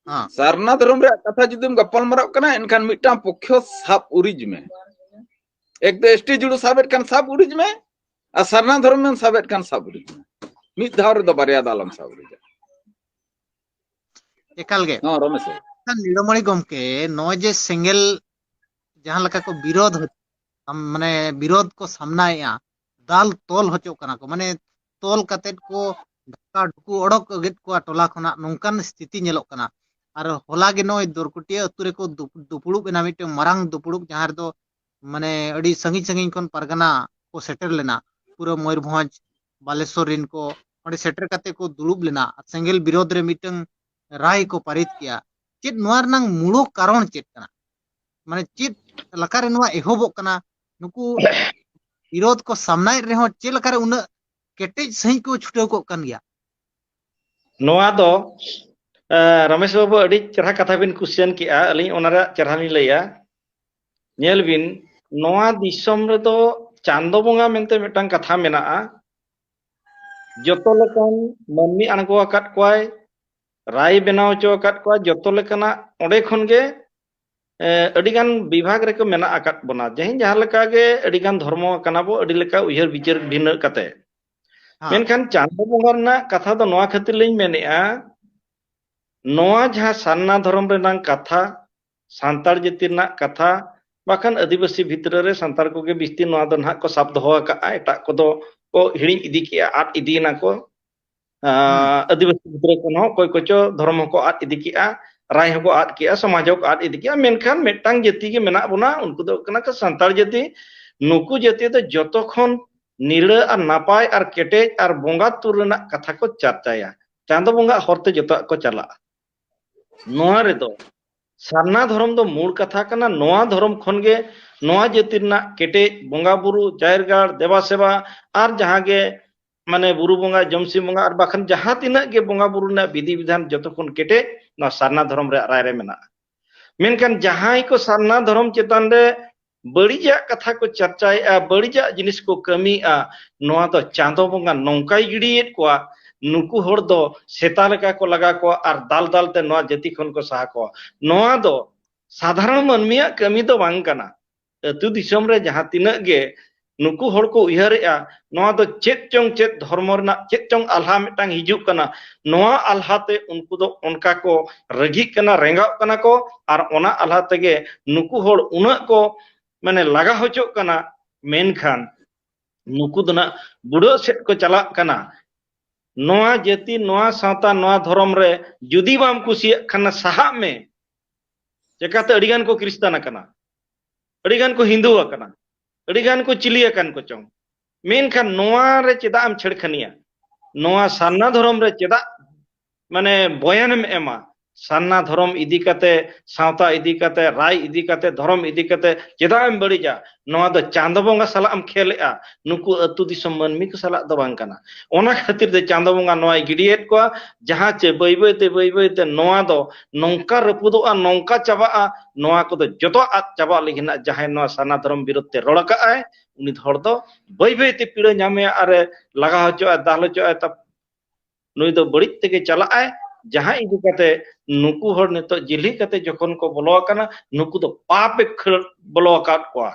ᱦᱚᱸ᱾ ᱥᱟᱨᱱᱟ ᱫᱷᱚᱨᱚᱢ ᱨᱮᱭᱟᱜ ᱠᱟᱛᱷᱟ ᱡᱩᱫᱤᱢ ᱜᱟᱯᱟᱞ ᱢᱟᱨᱟᱜ ᱠᱟᱱᱟ, ᱮᱱᱠᱷᱟᱱ ᱢᱤᱫᱴᱟᱝ ᱯᱚᱠᱠᱷᱚ ᱥᱟᱵ ᱩᱨᱤᱡ ᱢᱮ᱾ ᱮᱠ ᱫᱚ ᱮᱥᱴᱤ ᱡᱩᱲᱩ ᱥᱟᱵᱮᱫ ᱠᱷᱟᱱ ᱥᱟᱵ ᱩᱨᱤᱡ ᱢᱮ, ᱟᱨ ᱥᱟᱨᱱᱟ ᱫᱷᱚᱨᱚᱢ ᱮᱢ ᱥᱟᱵᱮᱫ ᱠᱷᱟᱱ ᱥᱟᱵ ᱩᱨᱤᱡ ᱢᱮ᱾ ᱢᱤᱫ ᱫᱷᱟᱣ ᱨᱮᱫᱚ ᱵᱟᱨᱭᱟ ᱫᱚ ᱟᱞᱚᱢ ᱥᱟᱵ ᱩᱨᱤᱡᱟ᱾ ᱮᱠᱟᱞ ᱜᱮ᱾ ᱦᱚᱸ, ᱨᱚᱢᱮᱥ ᱵᱟᱹᱵᱩ᱾ ᱮᱱᱠᱷᱟᱱ ᱱᱤᱲᱚᱢᱚᱬᱤ ᱜᱚᱢᱠᱮ, ᱱᱚᱜᱼᱚᱭ ᱡᱮ ᱥᱮᱸᱜᱮᱞ ᱡᱟᱦᱟᱸ ᱞᱮᱠᱟ ᱠᱚ ᱵᱤᱨᱳᱫ ᱦᱚᱪ-, ᱟᱢ, ᱢᱟᱱᱮ ᱵᱤᱨᱳᱫ ᱠᱚ ᱥᱟᱢᱱᱟᱭᱮᱫᱼᱟ, ᱫᱟᱞ ᱛᱚᱞ ᱦᱚᱪᱚᱜ ᱠᱟᱱᱟ ᱠᱚ, ᱢᱟᱱᱮ ᱛᱚᱞ ᱠᱟᱛᱮᱫ ᱠᱚ ᱰᱷᱟᱠᱟ ᱰᱷᱩᱠᱩ ᱚᱰᱚᱠ ᱟᱹᱜᱮᱫ ᱠᱚᱣᱟ ᱴᱚᱞᱟ ᱠᱷᱚᱱᱟᱜ, ᱱᱚᱝᱠᱟᱱ ᱥᱛᱷᱤᱛᱤ ᱧᱮᱞᱚᱜ ᱠᱟᱱᱟ᱾ ᱟᱨ ᱦᱚᱞᱟ ᱜᱮ ᱱᱚᱜᱼᱚᱭ ᱫᱚᱨᱠᱚᱴᱤᱭᱟᱹ ᱟᱹᱛᱩ ᱨᱮᱠᱚ ᱫᱩᱯ-, ᱫᱩᱯᱲᱩᱵ ᱮᱱᱟ, ᱢᱤᱫᱴᱟᱝ ᱢᱟᱨᱟᱝ ᱫᱩᱯᱲᱩᱵ, ᱡᱟᱦᱟᱸ ᱨᱮᱫᱚ ᱢᱟᱱᱮ ᱟᱹᱰᱤ ᱥᱟᱺᱜᱤᱧ ᱥᱟᱺᱜᱤᱧ ᱠᱷᱚᱱ ᱯᱟᱨᱜᱟᱱᱟ ᱠᱚ ᱥᱮᱴᱮᱨ ᱞᱮᱱᱟ, ᱯᱩᱨᱟᱹ ᱢᱚᱭᱩᱨᱵᱷᱚᱸᱡᱽ, ᱵᱟᱞᱮᱥᱚᱨ ᱨᱮᱱ ᱠᱚ ᱚᱸᱰᱮ ᱥᱮᱴᱮᱨ ᱠᱟᱛᱮ ᱠᱚ ᱫᱩᱲᱩᱵ ᱞᱮᱱᱟ, ᱥᱮᱸᱜᱮᱞ ᱵᱤᱨᱳᱫᱷ ᱨᱮ ᱢᱤᱫᱴᱟᱝ ᱨᱟᱭ ᱠᱚ ᱯᱟᱨᱤᱛ ᱠᱮᱜᱼᱟ᱾ ᱪᱮᱫ ᱱᱚᱣᱟ ᱨᱮᱱᱟᱝ ᱢᱩᱲᱚ ᱠᱟᱨᱚᱱ ᱪᱮᱫ ᱠᱟᱱᱟ? ᱢᱟᱱᱮ ᱪᱮᱫ ᱞᱮᱠᱟᱨᱮ ᱱᱚᱣᱟ ᱮᱦᱚᱵᱚᱜ ᱠᱟᱱᱟ? ᱱᱩᱠᱩ ᱵᱤᱨᱳᱫᱷ ᱠᱚ ᱥᱟᱢᱱᱟᱭᱮᱫ ᱨᱮᱦᱚᱸ ᱪᱮᱫ ᱞᱮᱠᱟᱨᱮ ᱩᱱᱟᱹᱜ ᱠᱮᱴᱮᱡ ᱥᱟᱺᱦᱤᱡ ᱠᱚ ᱪᱷᱩᱴᱟᱹᱣ ᱠᱚᱜ ᱠᱟᱱ ᱜᱮᱭᱟ? ᱱᱚᱣᱟ ᱫᱚ, ᱮ, ᱨᱚᱢᱮᱥ ᱵᱟᱹᱵᱩ, ᱟᱹᱰᱤ ᱪᱮᱨᱦᱟ ᱠᱟᱛᱷᱟ ᱵᱤᱱ ᱠᱩᱥᱪᱮᱱ ᱠᱮᱜᱼᱟ᱾ ᱟᱹᱞᱤᱧ ᱚᱱᱟ ᱨᱮᱭᱟᱜ ᱪᱮᱨᱦᱟ ᱞᱤᱧ ᱞᱟᱹᱭᱟ᱾ ᱧᱮᱞ ᱵᱤᱱ, ᱱᱚᱣᱟ ᱫᱤᱥᱚᱢ ᱨᱮᱫᱚ ᱪᱟᱸᱫᱚ ᱵᱚᱸᱜᱟ ᱢᱮᱱᱛᱮ ᱢᱤᱫᱴᱟᱝ ᱠᱟᱛᱷᱟ ᱢᱮᱱᱟᱜᱼᱟ᱾ ᱡᱚᱛᱚ ᱞᱮᱠᱟᱱ ᱢᱟᱹᱱᱢᱤ ᱟᱬᱜᱚ ᱟᱠᱟᱫ ᱠᱚᱣᱟᱭ, ᱨᱟᱭ ᱵᱮᱱᱟᱣ ᱦᱚᱪᱚ ᱟᱠᱟᱫ ᱠᱚᱣᱟ, ᱡᱚᱛᱚ ᱞᱮᱠᱟᱱᱟᱜ ᱚᱸᱰᱮ ᱠᱷᱚᱱ ᱜᱮ, ᱮ, ᱟᱹᱰᱤᱜᱟᱱ ᱵᱤᱵᱷᱟᱜᱽ ᱨᱮᱠᱚ ᱢᱮᱱᱟᱜ ᱟᱠᱟᱫ ᱵᱚᱱᱟ᱾ ᱡᱟᱦᱟᱸᱭ ᱡᱟᱦᱟᱸ ᱞᱮᱠᱟ ᱜᱮ ᱟᱹᱰᱤᱜᱟᱱ ᱫᱷᱚᱨᱢᱚ ᱠᱟᱱᱟ ᱵᱚ, ᱟᱹᱰᱤ ᱞᱮᱠᱟ ᱩᱭᱦᱟᱹᱨ ᱵᱤᱪᱟᱹᱨ ᱵᱷᱤᱱᱟᱹ ᱠᱟᱛᱮ᱾ ᱦᱮᱸ᱾ ᱢᱮᱱᱠᱷᱟᱱ ᱪᱟᱸᱫᱚ ᱵᱚᱸᱜᱟ ᱨᱮᱱᱟᱜ ᱠᱟᱛᱷᱟ ᱫᱚ ᱱᱚᱣᱟ ᱠᱷᱟᱹᱛᱤᱨ ᱞᱤᱧ ᱢᱮᱱᱮᱫᱼᱟ, ᱱᱚᱣᱟ ᱡᱟᱦᱟᱸ ᱥᱟᱨᱱᱟ ᱫᱷᱚᱨᱚᱢ ᱨᱮᱱᱟᱜ ᱠᱟᱛᱷᱟ, ᱥᱟᱱᱛᱟᱲ ᱡᱟᱹᱛᱤ ᱨᱮᱱᱟᱜ ᱠᱟᱛᱷᱟ, ᱵᱟᱠᱷᱟᱱ ᱟᱹᱫᱤᱵᱟᱹᱥᱤ ᱵᱷᱤᱛᱨᱤ ᱨᱮ ᱥᱟᱱᱛᱟᱲ ᱠᱚᱜᱮ ᱵᱤᱥᱛᱤ ᱱᱚᱣᱟ ᱫᱚ ᱱᱟᱦᱟᱜ ᱠᱚ ᱥᱟᱵ ᱫᱚᱦᱚ ᱟᱠᱟᱫᱼᱟ, ᱮᱴᱟᱜ ᱠᱚᱫᱚ ᱠᱚ ᱦᱤᱲᱤᱧ ᱤᱫᱤ ᱠᱮᱜᱼᱟ, ᱟᱫ ᱤᱫᱤᱭᱮᱱᱟ ᱠᱚ᱾ ᱟᱸ, ᱦᱩᱸ᱾ ᱟᱹᱫᱤᱵᱟᱹᱥᱤ ᱵᱷᱤᱛᱨᱤ ᱠᱷᱚᱱ ᱦᱚᱸ ᱚᱠᱚᱭ ᱠᱚᱪᱚ ᱫᱷᱚᱨᱚᱢ ᱦᱚᱸᱠᱚ ᱟᱫ ᱤᱫᱤ ᱠᱮᱜᱼᱟ᱾ ᱨᱟᱭ ᱦᱚᱸᱠᱚ ᱟᱫ ᱠᱮᱜᱼᱟ, ᱥᱚᱢᱟᱡᱽ ᱦᱚᱸᱠᱚ ᱟᱫ ᱤᱫᱤ ᱠᱮᱜᱼᱟ, ᱢᱮᱱᱠᱷᱟᱱ ᱢᱤᱫᱴᱟᱝ ᱡᱟᱹᱛᱤ ᱜᱮ ᱢᱮᱱᱟᱜ ᱵᱚᱱᱟ, ᱩᱱᱠᱩ ᱫᱚ ᱦᱩᱭᱩᱜ ᱠᱟᱱᱟ ᱠᱚ ᱥᱟᱱᱛᱟᱲ ᱡᱟᱹᱛᱤ᱾ ᱱᱩᱠᱩ ᱡᱟᱹᱛᱤ ᱫᱚ ᱡᱚᱛᱚ ᱠᱷᱚᱱ ᱱᱤᱨᱲᱟᱹ ᱟᱨ ᱱᱟᱯᱟᱭ ᱟᱨ ᱠᱮᱴᱮᱡ ᱟᱨ ᱵᱚᱸᱜᱟ ᱛᱩᱨ ᱨᱮᱱᱟᱜ ᱠᱟᱛᱷᱟ ᱠᱚ ᱪᱟᱨᱪᱟᱭᱟ, ᱪᱟᱸᱫᱚ ᱵᱚᱸᱜᱟ ᱦᱚᱨᱛᱮ ᱡᱚᱛᱚᱣᱟᱜ ᱠᱚ ᱪᱟᱞᱟᱜᱼᱟ᱾ ᱱᱚᱣᱟ ᱨᱮᱫᱚ ᱥᱟᱨᱱᱟ ᱫᱷᱚᱨᱚᱢ ᱫᱚ ᱢᱩᱲ ᱠᱟᱛᱷᱟ ᱠᱟᱱᱟ᱾ ᱱᱚᱣᱟ ᱫᱷᱚᱨᱚᱢ ᱠᱷᱚᱱ ᱜᱮ ᱱᱚᱣᱟ ᱡᱟᱹᱛᱤ ᱨᱮᱱᱟᱜ ᱠᱮᱴᱮᱡ ᱵᱚᱸᱜᱟ ᱵᱩᱨᱩ, ᱡᱟᱦᱮᱨ ᱜᱟᱲ, ᱫᱮᱵᱟ ᱥᱮᱵᱟ ᱟᱨ ᱡᱟᱦᱟᱸ ᱜᱮ ᱢᱟᱱᱮ ᱵᱩᱨᱩ ᱵᱚᱸᱜᱟ, ᱡᱚᱢᱥᱤᱢ ᱵᱚᱸᱜᱟ ᱟᱨ ᱵᱟᱠᱷᱟᱱ ᱡᱟᱦᱟᱸ ᱛᱤᱱᱟᱹᱜ ᱜᱮ ᱵᱚᱸᱜᱟ ᱵᱩᱨᱩ ᱨᱮᱱᱟᱜ ᱵᱤᱫᱷᱤ ᱵᱤᱫᱷᱟᱱ ᱡᱚᱛᱚ ᱠᱷᱚᱱ ᱠᱮᱴᱮᱡ ᱱᱚᱣᱟ ᱥᱟᱨᱱᱟ ᱫᱷᱚᱨᱚᱢ ᱨᱮᱭᱟᱜ ᱨᱟᱭ ᱨᱮ ᱢᱮᱱᱟᱜᱼᱟ᱾ ᱢᱮᱱᱠᱷᱟᱱ ᱡᱟᱦᱟᱸᱭ ᱠᱚ ᱥᱟᱨᱱᱟ ᱫᱷᱚᱨᱚᱢ ᱪᱮᱛᱟᱱ ᱨᱮ ᱵᱟᱹᱲᱤᱡᱟᱜ ᱠᱟᱛᱷᱟ ᱠᱚ ᱪᱟᱨᱪᱟᱭᱮᱫᱼᱟ, ᱵᱟᱹᱲᱤᱡᱟᱜ ᱡᱤᱱᱤᱥ ᱠᱚ ᱠᱟᱹᱢᱤᱭᱮᱫᱼᱟ, ᱱᱚᱣᱟ ᱫᱚ ᱪᱟᱸᱫᱚ ᱵᱚᱸᱜᱟ ᱱᱚᱝᱠᱟᱭ ᱜᱤᱰᱤᱭᱮᱫ ᱠᱚᱣᱟ, ᱱᱩᱠᱩ ᱦᱚᱲ ᱫᱚ ᱥᱮᱛᱟ ᱞᱮᱠᱟ ᱠᱚ ᱞᱟᱜᱟ ᱠᱚᱣᱟ ᱟᱨ ᱫᱟᱞ ᱫᱟᱞ ᱛᱮ ᱱᱚᱣᱟ ᱡᱟᱹᱛᱤ ᱠᱷᱚᱱ ᱠᱚ ᱥᱟᱦᱟ ᱠᱚᱣᱟ᱾ ᱱᱚᱣᱟ ᱫᱚ ᱥᱟᱫᱷᱟᱨᱚᱱ ᱢᱟᱹᱱᱢᱤᱭᱟᱜ ᱠᱟᱹᱢᱤ ᱫᱚ ᱵᱟᱝ ᱠᱟᱱᱟ᱾ ᱟᱹᱛᱩ ᱫᱤᱥᱚᱢ ᱨᱮ ᱡᱟᱦᱟᱸ ᱛᱤᱱᱟᱹᱜ ᱜᱮ ᱱᱩᱠᱩ ᱦᱚᱲ ᱠᱚ ᱩᱭᱦᱟᱹᱨᱮᱜᱼᱟ, ᱱᱚᱣᱟ ᱫᱚ ᱪᱮᱫ ᱪᱚᱝ ᱪᱮᱫ ᱫᱷᱚᱨᱢᱚ ᱨᱮᱱᱟᱜ ᱪᱮᱫ ᱪᱚᱝ ᱟᱞᱦᱟ ᱢᱤᱫᱴᱟᱝ ᱦᱤᱡᱩᱜ ᱠᱟᱱᱟ, ᱱᱚᱣᱟ ᱟᱞᱦᱟ ᱛᱮ ᱩᱱᱠᱩ ᱫᱚ ᱚᱱᱠᱟ ᱠᱚ ᱨᱟᱹᱜᱤᱜ ᱠᱟᱱᱟ, ᱨᱮᱸᱜᱟᱣᱜ ᱠᱟᱱᱟ ᱠᱚ, ᱟᱨ ᱚᱱᱟ ᱟᱞᱦᱟ ᱛᱮᱜᱮ ᱱᱩᱠᱩ ᱦᱚᱲ ᱩᱱᱟᱹᱜ ᱠᱚ ᱢᱟᱱᱮ ᱞᱟᱜᱟ ᱦᱚᱪᱚᱜ ᱠᱟᱱᱟ᱾ ᱢᱮᱱᱠᱷᱟᱱ ᱱᱩᱠᱩ ᱫᱚ ᱱᱟᱜ ᱵᱩᱰᱟᱹᱜ ᱥᱮᱫ ᱠᱚ ᱪᱟᱞᱟᱜ ᱠᱟᱱᱟ᱾ ᱱᱚᱣᱟ ᱡᱟᱹᱛᱤ, ᱱᱚᱣᱟ ᱥᱟᱶᱛᱟ, ᱱᱚᱣᱟ ᱫᱷᱚᱨᱚᱢ ᱨᱮ ᱡᱩᱫᱤ ᱵᱟᱢ ᱠᱩᱥᱤᱭᱟᱜ ᱠᱷᱟᱱ ᱥᱟᱦᱟᱜ ᱢᱮ᱾ ᱪᱮᱠᱟᱛᱮ ᱟᱹᱰᱤᱜᱟᱱ ᱠᱚ ᱠᱷᱨᱤᱥᱴᱟᱱ ᱟᱠᱟᱱᱟ, ᱟᱹᱰᱤᱜᱟᱱ ᱠᱚ ᱦᱤᱱᱫᱩ ᱟᱠᱟᱱᱟ, ᱟᱹᱰᱤᱜᱟᱱ ᱠᱚ ᱪᱤᱞᱤ ᱟᱠᱟᱱ ᱠᱚ ᱪᱚᱝ, ᱢᱮᱱᱠᱷᱟᱱ ᱱᱚᱣᱟ ᱨᱮ ᱪᱮᱫᱟᱜ ᱮᱢ ᱪᱷᱟᱹᱲᱠᱷᱟᱹᱱᱤᱭᱟ? ᱱᱚᱣᱟ ᱥᱟᱨᱱᱟ ᱫᱷᱚᱨᱚᱢ ᱨᱮ ᱪᱮᱫᱟᱜ ᱢᱟᱱᱮ ᱵᱚᱭᱟᱱᱮᱢ ᱮᱢᱟ? ᱥᱟᱨᱱᱟ ᱫᱷᱚᱨᱚᱢ ᱤᱫᱤ ᱠᱟᱛᱮ, ᱥᱟᱶᱛᱟ ᱤᱫᱤ ᱠᱟᱛᱮ, ᱨᱟᱭ ᱤᱫᱤ ᱠᱟᱛᱮ, ᱫᱷᱚᱨᱚᱢ ᱤᱫᱤ ᱠᱟᱛᱮ ᱪᱮᱫᱟᱜ ᱮᱢ ᱵᱟᱹᱲᱤᱡᱟ? ᱱᱚᱣᱟ ᱫᱚ ᱪᱟᱸᱫᱚ ᱵᱚᱸᱜᱟ ᱥᱟᱞᱟᱜ ᱮᱢ ᱠᱷᱮᱞᱮᱜᱼᱟ, ᱱᱩᱠᱩ ᱟᱹᱛᱩ ᱫᱤᱥᱚᱢ ᱢᱟᱹᱱᱢᱤ ᱠᱚ ᱥᱟᱞᱟᱜ ᱫᱚ ᱵᱟᱝ ᱠᱟᱱᱟ᱾ ᱚᱱᱟ ᱠᱷᱟᱹᱛᱤᱨ ᱛᱮ ᱪᱟᱸᱫᱚ ᱵᱚᱸᱜᱟ ᱱᱚᱣᱟᱭ ᱜᱤᱰᱤᱭᱮᱫ ᱠᱚᱣᱟ, ᱡᱟᱦᱟᱸ ᱪᱮ ᱵᱟᱹᱭ ᱵᱟᱹᱭ ᱛᱮ, ᱵᱟᱹᱭ ᱵᱟᱹᱭ ᱛᱮ ᱱᱚᱣᱟ ᱫᱚ ᱱᱚᱝᱠᱟ ᱨᱟᱹᱯᱩᱫᱚᱜᱼᱟ, ᱱᱚᱝᱠᱟ ᱪᱟᱵᱟᱜᱼᱟ, ᱱᱚᱣᱟ ᱠᱚᱫᱚ ᱡᱚᱛᱚ ᱟᱫ ᱪᱟᱵᱟᱜ ᱞᱟᱹᱜᱤᱫ ᱱᱟᱜ ᱡᱟᱦᱟᱸᱭ ᱱᱚᱣᱟ ᱥᱟᱨᱱᱟ ᱫᱷᱚᱨᱚᱢ ᱵᱤᱨᱩᱫᱷ ᱛᱮ ᱨᱚᱲ ᱟᱠᱟᱫ ᱟᱭ, ᱩᱱᱤ ᱦᱚᱲ ᱫᱚ ᱵᱟᱹᱭ ᱵᱟᱹᱭ ᱛᱮ ᱯᱤᱲᱟᱹ ᱧᱟᱢᱮᱭᱟ ᱟᱨᱮ ᱞᱟᱜᱟ ᱦᱚᱪᱚᱜᱼᱟ, ᱫᱟᱞ ᱦᱚᱪᱚᱜᱼᱟ, ᱛᱟ-, ᱱᱩᱭ ᱫᱚ ᱵᱟᱹᱲᱤᱡ ᱛᱮᱜᱮ ᱪᱟᱞᱟᱜ ᱟᱭ᱾ ᱡᱟᱦᱟᱸ ᱤᱫᱤ ᱠᱟᱛᱮ ᱱᱩᱠᱩ ᱦᱚᱲ ᱱᱤᱛᱚᱜ ᱡᱤᱞᱦᱤ ᱠᱟᱛᱮ ᱡᱚᱠᱷᱚᱱ ᱠᱚ ᱵᱚᱞᱚ ᱟᱠᱟᱱᱟ, ᱱᱩᱠᱩ ᱫᱚ ᱯᱟᱯ ᱮ ᱠᱷᱟᱹᱲ ᱵᱚᱞᱚ ᱟᱠᱟᱫ ᱠᱚᱣᱟ᱾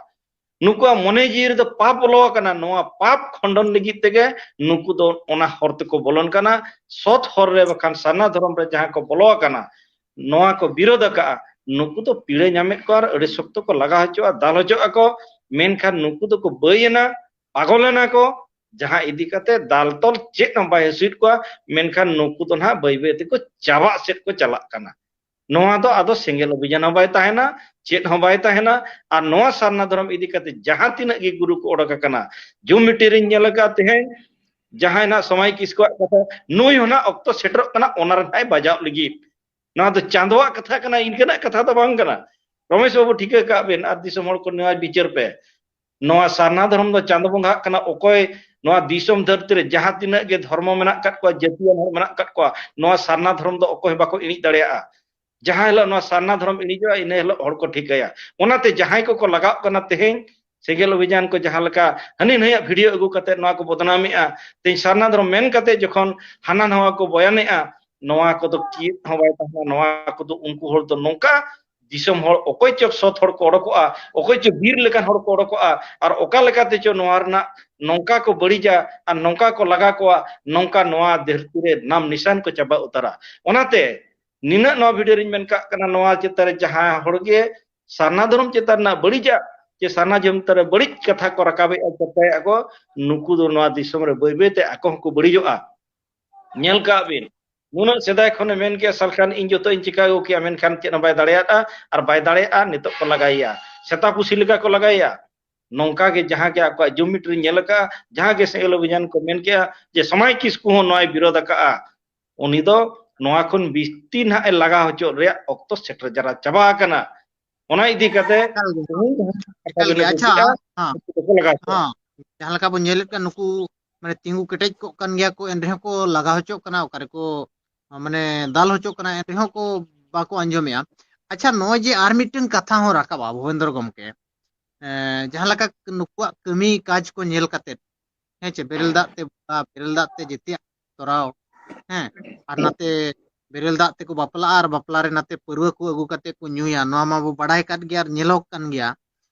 ᱱᱩᱠᱩᱣᱟᱜ ᱢᱚᱱᱮ ᱡᱤᱣᱤ ᱨᱮᱫᱚ ᱯᱟᱯ ᱵᱚᱞᱚ ᱟᱠᱟᱱᱟ᱾ ᱱᱚᱣᱟ ᱯᱟᱯ ᱠᱷᱚᱸᱰᱚᱱ ᱞᱟᱹᱜᱤᱫ ᱛᱮᱜᱮ ᱱᱩᱠᱩ ᱫᱚ ᱚᱱᱟ ᱦᱚᱨ ᱛᱮᱠᱚ ᱵᱚᱞᱚᱱ ᱠᱟᱱᱟ᱾ ᱥᱚᱛ ᱦᱚᱨ ᱨᱮ ᱵᱟᱠᱷᱟᱱ ᱥᱟᱨᱱᱟ ᱫᱷᱚᱨᱚᱢ ᱨᱮ ᱡᱟᱦᱟᱸ ᱠᱚ ᱵᱚᱞᱚ ᱟᱠᱟᱱᱟ, ᱱᱚᱣᱟ ᱠᱚ ᱵᱤᱨᱳᱫ ᱟᱠᱟᱜᱼᱟ, ᱱᱩᱠᱩ ᱫᱚ ᱯᱤᱲᱟᱹ ᱧᱟᱢᱮᱫ ᱠᱚᱣᱟ ᱟᱨ ᱟᱹᱰᱤ ᱥᱚᱠᱛᱚ ᱠᱚ ᱞᱟᱜᱟ ᱦᱚᱪᱚᱜᱼᱟ, ᱫᱟᱞ ᱦᱚᱪᱚᱜ ᱟᱠᱚ᱾ ᱢᱮᱱᱠᱷᱟᱱ ᱱᱩᱠᱩ ᱫᱚᱠᱚ ᱵᱟᱹᱭ ᱮᱱᱟ, ᱯᱟᱜᱚᱞ ᱮᱱᱟ ᱠᱚ, ᱡᱟᱦᱟᱸ ᱤᱫᱤ ᱠᱟᱛᱮ ᱫᱟᱞ ᱛᱚᱞ ᱪᱮᱫ ᱦᱚᱸ ᱵᱟᱭ ᱦᱟᱹᱥᱩᱭᱮᱫ ᱠᱚᱣᱟ᱾ ᱢᱮᱱᱠᱷᱟᱱ ᱱᱩᱠᱩ ᱫᱚ ᱱᱟᱦᱟᱜ ᱵᱟᱹᱭ ᱵᱟᱹᱭ ᱛᱮᱠᱚ ᱪᱟᱵᱟᱜ ᱥᱮᱫ ᱠᱚ ᱪᱟᱞᱟᱜ ᱠᱟᱱᱟ᱾ ᱱᱚᱣᱟ ᱫᱚ ᱟᱫᱚ ᱥᱮᱸᱜᱮᱞ ᱚᱵᱷᱤᱡᱟᱱ ᱦᱚᱸ ᱵᱟᱭ ᱛᱟᱦᱮᱱᱟ, ᱪᱮᱫ ᱦᱚᱸ ᱵᱟᱭ ᱛᱟᱦᱮᱱᱟ᱾ ᱟᱨ ᱱᱚᱣᱟ ᱥᱟᱨᱱᱟ ᱫᱷᱚᱨᱚᱢ ᱤᱫᱤ ᱠᱟᱛᱮ ᱡᱟᱦᱟᱸ ᱛᱤᱱᱟᱹᱜ ᱜᱮ ᱜᱩᱨᱩ ᱠᱚ ᱚᱰᱚᱠ ᱟᱠᱟᱱᱟ, ᱡᱩᱢ ᱢᱤᱴᱤᱝ ᱨᱤᱧ ᱧᱮᱞ ᱟᱠᱟᱫ ᱛᱮᱦᱮᱧ, ᱡᱟᱦᱟᱸᱭ ᱱᱟᱜ ᱥᱚᱢᱟᱭ ᱠᱤᱥᱠᱩᱣᱟᱜ ᱠᱟᱛᱷᱟ, ᱱᱩᱭ ᱦᱚᱸ ᱱᱟᱜ ᱚᱠᱛᱚ ᱥᱮᱴᱮᱨᱚᱜ ᱠᱟᱱᱟ, ᱚᱱᱟ ᱨᱮ ᱱᱟᱜ ᱮ ᱵᱟᱡᱟᱣ ᱞᱟᱹᱜᱤᱫ᱾ ᱱᱚᱣᱟ ᱫᱚ ᱪᱟᱸᱫᱚᱣᱟᱜ ᱠᱟᱛᱷᱟ ᱠᱟᱱᱟ, ᱤᱱᱠᱟᱹᱱᱟᱜ ᱠᱟᱛᱷᱟ ᱫᱚ ᱵᱟᱝ ᱠᱟᱱᱟ᱾ ᱨᱚᱢᱮᱥ ᱵᱟᱹᱵᱩ, ᱴᱷᱤᱠᱟᱹ ᱠᱟᱜ ᱵᱮᱱ ᱟᱨ ᱫᱤᱥᱚᱢ ᱦᱚᱲ ᱠᱚ ᱱᱚᱣᱟ ᱵᱤᱪᱟᱹᱨ ᱯᱮ᱾ ᱱᱚᱣᱟ ᱥᱟᱨᱱᱟ ᱫᱷᱚᱨᱚᱢ ᱫᱚ ᱪᱟᱸᱫᱚ ᱵᱚᱸᱜᱟᱜ ᱠᱟᱱᱟ᱾ ᱚᱠᱚᱭ ᱱᱚᱣᱟ ᱫᱤᱥᱚᱢ ᱫᱷᱟᱹᱨᱛᱤ ᱨᱮ ᱡᱟᱦᱟᱸ ᱛᱤᱱᱟᱹᱜ ᱜᱮ ᱫᱷᱚᱨᱢᱚ ᱢᱮᱱᱟᱜ ᱟᱠᱟᱫ ᱠᱚᱣᱟ, ᱡᱟᱹᱛᱤᱭᱟᱱ ᱦᱚᱲ ᱢᱮᱱᱟᱜ ᱟᱠᱟᱫ ᱠᱚᱣᱟ, ᱱᱚᱣᱟ ᱥᱟᱨᱱᱟ ᱫᱷᱚᱨᱚᱢ ᱫᱚ ᱚᱠᱚᱭ ᱦᱚᱸ ᱵᱟᱠᱚ ᱤᱬᱤᱡ ᱫᱟᱲᱮᱭᱟᱜᱼᱟ᱾ ᱡᱟᱦᱟᱸ ᱦᱤᱞᱳᱜ ᱱᱚᱣᱟ ᱥᱟᱨᱱᱟ ᱫᱷᱚᱨᱚᱢ ᱤᱬᱤᱡᱚᱜᱼᱟ, ᱤᱱᱟᱹ ᱦᱤᱞᱳᱜ ᱦᱚᱲ ᱠᱚ ᱴᱷᱤᱠᱟᱹᱭᱟ᱾ ᱚᱱᱟᱛᱮ ᱡᱟᱦᱟᱸᱭ ᱠᱚᱠᱚ ᱞᱟᱜᱟᱣ ᱠᱟᱱᱟ ᱛᱮᱦᱮᱧ ᱥᱮᱸᱜᱮᱞ ᱚᱵᱷᱤᱡᱟᱱ ᱠᱚ, ᱡᱟᱦᱟᱸ ᱞᱮᱠᱟ ᱦᱟᱹᱱᱤ ᱱᱟᱹᱭᱟᱜ ᱵᱷᱤᱰᱤᱭᱳ ᱟᱹᱜᱩ ᱠᱟᱛᱮ ᱱᱚᱣᱟ ᱠᱚ ᱵᱚᱫᱱᱟᱢᱮᱜᱼᱟ, ᱛᱮᱦᱮᱧ ᱥᱟᱨᱱᱟ ᱫᱷᱚᱨᱚᱢ ᱢᱮᱱ ᱠᱟᱛᱮ ᱡᱚᱠᱷᱚᱱ ᱦᱟᱱᱟ ᱱᱟᱣᱟ ᱠᱚ ᱵᱚᱭᱟᱱᱮᱜᱼᱟ, ᱱᱚᱣᱟ ᱠᱚᱫᱚ ᱪᱮᱫ ᱦᱚᱸ ᱵᱟᱭ ᱛᱟᱦᱮᱱᱟ᱾ ᱱᱚᱣᱟ ᱠᱚᱫᱚ ᱩᱱᱠᱩ ᱦᱚᱲ ᱫᱚ ᱱᱚᱝᱠᱟ ᱫᱤᱥᱚᱢ ᱦᱚᱲ, ᱚᱠᱚᱭ ᱪᱚ ᱥᱚᱛ ᱦᱚᱲ ᱠᱚ ᱚᱰᱚᱠᱚᱜᱼᱟ, ᱚᱠᱚᱭ ᱪᱚ ᱵᱤᱨ ᱞᱮᱠᱟᱱ ᱦᱚᱲ ᱠᱚ ᱚᱰᱚᱠᱚᱜᱼᱟ, ᱟᱨ ᱚᱠᱟ ᱞᱮᱠᱟᱛᱮ ᱪᱚ ᱱᱚᱣᱟ ᱨᱮᱱᱟᱜ ᱱᱚᱝᱠᱟ ᱠᱚ ᱵᱟᱹᱲᱤᱡᱟ ᱟᱨ ᱱᱚᱝᱠᱟ ᱠᱚ ᱞᱟᱜᱟ ᱠᱚᱣᱟ, ᱱᱚᱝᱠᱟ ᱱᱚᱣᱟ ᱫᱷᱟᱹᱨᱛᱤ ᱨᱮ ᱱᱟᱢ ᱱᱤᱥᱟᱱ ᱠᱚ ᱪᱟᱵᱟ ᱩᱛᱟᱹᱨᱟ᱾ ᱚᱱᱟᱛᱮ ᱱᱤᱱᱟᱹᱜ ᱱᱚᱣᱟ ᱵᱷᱤᱰᱤᱭᱳ ᱨᱤᱧ ᱢᱮᱱ ᱠᱟᱜ ᱠᱟᱱᱟ, ᱱᱚᱣᱟ ᱪᱮᱛᱟᱱ ᱨᱮ ᱡᱟᱦᱟᱸ ᱦᱚᱲ ᱜᱮ ᱥᱟᱨᱱᱟ ᱫᱷᱚᱨᱚᱢ ᱪᱮᱛᱟᱱ ᱨᱮᱱᱟᱜ ᱵᱟᱹᱲᱤᱡᱟᱜ, ᱪᱮ ᱥᱟᱨᱱᱟ ᱫᱷᱚᱨᱚᱢ ᱪᱮᱛᱟᱱ ᱨᱮ ᱵᱟᱹᱲᱤᱡ ᱠᱟᱛᱷᱟ ᱠᱚ ᱨᱟᱠᱟᱵᱮᱜᱼᱟ, ᱪᱮᱥᱴᱟᱭᱮᱜᱼᱟ ᱠᱚ, ᱱᱩᱠᱩ ᱫᱚ ᱱᱚᱣᱟ ᱫᱤᱥᱚᱢ ᱨᱮ ᱵᱟᱹᱭ ᱵᱟᱹᱭ ᱛᱮ ᱟᱠᱚ ᱦᱚᱸᱠᱚ ᱵᱟᱹᱲᱤᱡᱚᱜᱼᱟ᱾ ᱧᱮᱞ ᱠᱟᱜ ᱵᱤᱱ, ᱱᱩᱱᱟᱹᱜ ᱥᱮᱫᱟᱭ ᱠᱷᱚᱱᱮ ᱢᱮᱱ ᱠᱮᱜᱼᱟ, ᱥᱟᱞᱠᱷᱟᱱ ᱤᱧ ᱡᱚᱛᱚ ᱤᱧ ᱪᱤᱠᱟ ᱟᱹᱜᱩ ᱠᱮᱜᱼᱟ, ᱢᱮᱱᱠᱷᱟᱱ ᱪᱮᱫ ᱦᱚᱸ ᱵᱟᱭ ᱫᱟᱲᱮᱭᱟᱫᱼᱟ᱾ ᱟᱨ ᱵᱟᱭ ᱫᱟᱲᱮᱭᱟᱜᱼᱟ, ᱱᱤᱛᱚᱜ ᱠᱚ ᱞᱟᱜᱟᱭᱮᱭᱟ, ᱥᱮᱛᱟ ᱯᱩᱥᱤ ᱞᱮᱠᱟ ᱠᱚ ᱞᱟᱜᱟᱭᱮᱭᱟ᱾ ᱱᱚᱝᱠᱟ ᱜᱮ ᱡᱟᱦᱟᱸ ᱜᱮ ᱟᱠᱚᱣᱟᱜ ᱡᱩᱢᱤᱫ ᱨᱤᱧ ᱧᱮᱞ ᱟᱠᱟᱜᱼᱟ, ᱡᱟᱦᱟᱸ ᱜᱮ ᱥᱮᱸᱜᱮᱞ ᱚᱵᱷᱤᱡᱟᱱ ᱠᱚ ᱢᱮᱱ ᱠᱮᱜᱼᱟ ᱡᱮ ᱥᱚᱢᱟᱭ ᱠᱤᱥᱠᱩ ᱦᱚᱸ ᱱᱚᱣᱟᱭ ᱵᱤᱨᱳᱫᱷ ᱟᱠᱟᱜᱼᱟ, ᱩᱱᱤ ᱫᱚ ᱱᱚᱣᱟ ᱠᱷᱚᱱ ᱵᱤᱥᱛᱤ ᱱᱟᱦᱟᱜ ᱮ ᱞᱟᱜᱟ ᱦᱚᱪᱚᱜ ᱨᱮᱭᱟᱜ ᱚᱠᱛᱚ ᱥᱮᱴᱮᱨ ᱡᱟᱨᱟ ᱪᱟᱵᱟ ᱟᱠᱟᱱᱟ᱾ ᱚᱱᱟ ᱤᱫᱤ ᱠᱟᱛᱮ ᱮᱠᱟᱞ ᱜᱮ, ᱛᱮᱦᱮᱧ ᱡᱟᱦᱟᱸ ᱠᱟᱛᱷᱟ ᱮᱠᱟᱞ ᱵᱮᱱ ᱜᱮ᱾ ᱟᱹᱜᱩ ᱟᱪᱪᱷᱟ, ᱠᱮᱜᱼᱟ, ᱦᱮᱸ, ᱩᱱᱠᱩ ᱫᱚᱠᱚ ᱞᱟᱜᱟ ᱠᱚᱣᱟ᱾ ᱦᱮᱸ, ᱡᱟᱦᱟᱸ ᱞᱮᱠᱟ ᱵᱚᱱ ᱧᱮᱞᱮᱫ ᱠᱟᱱ, ᱱᱩᱠᱩ ᱢᱟᱱᱮ ᱛᱤᱸᱜᱩ ᱠᱮᱴᱮᱡ ᱠᱚᱜ ᱠᱟᱱ ᱜᱮᱭᱟ ᱠᱚ, ᱮᱱ ᱨᱮᱦᱚᱸ ᱠᱚ ᱞᱟᱜᱟ ᱦᱚᱪᱚᱜ ᱠᱟᱱᱟ, ᱚᱠᱟ ᱨᱮᱠᱚ ᱢᱟᱱᱮ ᱫᱟᱞ ᱦᱚᱪᱚᱜ ᱠᱟᱱᱟ, ᱮᱱ ᱨᱮᱦᱚᱸ ᱠᱚ ᱵᱟᱠᱚ ᱟᱸᱡᱚᱢᱮᱜᱼᱟ᱾ ᱟᱪᱪᱷᱟ, ᱱᱚᱜᱼᱚᱭ ᱡᱮ ᱟᱨ ᱢᱤᱫᱴᱟᱝ ᱠᱟᱛᱷᱟ ᱦᱚᱸ ᱨᱟᱠᱟᱵᱼᱟ ᱵᱷᱩᱵᱮᱱᱫᱨᱚ ᱜᱚᱢᱠᱮ, ᱮᱸ, ᱡᱟᱦᱟᱸ ᱞᱮᱠᱟ ᱱᱩᱠᱩᱣᱟᱜ ᱠᱟᱹᱢᱤ ᱠᱟᱡᱽ ᱠᱚ ᱧᱮᱞ ᱠᱟᱛᱮᱫ, ᱦᱮᱸ ᱪᱮ, ᱵᱮᱨᱮᱞ ᱫᱟᱜ ᱛᱮ ᱵᱚᱸᱜᱟ, ᱵᱮᱨᱮᱞ ᱫᱟᱜ ᱛᱮ ᱡᱮᱛᱮᱭᱟᱜ ᱛᱚᱨᱟᱣ, ᱦᱮᱸ, ᱟᱨ ᱱᱟᱛᱮ ᱵᱮᱨᱮᱞ ᱫᱟᱜ ᱛᱮᱠᱚ ᱵᱟᱯᱞᱟᱜᱼᱟ ᱟᱨ ᱵᱟᱯᱞᱟ ᱨᱮ ᱱᱟᱛᱮ ᱯᱟᱹᱨᱣᱟᱹ ᱠᱚ ᱟᱹᱜᱩ ᱠᱟᱛᱮ ᱠᱚ ᱧᱩᱭᱟ, ᱱᱚᱣᱟ ᱢᱟᱵᱚ ᱵᱟᱲᱟᱭ ᱠᱟᱫ ᱜᱮᱭᱟ ᱟᱨ ᱧᱮᱞᱚᱜ ᱠᱟᱱ ᱜᱮᱭᱟ᱾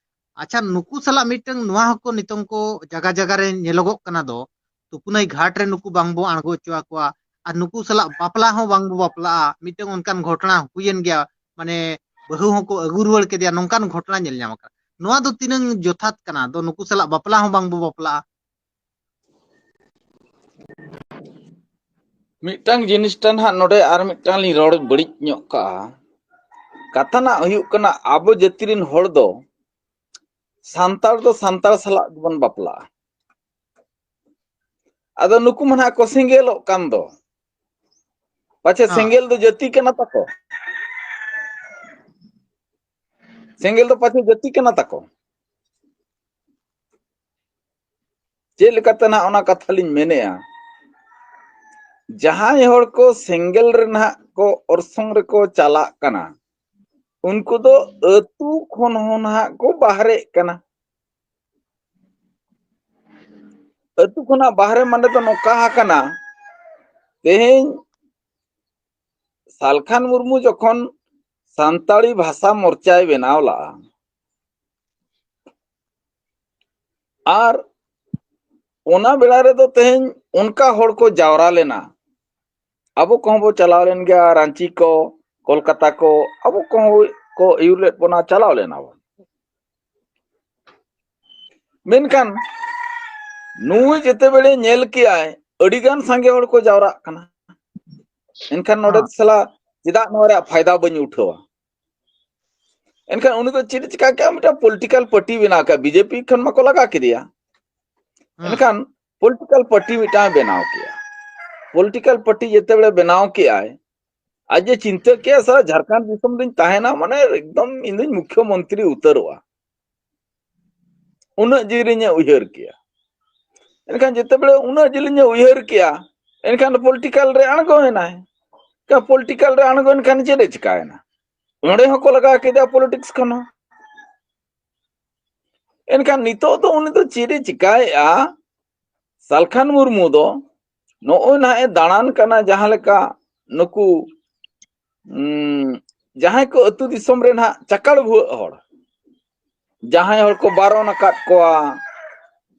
ᱟᱪᱪᱷᱟ, ᱱᱩᱠᱩ ᱥᱟᱞᱟᱜ ᱢᱤᱫᱴᱟᱝ ᱱᱚᱣᱟ ᱦᱚᱸᱠᱚ ᱱᱤᱛᱚᱝ ᱠᱚ ᱡᱟᱜᱟ ᱡᱟᱜᱟ ᱨᱮ ᱧᱮᱞᱚᱜᱚᱜ ᱠᱟᱱᱟ ᱫᱚ, ᱛᱩᱯᱩᱱᱟᱹᱭ ᱜᱷᱟᱴ ᱨᱮ ᱱᱩᱠᱩ ᱵᱟᱝᱵᱚ ᱟᱬᱜᱚ ᱦᱚᱪᱚ ᱟᱠᱚᱣᱟ, ᱟᱨ ᱱᱩᱠᱩ ᱥᱟᱞᱟᱜ ᱵᱟᱯᱞᱟ ᱦᱚᱸ ᱵᱟᱝᱵᱚ ᱵᱟᱯᱞᱟᱜᱼᱟ᱾ ᱢᱤᱫᱴᱟᱝ ᱚᱱᱠᱟᱱ ᱜᱷᱚᱴᱚᱱᱟ ᱦᱩᱭᱮᱱ ᱜᱮᱭᱟ, ᱢᱟᱱᱮ ᱵᱟᱹᱦᱩ ᱦᱚᱸᱠᱚ ᱟᱹᱜᱩ ᱨᱩᱣᱟᱹᱲ ᱠᱮᱫᱮᱭᱟ, ᱱᱚᱝᱠᱟᱱ ᱜᱷᱚᱴᱚᱱᱟ ᱧᱮᱞ ᱧᱟᱢ ᱟᱠᱟᱱᱟ᱾ ᱱᱚᱣᱟ ᱫᱚ ᱛᱤᱱᱟᱹᱝ ᱡᱚᱛᱷᱟᱛ ᱠᱟᱱᱟ? ᱫᱚ ᱱᱩᱠᱩ ᱥᱟᱞᱟᱜ ᱵᱟᱯᱞᱟ ᱦᱚᱸ ᱵᱟᱝᱵᱚ ᱵᱟᱯᱞᱟᱜᱼᱟ᱾ ᱢᱤᱫᱴᱟᱝ ᱡᱤᱱᱤᱥᱴᱟ ᱱᱟᱦᱟᱜ ᱱᱚᱰᱮ ᱟᱨ ᱢᱤᱫᱴᱟᱝ ᱞᱤᱧ ᱨᱚᱲ ᱵᱟᱹᱲᱤᱡ ᱧᱚᱜ ᱠᱟᱜᱼᱟ᱾ ᱠᱟᱛᱷᱟ ᱱᱟᱜ ᱦᱩᱭᱩᱜ ᱠᱟᱱᱟ, ᱟᱵᱚ ᱡᱟᱹᱛᱤ ᱨᱮᱱ ᱦᱚᱲ ᱫᱚ ᱥᱟᱱᱛᱟᱲ ᱫᱚ ᱥᱟᱱᱛᱟᱲ ᱥᱟᱞᱟᱜ ᱜᱮᱵᱚᱱ ᱵᱟᱯᱞᱟᱜᱼᱟ᱾ ᱟᱫᱚ ᱱᱩᱠᱩ ᱢᱟ ᱱᱟᱦᱟᱜ ᱠᱚ ᱥᱮᱸᱜᱮᱞᱚᱜ ᱠᱟᱱ ᱫᱚ, ᱯᱟᱪᱷᱮ ᱦᱮᱸ᱾ ᱥᱮᱸᱜᱮᱞ ᱫᱚ ᱡᱟᱹᱛᱤ ᱠᱟᱱᱟ ᱛᱟᱠᱚ? ᱥᱮᱸᱜᱮᱞ ᱫᱚ ᱯᱟᱪᱷᱮ ᱡᱟᱹᱛᱤ ᱠᱟᱱᱟ ᱛᱟᱠᱚ? ᱪᱮᱫ ᱞᱮᱠᱟᱛᱮ ᱱᱟᱦᱟᱜ ᱚᱱᱟ ᱠᱟᱛᱷᱟ ᱞᱤᱧ ᱢᱮᱱᱮᱜᱼᱟ, ᱡᱟᱦᱟᱸᱭ ᱦᱚᱲ ᱠᱚ ᱥᱮᱸᱜᱮᱞ ᱨᱮ ᱱᱟᱦᱟᱜ ᱠᱚ ᱚᱨᱥᱚᱝ ᱨᱮᱠᱚ ᱪᱟᱞᱟᱜ ᱠᱟᱱᱟ, ᱩᱱᱠᱩ ᱫᱚ ᱟᱹᱛᱩ ᱠᱷᱚᱱ ᱦᱚᱸ ᱱᱟᱦᱟᱜ ᱠᱚ ᱵᱟᱦᱨᱮᱜ ᱠᱟᱱᱟ᱾ ᱟᱹᱛᱩ ᱠᱷᱚᱱᱟᱜ ᱵᱟᱦᱨᱮ ᱢᱟᱱᱮ ᱫᱚ ᱱᱚᱝᱠᱟ ᱟᱠᱟᱱᱟ, ᱛᱮᱦᱮᱧ ᱥᱟᱞᱠᱷᱟᱱ ᱢᱩᱨᱢᱩ ᱡᱚᱠᱷᱚᱱ ᱥᱟᱱᱛᱟᱲᱤ ᱵᱷᱟᱥᱟ ᱢᱚᱨᱪᱟᱭ ᱵᱮᱱᱟᱣ ᱞᱟᱜᱼᱟ, ᱟᱨ ᱚᱱᱟ ᱵᱮᱲᱟ ᱨᱮᱫᱚ ᱛᱮᱦᱮᱧ ᱚᱱᱠᱟ ᱦᱚᱲ ᱠᱚ ᱡᱟᱣᱨᱟ ᱞᱮᱱᱟ, ᱟᱵᱚ ᱠᱚᱦᱚᱸ ᱵᱚ ᱪᱟᱞᱟᱣ ᱞᱮᱱ ᱜᱮᱭᱟ, ᱨᱟᱸᱪᱤ ᱠᱚ, ᱠᱳᱞᱠᱟᱛᱟ ᱠᱚ, ᱟᱵᱚ ᱠᱚᱦᱚᱸ ᱠᱚ ᱟᱹᱭᱩᱨ ᱞᱮᱫ ᱵᱚᱱᱟ, ᱪᱟᱞᱟᱣ ᱞᱮᱱᱟ ᱵᱚᱱ᱾ ᱢᱮᱱᱠᱷᱟᱱ ᱱᱩᱭ ᱡᱮᱛᱮ ᱵᱮᱲᱮ ᱧᱮᱞ ᱠᱮᱜᱼᱟᱭ, ᱟᱹᱰᱤ ᱜᱟᱱ ᱥᱟᱸᱜᱮ ᱦᱚᱲ ᱠᱚ ᱡᱟᱣᱨᱟᱜ ᱠᱟᱱᱟ, ᱮᱱᱠᱷᱟᱱ ᱱᱚᱰᱮ ᱦᱮᱸ᱾ ᱥᱟᱞᱟ ᱪᱮᱫᱟᱜ ᱱᱚᱣᱟ ᱨᱮᱭᱟᱜ ᱯᱷᱟᱭᱫᱟ ᱵᱟᱹᱧ ᱩᱴᱷᱟᱹᱣᱟ? ᱮᱱᱠᱷᱟᱱ ᱩᱱᱤ ᱫᱚ ᱪᱮᱫ ᱮ ᱪᱤᱠᱟ ᱠᱮᱜᱼᱟ? ᱢᱤᱫᱴᱟᱝ ᱯᱚᱞᱤᱴᱤᱠᱟᱞ ᱯᱟᱨᱴᱤ ᱵᱮᱱᱟᱣ ᱠᱮᱜᱼᱟ᱾ ᱵᱤᱡᱮᱯᱤ ᱠᱷᱚᱱ ᱢᱟᱠᱚ ᱞᱟᱜᱟ ᱠᱮᱫᱮᱭᱟ᱾ ᱦᱮᱸ᱾ ᱮᱱᱠᱷᱟᱱ ᱯᱚᱞᱤᱴᱤᱠᱟᱞ ᱯᱟᱨᱴᱤ ᱢᱤᱫᱴᱟᱝ ᱮ ᱵᱮᱱᱟᱣ ᱠᱮᱜᱼᱟ᱾ ᱯᱚᱞᱤᱴᱤᱠᱟᱞ ᱯᱟᱨᱴᱤ ᱡᱮᱛᱮ ᱵᱮᱲᱮ ᱵᱮᱱᱟᱣ ᱠᱮᱜᱼᱟᱭ, ᱟᱡ ᱡᱮ ᱪᱤᱱᱛᱟᱹ ᱠᱮᱜᱼᱟ, "ᱥᱟᱞᱟ ᱡᱷᱟᱲᱠᱷᱚᱸᱰ ᱫᱤᱥᱚᱢ ᱫᱩᱧ ᱛᱟᱦᱮᱱᱟ, ᱢᱟᱱᱮ ᱮᱠᱫᱚᱢ ᱤᱧ ᱫᱩᱧ ᱢᱩᱠᱷᱭᱚ ᱢᱚᱱᱛᱨᱤ ᱩᱛᱟᱹᱨᱚᱜᱼᱟ᱾" ᱩᱱᱟᱹᱜ ᱡᱤᱞᱤᱧ ᱮ ᱩᱭᱦᱟᱹᱨ ᱠᱮᱜᱼᱟ᱾ ᱮᱱᱠᱷᱟᱱ ᱡᱮᱛᱮ ᱵᱮᱲᱮ ᱩᱱᱟᱹᱜ ᱡᱤᱞᱤᱧ ᱮ ᱩᱭᱦᱟᱹᱨ ᱠᱮᱜᱼᱟ, ᱮᱱᱠᱷᱟᱱ ᱯᱚᱞᱤᱴᱤᱠᱟᱞ ᱨᱮ ᱟᱬᱜᱚᱭᱮᱱᱟᱭ᱾ ᱯᱚᱞᱤᱴᱤᱠᱟᱞ ᱨᱮ ᱟᱬᱜᱚᱭᱮᱱ ᱠᱷᱟᱱ ᱪᱮᱫ ᱮ ᱪᱤᱠᱟᱭᱮᱱᱟ? ᱚᱸᱰᱮ ᱦᱚᱸᱠᱚ ᱞᱟᱜᱟᱣ ᱠᱮᱫᱮᱭᱟ ᱯᱚᱞᱤᱴᱤᱠᱥ ᱠᱷᱚᱱ ᱦᱚᱸ᱾ ᱮᱱᱠᱷᱟᱱ ᱱᱤᱛᱚᱜ ᱫᱚ ᱩᱱᱤ ᱫᱚ ᱪᱮᱫ ᱮ ᱪᱤᱠᱟᱭᱮᱜᱼᱟ? ᱥᱟᱞᱠᱷᱟᱱ ᱢᱩᱨᱢᱩ ᱫᱚ ᱱᱚᱜᱼᱚᱭ ᱱᱟᱦᱟᱜ ᱮ ᱫᱟᱬᱟᱱ ᱠᱟᱱᱟ, ᱡᱟᱦᱟᱸ ᱞᱮᱠᱟ ᱱᱩᱠᱩ, ᱩᱸ, ᱡᱟᱦᱟᱸᱭ ᱠᱚ ᱟᱹᱛᱩ ᱫᱤᱥᱚᱢ ᱨᱮ ᱱᱟᱦᱟᱜ ᱪᱟᱠᱟᱲ ᱵᱷᱩᱣᱟᱹᱜ ᱦᱚᱲ, ᱡᱟᱦᱟᱸᱭ ᱦᱚᱲ ᱠᱚ ᱵᱟᱨᱚᱱ ᱟᱠᱟᱫ ᱠᱚᱣᱟ,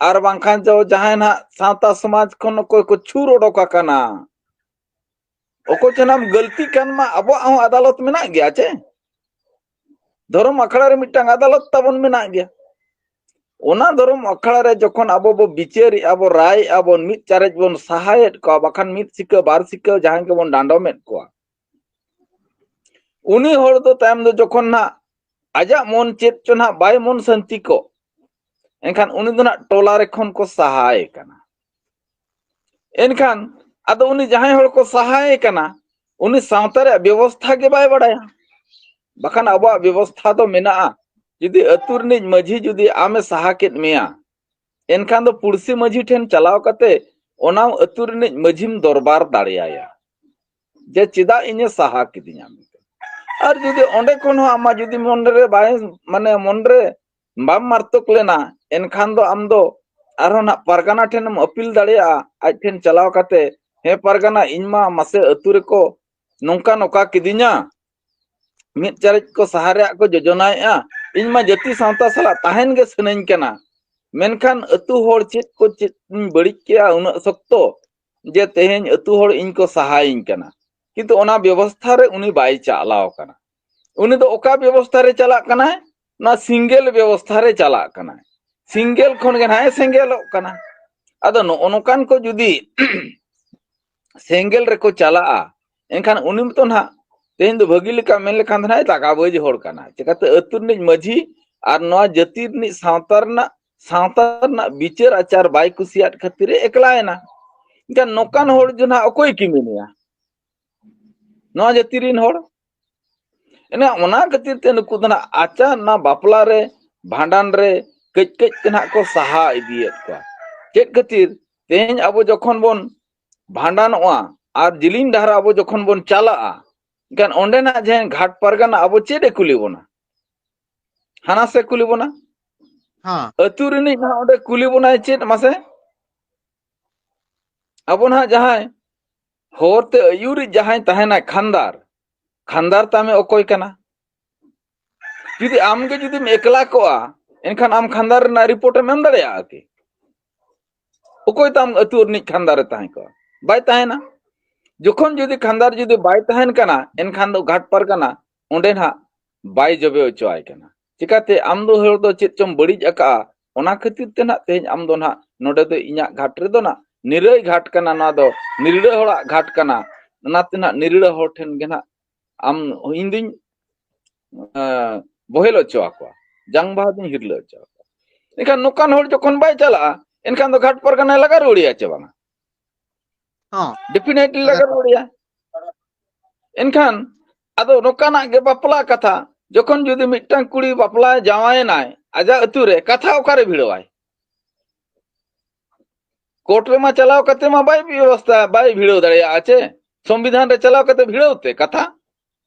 ᱟᱨ ᱵᱟᱝᱠᱷᱟᱱ ᱫᱚ ᱡᱟᱦᱟᱸᱭ ᱱᱟᱦᱟᱜ ᱥᱟᱶᱛᱟ ᱥᱚᱢᱟᱡᱽ ᱠᱷᱚᱱ ᱚᱠᱚᱭ ᱠᱚ ᱪᱷᱩᱨ ᱚᱰᱚᱠ ᱟᱠᱟᱱᱟ, ᱚᱠᱚᱭ ᱪᱚ ᱱᱟᱢ ᱜᱟᱹᱞᱛᱤ ᱠᱟᱱ ᱢᱟ, ᱟᱵᱚᱣᱟᱜ ᱦᱚᱸ ᱟᱫᱟᱞᱚᱛ ᱢᱮᱱᱟᱜ ᱜᱮᱭᱟ ᱪᱮ? ᱫᱷᱚᱨᱚᱢ ᱟᱠᱷᱲᱟ ᱨᱮ ᱢᱤᱫᱴᱟᱝ ᱟᱫᱟᱞᱚᱛ ᱛᱟᱵᱚᱱ ᱢᱮᱱᱟᱜ ᱜᱮᱭᱟ᱾ ᱚᱱᱟ ᱫᱷᱚᱨᱚᱢ ᱟᱠᱷᱲᱟ ᱨᱮ ᱡᱚᱠᱷᱚᱱ ᱟᱵᱚ ᱵᱚ ᱵᱤᱪᱟᱹᱨᱮᱜᱼᱟ, ᱵᱚ ᱨᱟᱭᱮᱜᱼᱟ ᱵᱚᱱ, ᱢᱤᱫ ᱪᱟᱨᱮᱡ ᱵᱚᱱ ᱥᱟᱦᱟᱭᱮᱫ ᱠᱚᱣᱟ, ᱵᱟᱠᱷᱟᱱ ᱢᱤᱫ ᱥᱤᱠᱟᱹ ᱵᱟᱨ ᱥᱤᱠᱟᱹ ᱡᱟᱦᱟᱸᱭ ᱜᱮᱵᱚᱱ ᱰᱟᱸᱰᱚᱢᱮᱫ ᱠᱚᱣᱟ, ᱩᱱᱤ ᱦᱚᱲ ᱫᱚ ᱛᱟᱭᱚᱢ ᱫᱚ ᱡᱚᱠᱷᱚᱱ ᱱᱟᱦᱟᱜ ᱟᱡᱟᱜ ᱢᱚᱱ ᱪᱮᱫ ᱪᱚ ᱱᱟᱦᱟᱜ ᱵᱟᱭ ᱢᱚᱱ ᱥᱟᱱᱛᱤ ᱠᱚᱜ, ᱮᱱᱠᱷᱟᱱ ᱩᱱᱤ ᱫᱚ ᱱᱟᱦᱟᱜ ᱴᱚᱞᱟ ᱨᱮ ᱠᱷᱚᱱ ᱠᱚ ᱥᱟᱦᱟᱭᱮ ᱠᱟᱱᱟ᱾ ᱮᱱᱠᱷᱟᱱ ᱟᱫᱚ ᱩᱱᱤ ᱡᱟᱦᱟᱸᱭ ᱦᱚᱲ ᱠᱚ ᱥᱟᱦᱟᱭᱮ ᱠᱟᱱᱟ, ᱩᱱᱤ ᱥᱟᱶᱛᱟ ᱨᱮᱭᱟᱜ ᱵᱮᱵᱚᱥᱛᱷᱟ ᱜᱮ ᱵᱟᱭ ᱵᱟᱲᱟᱭᱟ᱾ ᱵᱟᱠᱷᱟᱱ ᱟᱵᱚᱣᱟᱜ ᱵᱮᱵᱚᱥᱛᱷᱟ ᱫᱚ ᱢᱮᱱᱟᱜᱼᱟ, ᱡᱩᱫᱤ ᱟᱹᱛᱩ ᱨᱤᱱᱤᱡ ᱢᱟᱹᱡᱷᱤ ᱡᱩᱫᱤ ᱟᱢᱮ ᱥᱟᱦᱟ ᱠᱮᱫ ᱢᱮᱭᱟ, ᱮᱱᱠᱷᱟᱱ ᱫᱚ ᱯᱩᱲᱥᱤ ᱢᱟᱹᱡᱷᱤ ᱴᱷᱮᱱ ᱪᱟᱞᱟᱣ ᱠᱟᱛᱮ ᱚᱱᱟ ᱟᱹᱛᱩ ᱨᱤᱱᱤᱡ ᱢᱟᱹᱡᱷᱤᱢ ᱫᱚᱨᱵᱟᱨ ᱫᱟᱲᱮᱭᱟᱭᱟ ᱡᱮ ᱪᱮᱫᱟᱜ ᱤᱧᱮ ᱥᱟᱦᱟ ᱠᱤᱫᱤᱧᱟ ᱢᱮᱱᱛᱮ᱾ ᱟᱨ ᱡᱩᱫᱤ ᱚᱸᱰᱮ ᱠᱷᱚᱱ ᱦᱚᱸ ᱟᱢᱟᱜ ᱡᱩᱫᱤ ᱢᱚᱱᱨᱮ ᱵᱟᱭ, ᱢᱟᱱᱮ ᱢᱚᱱᱨᱮ ᱵᱟᱢ ᱢᱟᱨᱛᱚᱠ ᱞᱮᱱᱟ, ᱮᱱᱠᱷᱟᱱ ᱫᱚ ᱟᱢ ᱫᱚ ᱟᱨᱦᱚᱸ ᱱᱟᱜ ᱯᱟᱨᱜᱟᱱᱟ ᱴᱷᱮᱱᱮᱢ ᱟᱹᱯᱤᱞ ᱫᱟᱲᱮᱭᱟᱜᱼᱟ᱾ ᱟᱡ ᱴᱷᱮᱱ ᱪᱟᱞᱟᱣ ᱠᱟᱛᱮ, "ᱦᱮᱸ ᱯᱟᱨᱜᱟᱱᱟ, ᱤᱧ ᱢᱟ ᱢᱟᱥᱮ ᱟᱹᱛᱩ ᱨᱮᱠᱚ ᱱᱚᱝᱠᱟ ᱱᱚᱝᱠᱟ ᱠᱤᱫᱤᱧᱟ, ᱢᱤᱫ ᱪᱟᱨᱮᱡ ᱠᱚ ᱥᱟᱦᱟ ᱨᱮᱭᱟᱜ ᱠᱚ ᱡᱳᱡᱚᱱᱟᱭᱮᱫᱼᱟ, ᱤᱧ ᱢᱟ ᱡᱟᱹᱛᱤ ᱥᱟᱶᱛᱟ ᱥᱟᱞᱟᱜ ᱛᱟᱦᱮᱱ ᱜᱮ ᱥᱟᱱᱟᱧ ᱠᱟᱱᱟ, ᱢᱮᱱᱠᱷᱟᱱ ᱟᱹᱛᱩ ᱦᱚᱲ ᱪᱮᱫ ᱠᱚ ᱪᱮᱫ ᱤᱧ ᱵᱟᱹᱲᱤᱡ ᱠᱮᱜᱼᱟ ᱩᱱᱟᱹᱜ ᱥᱚᱠᱛᱚ ᱡᱮ ᱛᱮᱦᱮᱧ ᱟᱹᱛᱩ ᱦᱚᱲ ᱤᱧ ᱠᱚ ᱥᱟᱦᱟᱭᱤᱧ ᱠᱟᱱᱟ?" ᱠᱤᱱᱛᱩ ᱚᱱᱟ ᱵᱮᱵᱚᱥᱛᱷᱟ ᱨᱮ ᱩᱱᱤ ᱵᱟᱭ ᱪᱟᱞᱟᱣ ᱠᱟᱱᱟ᱾ ᱩᱱᱤ ᱫᱚ ᱚᱠᱟ ᱵᱮᱵᱚᱥᱛᱷᱟ ᱨᱮ ᱪᱟᱞᱟᱜ ᱠᱟᱱᱟᱭ? ᱱᱚᱣᱟ ᱥᱤᱸᱜᱮᱞ ᱵᱮᱵᱚᱥᱛᱷᱟ ᱨᱮ ᱪᱟᱞᱟᱜ ᱠᱟᱱᱟᱭ᱾ ᱥᱤᱸᱜᱮᱞ ᱠᱷᱚᱱ ᱜᱮ ᱱᱟᱦᱟᱜ ᱮ ᱥᱮᱸᱜᱮᱞᱚᱜ ᱠᱟᱱᱟ᱾ ᱟᱫᱚ ᱱᱚᱜᱼᱚ ᱱᱚᱝᱠᱟᱱ ᱠᱚ ᱡᱩᱫᱤ ᱥᱮᱸᱜᱮᱞ ᱨᱮᱠᱚ ᱪᱟᱞᱟᱜᱼᱟ, ᱮᱱᱠᱷᱟᱱ ᱩᱱᱤ ᱢᱟᱛᱚ ᱱᱟᱦᱟᱜ ᱛᱮᱦᱮᱧ ᱫᱚ ᱵᱷᱟᱹᱜᱤ ᱞᱮᱠᱟ ᱢᱮᱱ ᱞᱮᱠᱷᱟᱱ ᱫᱚ ᱱᱟᱦᱟᱜ ᱫᱟᱜᱟᱵᱟᱹᱡᱤ ᱦᱚᱲ ᱠᱟᱱᱟ᱾ ᱪᱤᱠᱟᱹᱛᱮ ᱟᱹᱛᱩ ᱨᱤᱱᱤᱡ ᱢᱟᱹᱡᱷᱤ ᱟᱨ ᱱᱚᱣᱟ ᱡᱟᱹᱛᱤ ᱨᱤᱱᱤᱡ ᱥᱟᱶᱛᱟ ᱨᱮᱱᱟᱜ, ᱥᱟᱶᱛᱟ ᱨᱮᱱᱟᱜ ᱵᱤᱪᱟᱹᱨ ᱟᱪᱟᱨ ᱵᱟᱭ ᱠᱩᱥᱤᱭᱟᱫ ᱠᱷᱟᱹᱛᱤᱨ ᱮ ᱮᱠᱞᱟᱭᱮᱱᱟ᱾ ᱮᱱᱠᱷᱟᱱ ᱱᱚᱝᱠᱟᱱ ᱦᱚᱲ ᱫᱚ ᱱᱟᱦᱟᱜ ᱚᱠᱚᱭ ᱠᱤᱢᱤᱱᱮᱭᱟ? ᱱᱚᱣᱟ ᱡᱟᱹᱛᱤ ᱨᱤᱱ ᱦᱚᱲ᱾ ᱮᱱᱟ ᱚᱱᱟ ᱠᱷᱟᱹᱛᱤᱨ ᱛᱮ ᱱᱩᱠᱩ ᱫᱚ ᱱᱟᱦᱟᱜ ᱟᱪᱟᱨ ᱚᱱᱟ ᱵᱟᱯᱞᱟ ᱨᱮ, ᱵᱷᱟᱸᱰᱟᱱ ᱨᱮ ᱠᱟᱹᱡ ᱠᱟᱹᱡ ᱛᱮ ᱱᱟᱦᱟᱜ ᱠᱚ ᱥᱟᱦᱟ ᱤᱫᱤᱭᱮᱫ ᱠᱚᱣᱟ᱾ ᱪᱮᱫ ᱠᱷᱟᱹᱛᱤᱨ? ᱛᱮᱦᱮᱧ ᱟᱵᱚ ᱡᱚᱠᱷᱚᱱ ᱵᱚᱱ ᱵᱷᱟᱸᱰᱟᱱᱚᱜᱼᱟ ᱟᱨ ᱡᱤᱞᱤᱧ ᱰᱟᱦᱟᱨ ᱟᱵᱚ ᱡᱚᱠᱷᱚᱱ ᱵᱚᱱ ᱪᱟᱞᱟᱜᱼᱟ, ᱮᱱᱠᱷᱟᱱ ᱚᱸᱰᱮᱱᱟᱜ ᱡᱟᱦᱟᱸᱭ ᱜᱷᱟᱴ ᱯᱟᱨᱜᱟᱱᱟ ᱟᱵᱚ ᱪᱮᱫ ᱮ ᱠᱩᱞᱤ ᱵᱚᱱᱟ? ᱦᱟᱱᱟ ᱥᱮ ᱠᱩᱞᱤ ᱵᱚᱱᱟ? ᱦᱮᱸ᱾ ᱟᱹᱛᱩ ᱨᱤᱱᱤᱡ ᱱᱟᱦᱟᱜ ᱚᱸᱰᱮ ᱠᱩᱞᱤ ᱵᱚᱱᱟᱭ ᱪᱮᱫ ᱢᱟᱥᱮ? ᱟᱵᱚ ᱱᱟᱦᱟᱜ ᱡᱟᱦᱟᱸᱭ ᱦᱚᱨ ᱛᱮ ᱟᱹᱭᱩᱨᱤᱡ ᱡᱟᱦᱟᱸᱭ ᱛᱟᱦᱮᱱᱟᱭ ᱠᱷᱟᱱᱫᱟᱨ, ᱠᱷᱟᱱᱫᱟᱨ ᱛᱟᱢᱮ ᱚᱠᱚᱭ ᱠᱟᱱᱟ? ᱡᱩᱫᱤ ᱟᱢ ᱜᱮ ᱡᱩᱫᱤᱢ ᱮᱠᱞᱟ ᱠᱚᱜᱼᱟ, ᱮᱱᱠᱷᱟᱱ ᱟᱢ ᱠᱷᱟᱱᱫᱟᱨ ᱨᱮᱱᱟᱜ ᱨᱤᱯᱳᱨᱴ ᱮᱢ ᱮᱢ ᱫᱟᱲᱮᱭᱟᱜᱼᱟ ᱠᱤ? ᱚᱠᱚᱭ ᱛᱟᱢ ᱟᱹᱛᱩ ᱨᱤᱱᱤᱡ ᱠᱷᱟᱱᱫᱟᱨ ᱨᱮ ᱛᱟᱦᱮᱸ ᱠᱚᱜᱼᱟ? ᱵᱟᱭ ᱛᱟᱦᱮᱱᱟ᱾ ᱡᱚᱠᱷᱚᱱ ᱡᱩᱫᱤ ᱠᱷᱟᱱᱫᱟᱨ ᱡᱩᱫᱤ ᱵᱟᱭ ᱛᱟᱦᱮᱱ ᱠᱟᱱᱟ, ᱮᱱᱠᱷᱟᱱ ᱫᱚ ᱜᱷᱟᱴ ᱯᱟᱨᱜᱟᱱᱟ ᱚᱸᱰᱮ ᱱᱟᱦᱟᱜ ᱵᱟᱭ ᱡᱚᱵᱮ ᱦᱚᱪᱚᱣᱟᱭ ᱠᱟᱱᱟ᱾ ᱪᱤᱠᱟᱹᱛᱮ ᱟᱢ ᱫᱚ ᱦᱚᱲ ᱫᱚ ᱪᱮᱫ ᱪᱚᱢ ᱵᱟᱹᱲᱤᱡ ᱟᱠᱟᱜᱼᱟ, ᱚᱱᱟ ᱠᱷᱟᱹᱛᱤᱨ ᱛᱮ ᱱᱟᱦᱟᱜ ᱛᱮᱦᱮᱧ ᱟᱢ ᱫᱚ ᱱᱟᱦᱟᱜ ᱱᱚᱰᱮ ᱫᱚ ᱤᱧᱟᱹᱜ ᱜᱷᱟᱴ ᱨᱮᱫᱚ ᱱᱟᱦᱟᱜ ᱱᱤᱨᱟᱹᱭ ᱜᱷᱟᱴ ᱠᱟᱱᱟ, ᱱᱚᱣᱟ ᱫᱚ ᱱᱤᱨᱲᱟᱹ ᱦᱚᱲᱟᱜ ᱜᱷᱟᱴ ᱠᱟᱱᱟ, ᱚᱱᱟᱛᱮ ᱱᱟᱦᱟᱜ ᱱᱤᱨᱲᱟᱹ ᱦᱚᱲ ᱴᱷᱮᱱ ᱜᱮ ᱱᱟᱦᱟᱜ ᱟᱢ, ᱤᱧ ᱫᱩᱧ, ᱮᱸ, ᱵᱚᱦᱮᱞ ᱦᱚᱪᱚ ᱟᱠᱚᱣᱟ, ᱡᱟᱝ ᱵᱟᱦᱟ ᱫᱩᱧ ᱦᱤᱨᱞᱟᱹ ᱦᱚᱪᱚ ᱟᱠᱚᱣᱟ᱾ ᱮᱱᱠᱷᱟᱱ ᱱᱚᱝᱠᱟᱱ ᱦᱚᱲ ᱡᱚᱠᱷᱚᱱ ᱵᱟᱭ ᱪᱟᱞᱟᱜᱼᱟ, ᱮᱱᱠᱷᱟᱱ ᱫᱚ ᱜᱷᱟᱴ ᱯᱟᱨᱜᱟᱱᱟᱭ ᱞᱟᱜᱟ ᱨᱩᱣᱟᱹᱲᱮᱭᱟ ᱪᱮ ᱵᱟᱝᱟ? ᱦᱚᱸ᱾ ᱰᱮᱯᱷᱤᱱᱮᱴᱞᱤ ᱞᱟᱜᱟ ᱨᱩᱣᱟᱹᱲᱮᱭᱟ᱾ ᱮᱱᱠᱷᱟᱱ ᱟᱫᱚ ᱱᱚᱝᱠᱟᱱᱟᱜ ᱜᱮ ᱵᱟᱯᱞᱟ ᱠᱟᱛᱷᱟ, ᱡᱚᱠᱷᱚᱱ ᱡᱩᱫᱤ ᱢᱤᱫᱴᱟᱝ ᱠᱩᱲᱤ ᱵᱟᱯᱞᱟ ᱡᱟᱶᱟᱭᱮᱱᱟᱭ, ᱟᱡᱟᱜ ᱟᱹᱛᱩ ᱨᱮ ᱠᱟᱛᱷᱟ ᱚᱠᱟᱨᱮ ᱵᱷᱤᱲᱟᱹᱣᱟᱭ? ᱠᱳᱨᱴ ᱨᱮᱢᱟ ᱪᱟᱞᱟᱣ ᱠᱟᱛᱮ ᱢᱟ ᱵᱟᱭ ᱵᱮᱵᱚᱥᱛᱷᱟ, ᱵᱟᱭ ᱵᱷᱤᱲᱟᱹᱣ ᱫᱟᱲᱮᱭᱟᱜᱼᱟ ᱪᱮ? ᱥᱚᱝᱵᱤᱫᱷᱟᱱ ᱨᱮ ᱪᱟᱞᱟᱣ ᱠᱟᱛᱮ ᱵᱷᱤᱲᱟᱹᱣ ᱛᱮ ᱠᱟᱛᱷᱟ?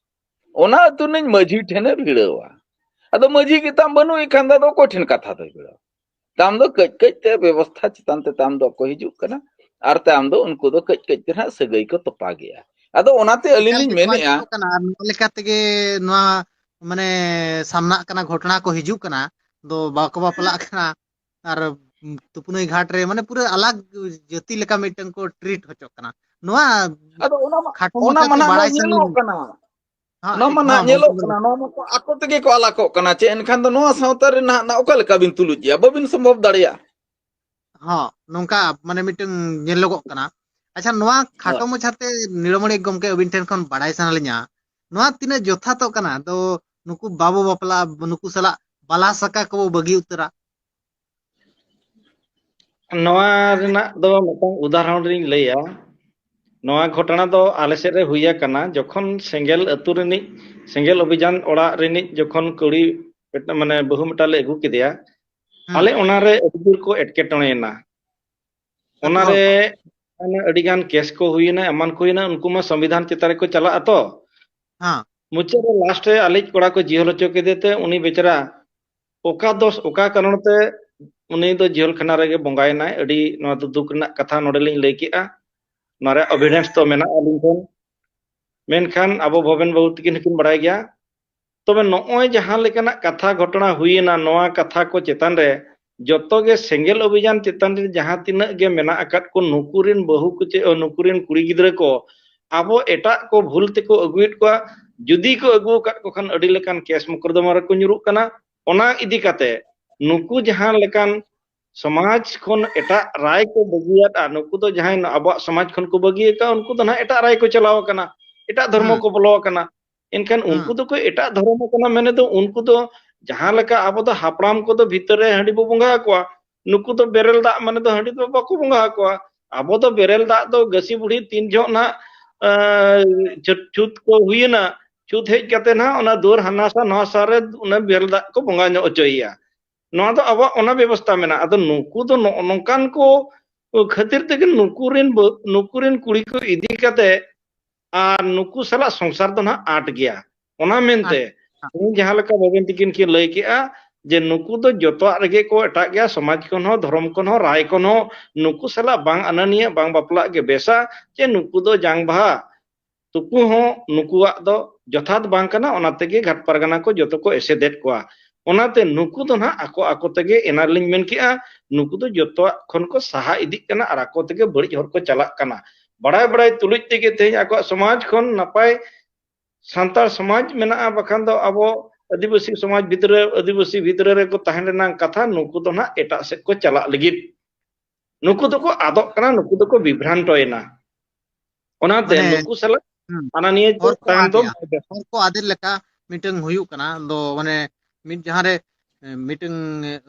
ᱚᱱᱟ ᱟᱹᱛᱩ ᱨᱤᱱᱤᱡ ᱢᱟᱹᱡᱷᱤ ᱴᱷᱮᱱᱮ ᱵᱷᱤᱲᱟᱹᱣᱟ᱾ ᱟᱫᱚ ᱢᱟᱹᱡᱷᱤ ᱜᱮ ᱛᱟᱢ ᱵᱟᱹᱱᱩᱜ ᱮ ᱠᱷᱟᱱ ᱫᱚ ᱟᱫᱚ ᱚᱠᱚᱭ ᱴᱷᱮᱱ ᱠᱟᱛᱷᱟ ᱫᱚᱭ ᱵᱷᱤᱲᱟᱹᱣᱟ? ᱛᱟᱢ ᱫᱚ ᱠᱟᱹᱡ ᱠᱟᱹᱡ ᱛᱮ ᱵᱮᱵᱚᱥᱛᱷᱟ ᱪᱮᱛᱟᱱ ᱛᱮ ᱛᱟᱢ ᱫᱚ ᱠᱚ ᱦᱤᱡᱩᱜ ᱠᱟᱱᱟ, ᱟᱨ ᱛᱟᱢ ᱫᱚ ᱩᱱᱠᱩ ᱫᱚ ᱠᱟᱹᱡ ᱠᱟᱹᱡ ᱛᱮ ᱱᱟᱦᱟᱜ ᱥᱟᱹᱜᱟᱹᱭ ᱠᱚ ᱛᱚᱯᱟᱜᱮᱜᱼᱟ᱾ ᱟᱫᱚ ᱚᱱᱟᱛᱮ ᱟᱹᱞᱤᱧ ᱮᱠᱟᱞ ᱞᱤᱧ ᱜᱮ ᱱᱚᱣᱟ ᱢᱮᱱᱮᱜᱼᱟ, ᱧᱮᱞᱚᱜ ᱠᱟᱱᱟ, ᱟᱨ ᱱᱚᱣᱟ ᱞᱮᱠᱟ ᱛᱮᱜᱮ ᱱᱚᱣᱟ ᱢᱟᱱᱮ ᱥᱟᱢᱱᱟᱜ ᱠᱟᱱᱟ, ᱜᱷᱚᱴᱚᱱᱟ ᱠᱚ ᱦᱤᱡᱩᱜ ᱠᱟᱱᱟ, ᱫᱚ ᱵᱟᱠᱚ ᱵᱟᱯᱞᱟᱜ ᱠᱟᱱᱟ, ᱟᱨ ᱛᱩᱯᱩᱱᱟᱹᱭ ᱜᱷᱟᱴ ᱨᱮ ᱢᱟᱱᱮ ᱯᱩᱨᱟᱹ ᱟᱞᱟᱜᱽ ᱡᱟᱹᱛᱤ ᱞᱮᱠᱟ ᱢᱤᱫᱴᱟᱝ ᱠᱚ ᱴᱨᱤᱴ ᱦᱚᱪᱚᱜ ᱠᱟᱱᱟ᱾ ᱱᱚᱣᱟ ᱟᱫᱚ ᱚᱱᱟ ᱢᱟ, ᱠᱷᱟᱴᱚ ᱚᱱᱟ ᱢᱟᱪᱷᱟᱛᱮ ᱢᱟ ᱱᱟᱦᱟᱜ ᱵᱟᱲᱟᱭ ᱧᱮᱞᱚᱜ ᱥᱟᱱᱟᱧ ᱠᱟᱱᱟ᱾ ᱦᱚᱸ, ᱱᱚᱣᱟ ᱢᱟ ᱦᱚᱸ, ᱱᱟᱦᱟᱜ ᱜᱚᱢᱠᱮ, ᱧᱮᱞᱚᱜ ᱞᱟᱹᱭ ᱠᱟᱱᱟ, ᱱᱚᱣᱟ ᱢᱟ ᱠᱚ ᱟᱠᱚ ᱛᱮᱜᱮ ᱠᱚ ᱟᱞᱟᱠᱚᱜ ᱠᱟᱱᱟ᱾ ᱪᱮ ᱮᱱᱠᱷᱟᱱ ᱫᱚ ᱱᱚᱣᱟ ᱥᱟᱶᱛᱟ ᱨᱮ ᱱᱟᱦᱟᱜ ᱚᱠᱟ ᱞᱮᱠᱟ ᱵᱤᱱ ᱛᱩᱞᱩᱡ ᱜᱮᱭᱟ? ᱵᱟᱵᱤᱱ ᱥᱚᱢᱵᱷᱚᱵ ᱫᱟᱲᱮᱭᱟᱜᱼᱟ᱾ ᱦᱚᱸ, ᱱᱚᱝᱠᱟ ᱢᱟᱱᱮ ᱢᱤᱫᱴᱟᱝ ᱧᱮᱞᱚᱜᱚᱜ ᱠᱟᱱᱟ᱾ ᱟᱪᱪᱷᱟ, ᱱᱚᱣᱟ ᱠᱷᱟᱴᱚ ᱦᱳᱭ᱾ ᱢᱟᱪᱷᱟᱛᱮ ᱱᱤᱲᱟᱹᱢᱟᱹᱲᱤ ᱜᱚᱢᱠᱮ ᱟᱹᱵᱤᱱ ᱴᱷᱮᱱ ᱠᱷᱚᱱ ᱵᱟᱲᱟᱭ ᱥᱟᱱᱟ ᱞᱤᱧᱟ, ᱱᱚᱣᱟ ᱛᱤᱱᱟᱹᱜ ᱡᱚᱛᱷᱟᱛᱚᱜ ᱠᱟᱱᱟ? ᱫᱚ ᱱᱩᱠᱩ ᱵᱟᱵᱚ ᱵᱟᱯᱞᱟ, ᱱᱩᱠᱩ ᱥᱟᱞᱟᱜ ᱵᱟᱞᱟ ᱥᱟᱠᱟ ᱠᱚᱵᱚ ᱵᱟᱹᱜᱤ ᱩᱛᱟᱹᱨᱟ? ᱱᱚᱣᱟ ᱨᱮᱱᱟᱜ ᱫᱚ ᱢᱤᱫᱴᱟᱝ ᱩᱫᱟᱦᱚᱨᱚᱱ ᱞᱤᱧ ᱞᱟᱹᱭᱟ᱾ ᱱᱚᱣᱟ ᱜᱷᱚᱴᱚᱱᱟ ᱫᱚ ᱟᱞᱮ ᱥᱮᱫ ᱨᱮ ᱦᱩᱭ ᱟᱠᱟᱱᱟ, ᱡᱚᱠᱷᱚᱱ ᱥᱮᱸᱜᱮᱞ ᱟᱹᱛᱩ ᱨᱤᱱᱤᱡ, ᱥᱮᱸᱜᱮᱞ ᱚᱵᱷᱤᱡᱟᱱ ᱚᱲᱟᱜ ᱨᱤᱱᱤᱡ ᱡᱚᱠᱷᱚᱱ ᱠᱩᱲᱤ, ᱢᱟᱱᱮ ᱵᱟᱹᱦᱩ ᱢᱤᱫᱴᱟᱝ ᱞᱮ ᱟᱹᱜᱩ ᱠᱮᱫᱮᱭᱟ, ᱦᱩᱸ᱾ ᱟᱞᱮ ᱚᱱᱟᱨᱮ ᱟᱹᱰᱤ ᱡᱳᱨ ᱠᱚ ᱮᱴᱠᱮᱴᱚᱬᱮᱭᱮᱱᱟ᱾ ᱟᱹᱛᱩ ᱦᱚᱲ ᱚᱱᱟᱨᱮ ᱠᱚ᱾ ᱢᱟᱱᱮ ᱟᱹᱰᱤ ᱜᱟᱱ ᱠᱮᱥ ᱠᱚ ᱦᱩᱭᱮᱱᱟ, ᱮᱢᱟᱱ ᱠᱚ ᱦᱩᱭᱮᱱᱟ, ᱩᱱᱠᱩ ᱢᱟ ᱥᱚᱝᱵᱤᱫᱷᱟᱱ ᱪᱮᱛᱟᱱ ᱨᱮᱠᱚ ᱪᱟᱞᱟᱜ ᱟᱛᱚ᱾ ᱦᱮᱸ᱾ ᱢᱩᱪᱟᱹᱫ ᱨᱮ ᱞᱟᱥᱴ ᱨᱮ ᱟᱞᱮᱭᱤᱡ ᱠᱚᱲᱟ ᱠᱚ ᱡᱤᱦᱚᱞ ᱦᱚᱪᱚ ᱠᱮᱫᱮ ᱛᱮ ᱩᱱᱤ ᱵᱮᱪᱟᱨᱟ ᱚᱠᱟ ᱫᱚᱥ, ᱚᱠᱟ ᱠᱟᱨᱚᱱ ᱛᱮ ᱩᱱᱤ ᱫᱚ ᱡᱤᱦᱚᱞ ᱠᱷᱟᱱᱟ ᱨᱮᱜᱮ ᱵᱚᱸᱜᱟᱭᱮᱱᱟᱭ᱾ ᱟᱹᱰᱤ, ᱱᱚᱣᱟ ᱫᱚ ᱫᱩᱠ ᱨᱮᱱᱟᱜ ᱠᱟᱛᱷᱟ ᱱᱚᱰᱮ ᱞᱤᱧ ᱞᱟᱹᱭ ᱠᱮᱜᱼᱟ᱾ ᱱᱚᱣᱟ ᱨᱮᱭᱟᱜ ᱮᱵᱷᱤᱰᱮᱱᱥ ᱫᱚ ᱢᱮᱱᱟᱜᱼᱟ ᱟᱹᱞᱤᱧ ᱴᱷᱮᱱ᱾ ᱢᱮᱱᱠᱷᱟᱱ ᱟᱵᱚ ᱵᱷᱚᱵᱮᱱ ᱵᱟᱹᱵᱩ ᱛᱤᱠᱤᱱ ᱦᱚᱸᱠᱤᱱ ᱵᱟᱲᱟᱭ ᱜᱮᱭᱟ᱾ ᱛᱚᱵᱮ ᱱᱚᱜᱼᱚᱭ ᱡᱟᱦᱟᱸ ᱞᱮᱠᱟᱱᱟᱜ ᱠᱟᱛᱷᱟ ᱜᱷᱚᱴᱚᱱᱟ ᱦᱩᱭᱮᱱᱟ, ᱱᱚᱣᱟ ᱠᱟᱛᱷᱟ ᱠᱚ ᱪᱮᱛᱟᱱ ᱨᱮ ᱡᱚᱛᱚ ᱜᱮ ᱥᱮᱸᱜᱮᱞ ᱚᱵᱷᱤᱡᱟᱱ ᱪᱮᱛᱟᱱ ᱨᱮ ᱡᱟᱦᱟᱸ ᱛᱤᱱᱟᱹᱜ ᱜᱮ ᱢᱮᱱᱟᱜ ᱟᱠᱟᱫ ᱠᱚ, ᱱᱩᱠᱩ ᱨᱤᱱ ᱵᱟᱹᱦᱩ ᱠᱚ ᱪᱮ ᱱᱩᱠᱩ ᱨᱤᱱ ᱠᱩᱲᱤ ᱜᱤᱫᱽᱨᱟᱹ ᱠᱚ ᱟᱵᱚ ᱮᱴᱟᱜ ᱠᱚ ᱵᱷᱩᱞ ᱛᱮᱠᱚ ᱟᱹᱜᱩᱭᱮᱫ ᱠᱚᱣᱟ᱾ ᱡᱩᱫᱤ ᱠᱚ ᱟᱹᱜᱩ ᱟᱠᱟᱫ ᱠᱚ ᱠᱷᱟᱱ ᱟᱹᱰᱤ ᱞᱮᱠᱟᱱ ᱠᱮᱥ ᱢᱚᱠᱚᱨᱫᱚᱢᱟ ᱨᱮᱠᱚ ᱧᱩᱨᱩᱜ ᱠᱟᱱᱟ᱾ ᱚᱱᱟ ᱤᱫᱤ ᱠᱟᱛᱮ ᱱᱩᱠᱩ ᱡᱟᱦᱟᱸ ᱞᱮᱠᱟᱱ ᱥᱚᱢᱟᱡᱽ ᱠᱷᱚᱱ ᱮᱴᱟᱜ ᱨᱟᱭ ᱠᱚ ᱵᱟᱹᱜᱤᱭᱟᱫᱼᱟ, ᱱᱩᱠᱩ ᱫᱚ ᱡᱟᱦᱟᱸᱭ ᱟᱵᱚᱣᱟᱜ ᱥᱚᱢᱟᱡᱽ ᱠᱷᱚᱱ ᱠᱚ ᱵᱟᱹᱜᱤ ᱟᱠᱟᱫᱼᱟ, ᱩᱱᱠᱩ ᱫᱚ ᱱᱟᱦᱟᱜ ᱮᱴᱟᱜ ᱨᱟᱭ ᱠᱚ ᱪᱟᱞᱟᱣ ᱟᱠᱟᱱᱟ, ᱮᱴᱟᱜ ᱫᱷᱚᱨᱢᱚ ᱦᱩᱸ᱾ ᱠᱚ ᱵᱚᱞᱚ ᱟᱠᱟᱱᱟ᱾ ᱮᱱᱠᱷᱟᱱ ᱩᱱᱠᱩ ᱫᱚᱠᱚ ᱮᱴᱟᱜ ᱫᱷᱚᱨᱚᱢ ᱠᱟᱱᱟ, ᱢᱮᱱᱮ ᱫᱚ ᱩᱱᱠᱩ ᱫᱚ ᱡᱟᱦᱟᱸ ᱞᱮᱠᱟ ᱟᱵᱚ ᱫᱚ ᱦᱟᱯᱲᱟᱢ ᱠᱚᱫᱚ ᱵᱷᱤᱛᱟᱹᱨ ᱨᱮ ᱦᱟᱺᱰᱤ ᱵᱚ ᱵᱚᱸᱜᱟ ᱟᱠᱚᱣᱟ, ᱱᱩᱠᱩ ᱫᱚ ᱵᱮᱨᱮᱞ ᱫᱟᱜ ᱢᱟᱱᱮ ᱫᱚ ᱦᱟᱺᱰᱤ ᱫᱚ ᱵᱟᱠᱚ ᱵᱚᱸᱜᱟ ᱟᱠᱚᱣᱟ᱾ ᱟᱵᱚ ᱫᱚ ᱵᱮᱨᱮᱞ ᱫᱟᱜ ᱫᱚ ᱜᱟᱹᱥᱤ ᱵᱩᱲᱦᱤ ᱛᱤᱱ ᱡᱚᱦᱚᱜ ᱱᱟᱦᱟᱜ, ᱟᱸ, ᱪᱷᱩᱛ, ᱪᱷᱩᱛ ᱠᱚ ᱦᱩᱭᱮᱱᱟ, ᱪᱷᱩᱛ ᱦᱮᱡ ᱠᱟᱛᱮ ᱱᱟᱦᱟᱜ ᱚᱱᱟ ᱫᱩᱣᱟᱹᱨ ᱦᱟᱱᱟ ᱥᱟ ᱱᱚᱣᱟ ᱥᱟ ᱨᱮ ᱚᱱᱟ ᱵᱮᱨᱮᱞ ᱫᱟᱜ ᱠᱚ ᱵᱚᱸᱜᱟ ᱧᱚᱜ ᱦᱚᱪᱚᱭᱮᱭᱟ᱾ ᱱᱚᱣᱟ ᱫᱚ ᱟᱵᱚᱣᱟᱜ ᱚᱱᱟ ᱵᱮᱵᱚᱥᱛᱷᱟ ᱢᱮᱱᱟᱜᱼᱟ᱾ ᱟᱫᱚ ᱱᱩᱠᱩ ᱫᱚ ᱱᱚᱜᱼᱚ ᱱᱚᱝᱠᱟᱱ ᱠᱚ ᱠᱷᱟᱹᱛᱤᱨ ᱛᱮᱜᱮ ᱱᱩᱠᱩ ᱨᱮᱱ ᱵᱟᱹ-, ᱱᱩᱠᱩ ᱨᱮᱱ ᱠᱩᱲᱤ ᱠᱚ ᱤᱫᱤ ᱠᱟᱛᱮ ᱟᱨ ᱱᱩᱠᱩ ᱥᱟᱞᱟᱜ ᱥᱚᱝᱥᱟᱨ ᱫᱚ ᱱᱟᱦᱟᱜ ᱟᱸᱴ ᱜᱮᱭᱟ᱾ ᱚᱱᱟ ᱢᱮᱱᱛᱮ ᱟᱪᱪᱷᱟ᱾ ᱤᱧ ᱡᱟᱦᱟᱸ ᱞᱮᱠᱟ ᱵᱟᱵᱮᱱ ᱛᱤᱠᱤᱱ ᱠᱤᱱ ᱞᱟᱹᱭ ᱠᱮᱜᱼᱟ ᱡᱮ ᱱᱩᱠᱩ ᱫᱚ ᱡᱚᱛᱚᱣᱟᱜ ᱨᱮᱜᱮ ᱠᱚ ᱮᱴᱟᱜ ᱜᱮᱭᱟ, ᱥᱚᱢᱟᱡᱽ ᱠᱷᱚᱱ ᱦᱚᱸ, ᱫᱷᱚᱨᱚᱢ ᱠᱷᱚᱱ ᱦᱚᱸ, ᱨᱟᱭ ᱠᱷᱚᱱ ᱦᱚᱸ, ᱱᱩᱠᱩ ᱥᱟᱞᱟᱜ ᱵᱟᱝ ᱟᱱᱟᱱᱤᱭᱟᱹ, ᱵᱟᱝ ᱵᱟᱯᱞᱟᱜ ᱜᱮ ᱵᱮᱥᱟ, ᱪᱮ ᱱᱩᱠᱩ ᱫᱚ ᱡᱟᱝ ᱵᱟᱦᱟ ᱛᱩᱠᱩ ᱦᱚᱸ ᱱᱩᱠᱩᱣᱟᱜ ᱫᱚ ᱡᱚᱛᱷᱟᱛ ᱵᱟᱝ ᱠᱟᱱᱟ, ᱚᱱᱟ ᱛᱮᱜᱮ ᱜᱷᱟᱴ ᱯᱟᱨᱜᱟᱱᱟ ᱠᱚ ᱡᱚᱛᱚ ᱠᱚ ᱮᱥᱮᱫᱮᱫ ᱠᱚᱣᱟ᱾ ᱚᱱᱟᱛᱮ ᱱᱩᱠᱩ ᱫᱚ ᱱᱟᱦᱟᱜ ᱟᱠᱚ ᱟᱠᱚ ᱛᱮᱜᱮ, ᱮᱱᱟ ᱨᱮᱞᱤᱧ ᱢᱮᱱ ᱠᱮᱜᱼᱟ, ᱱᱩᱠᱩ ᱫᱚ ᱡᱚᱛᱚᱣᱟᱜ ᱠᱷᱚᱱ ᱠᱚ ᱥᱟᱦᱟ ᱤᱫᱤᱜ ᱠᱟᱱᱟ ᱟᱨ ᱟᱠᱚ ᱛᱮᱜᱮ ᱵᱟᱹᱲᱤᱡ ᱦᱚᱨ ᱠᱚ ᱪᱟᱞᱟᱜ ᱠᱟᱱᱟ᱾ ᱵᱟᱲᱟᱭ ᱵᱟᱲᱟᱭ ᱛᱩᱞᱩᱡ ᱛᱮᱜᱮ ᱛᱮᱦᱮᱧ ᱟᱠᱚᱣᱟᱜ ᱥᱚᱢᱟᱡᱽ ᱠᱷᱚᱱ ᱱᱟᱯᱟᱭ ᱥᱟᱱᱛᱟᱲ ᱥᱚᱢᱟᱡᱽ ᱢᱮᱱᱟᱜᱼᱟ, ᱵᱟᱠᱷᱟᱱ ᱫᱚ ᱟᱵᱚ ᱟᱹᱫᱤᱵᱟᱹᱥᱤ ᱥᱚᱢᱟᱡᱽ ᱵᱷᱤᱛᱨᱤ, ᱟᱹᱫᱤᱵᱟᱹᱥᱤ ᱵᱷᱤᱛᱨᱤ ᱨᱮᱠᱚ ᱛᱟᱦᱮᱸ ᱞᱮᱱᱟ ᱠᱟᱛᱷᱟ, ᱱᱩᱠᱩ ᱫᱚ ᱱᱟᱦᱟᱜ ᱮᱴᱟᱜ ᱥᱮᱫ ᱠᱚ ᱪᱟᱞᱟᱜ ᱞᱟᱹᱜᱤᱫ᱾ ᱱᱩᱠᱩ ᱫᱚᱠᱚ ᱟᱫᱚᱜ ᱠᱟᱱᱟ, ᱱᱩᱠᱩ ᱫᱚᱠᱚ ᱵᱤᱵᱷᱨᱟᱱᱴᱚᱭᱮᱱᱟ᱾ ᱚᱱᱟᱛᱮ ᱢᱟᱱᱮ, ᱱᱩᱠᱩ ᱥᱟᱞᱟᱜ ᱦᱩᱸ, ᱦᱟᱱᱟ ᱱᱤᱭᱟᱹ ᱦᱚᱲ ᱠᱚ ᱛᱟᱭᱚᱢ ᱫᱚ ᱟᱫᱮᱜᱼᱟ᱾ ᱦᱚᱲ ᱠᱚ ᱟᱫᱮᱜ ᱞᱮᱠᱟ ᱢᱤᱫᱴᱟᱝ ᱦᱩᱭᱩᱜ ᱠᱟᱱᱟ᱾ ᱫᱚ ᱢᱟᱱᱮ ᱢᱤᱫ ᱡᱟᱦᱟᱸ ᱨᱮ, ᱮ, ᱢᱤᱫᱴᱟᱝ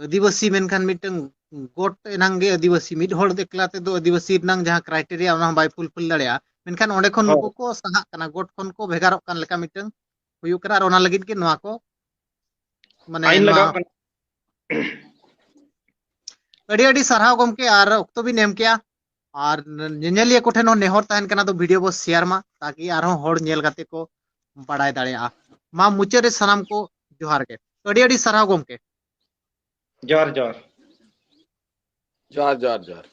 ᱟᱹᱫᱤᱵᱟᱹᱥᱤ ᱢᱮᱱᱠᱷᱟᱱ ᱢᱤᱫᱴᱟᱝ ᱜᱚᱴ ᱮᱱᱟᱝ ᱜᱮ ᱟᱹᱫᱤᱵᱟᱹᱥᱤ, ᱢᱤᱫ ᱦᱚᱲ ᱮᱠᱞᱟ ᱛᱮᱫᱚ ᱟᱹᱫᱤᱵᱟᱹᱥᱤ ᱨᱮᱱᱟᱝ ᱡᱟᱦᱟᱸ criteria ᱚᱱᱟ ᱦᱚᱸ ᱵᱟᱭ fulfill ᱫᱟᱲᱮᱭᱟᱜᱼᱟ᱾ ᱢᱮᱱᱠᱷᱟᱱ ᱚᱸᱰᱮ ᱠᱷᱚᱱ ᱦᱳᱭ᱾ ᱱᱩᱠᱩ ᱠᱚ ᱥᱟᱦᱟᱜ ᱠᱟᱱᱟ, ᱜᱚᱴ ᱠᱷᱚᱱ ᱠᱚ ᱵᱷᱮᱜᱟᱨᱚᱜ ᱠᱟᱱ ᱞᱮᱠᱟ ᱢᱤᱫᱴᱟᱝ ᱦᱩᱭᱩᱜ ᱠᱟᱱᱟ᱾ ᱟᱨ ᱚᱱᱟ ᱞᱟᱹᱜᱤᱫ ᱜᱮ ᱱᱚᱣᱟ ᱠᱚ, ᱢᱟᱱᱮ, ᱟᱭᱤᱱ ᱱᱚᱣᱟ ᱞᱟᱜᱟᱣ ᱠᱟᱱᱟ᱾ ᱟᱹᱰᱤ ᱟᱹᱰᱤ ᱥᱟᱨᱦᱟᱣ ᱜᱚᱢᱠᱮ, ᱟᱨ ᱚᱠᱛᱚ ᱵᱤᱱ ᱮᱢ ᱠᱮᱜᱼᱟ᱾ ᱟᱨ ᱧᱮᱧᱮᱞᱤᱭᱟᱹ ᱠᱚᱴᱷᱮᱱ ᱦᱚᱸ ᱱᱮᱦᱚᱨ ᱛᱟᱦᱮᱱ ᱠᱟᱱᱟ, ᱫᱚ video ᱵᱚ share ᱢᱟ, ᱛᱟᱠᱤ ᱟᱨᱦᱚᱸ ᱦᱚᱲ ᱧᱮᱞ ᱠᱟᱛᱮ ᱠᱚ ᱵᱟᱲᱟᱭ ᱫᱟᱲᱮᱭᱟᱜᱼᱟ᱾ ᱢᱟ ᱢᱩᱪᱟᱹᱫ ᱨᱮ ᱥᱟᱱᱟᱢ ᱠᱚ ᱡᱚᱦᱟᱨ ᱜᱮ, ᱟᱹᱰᱤ ᱟᱹᱰᱤ ᱥᱟᱨᱦᱟᱣ ᱜᱚᱢᱠᱮ᱾ ᱡᱚᱦᱟᱨ, ᱡᱚᱦᱟᱨ᱾ ᱡᱚᱦᱟᱨ, ᱡᱚᱦᱟᱨ, ᱡᱚᱦᱟᱨ᱾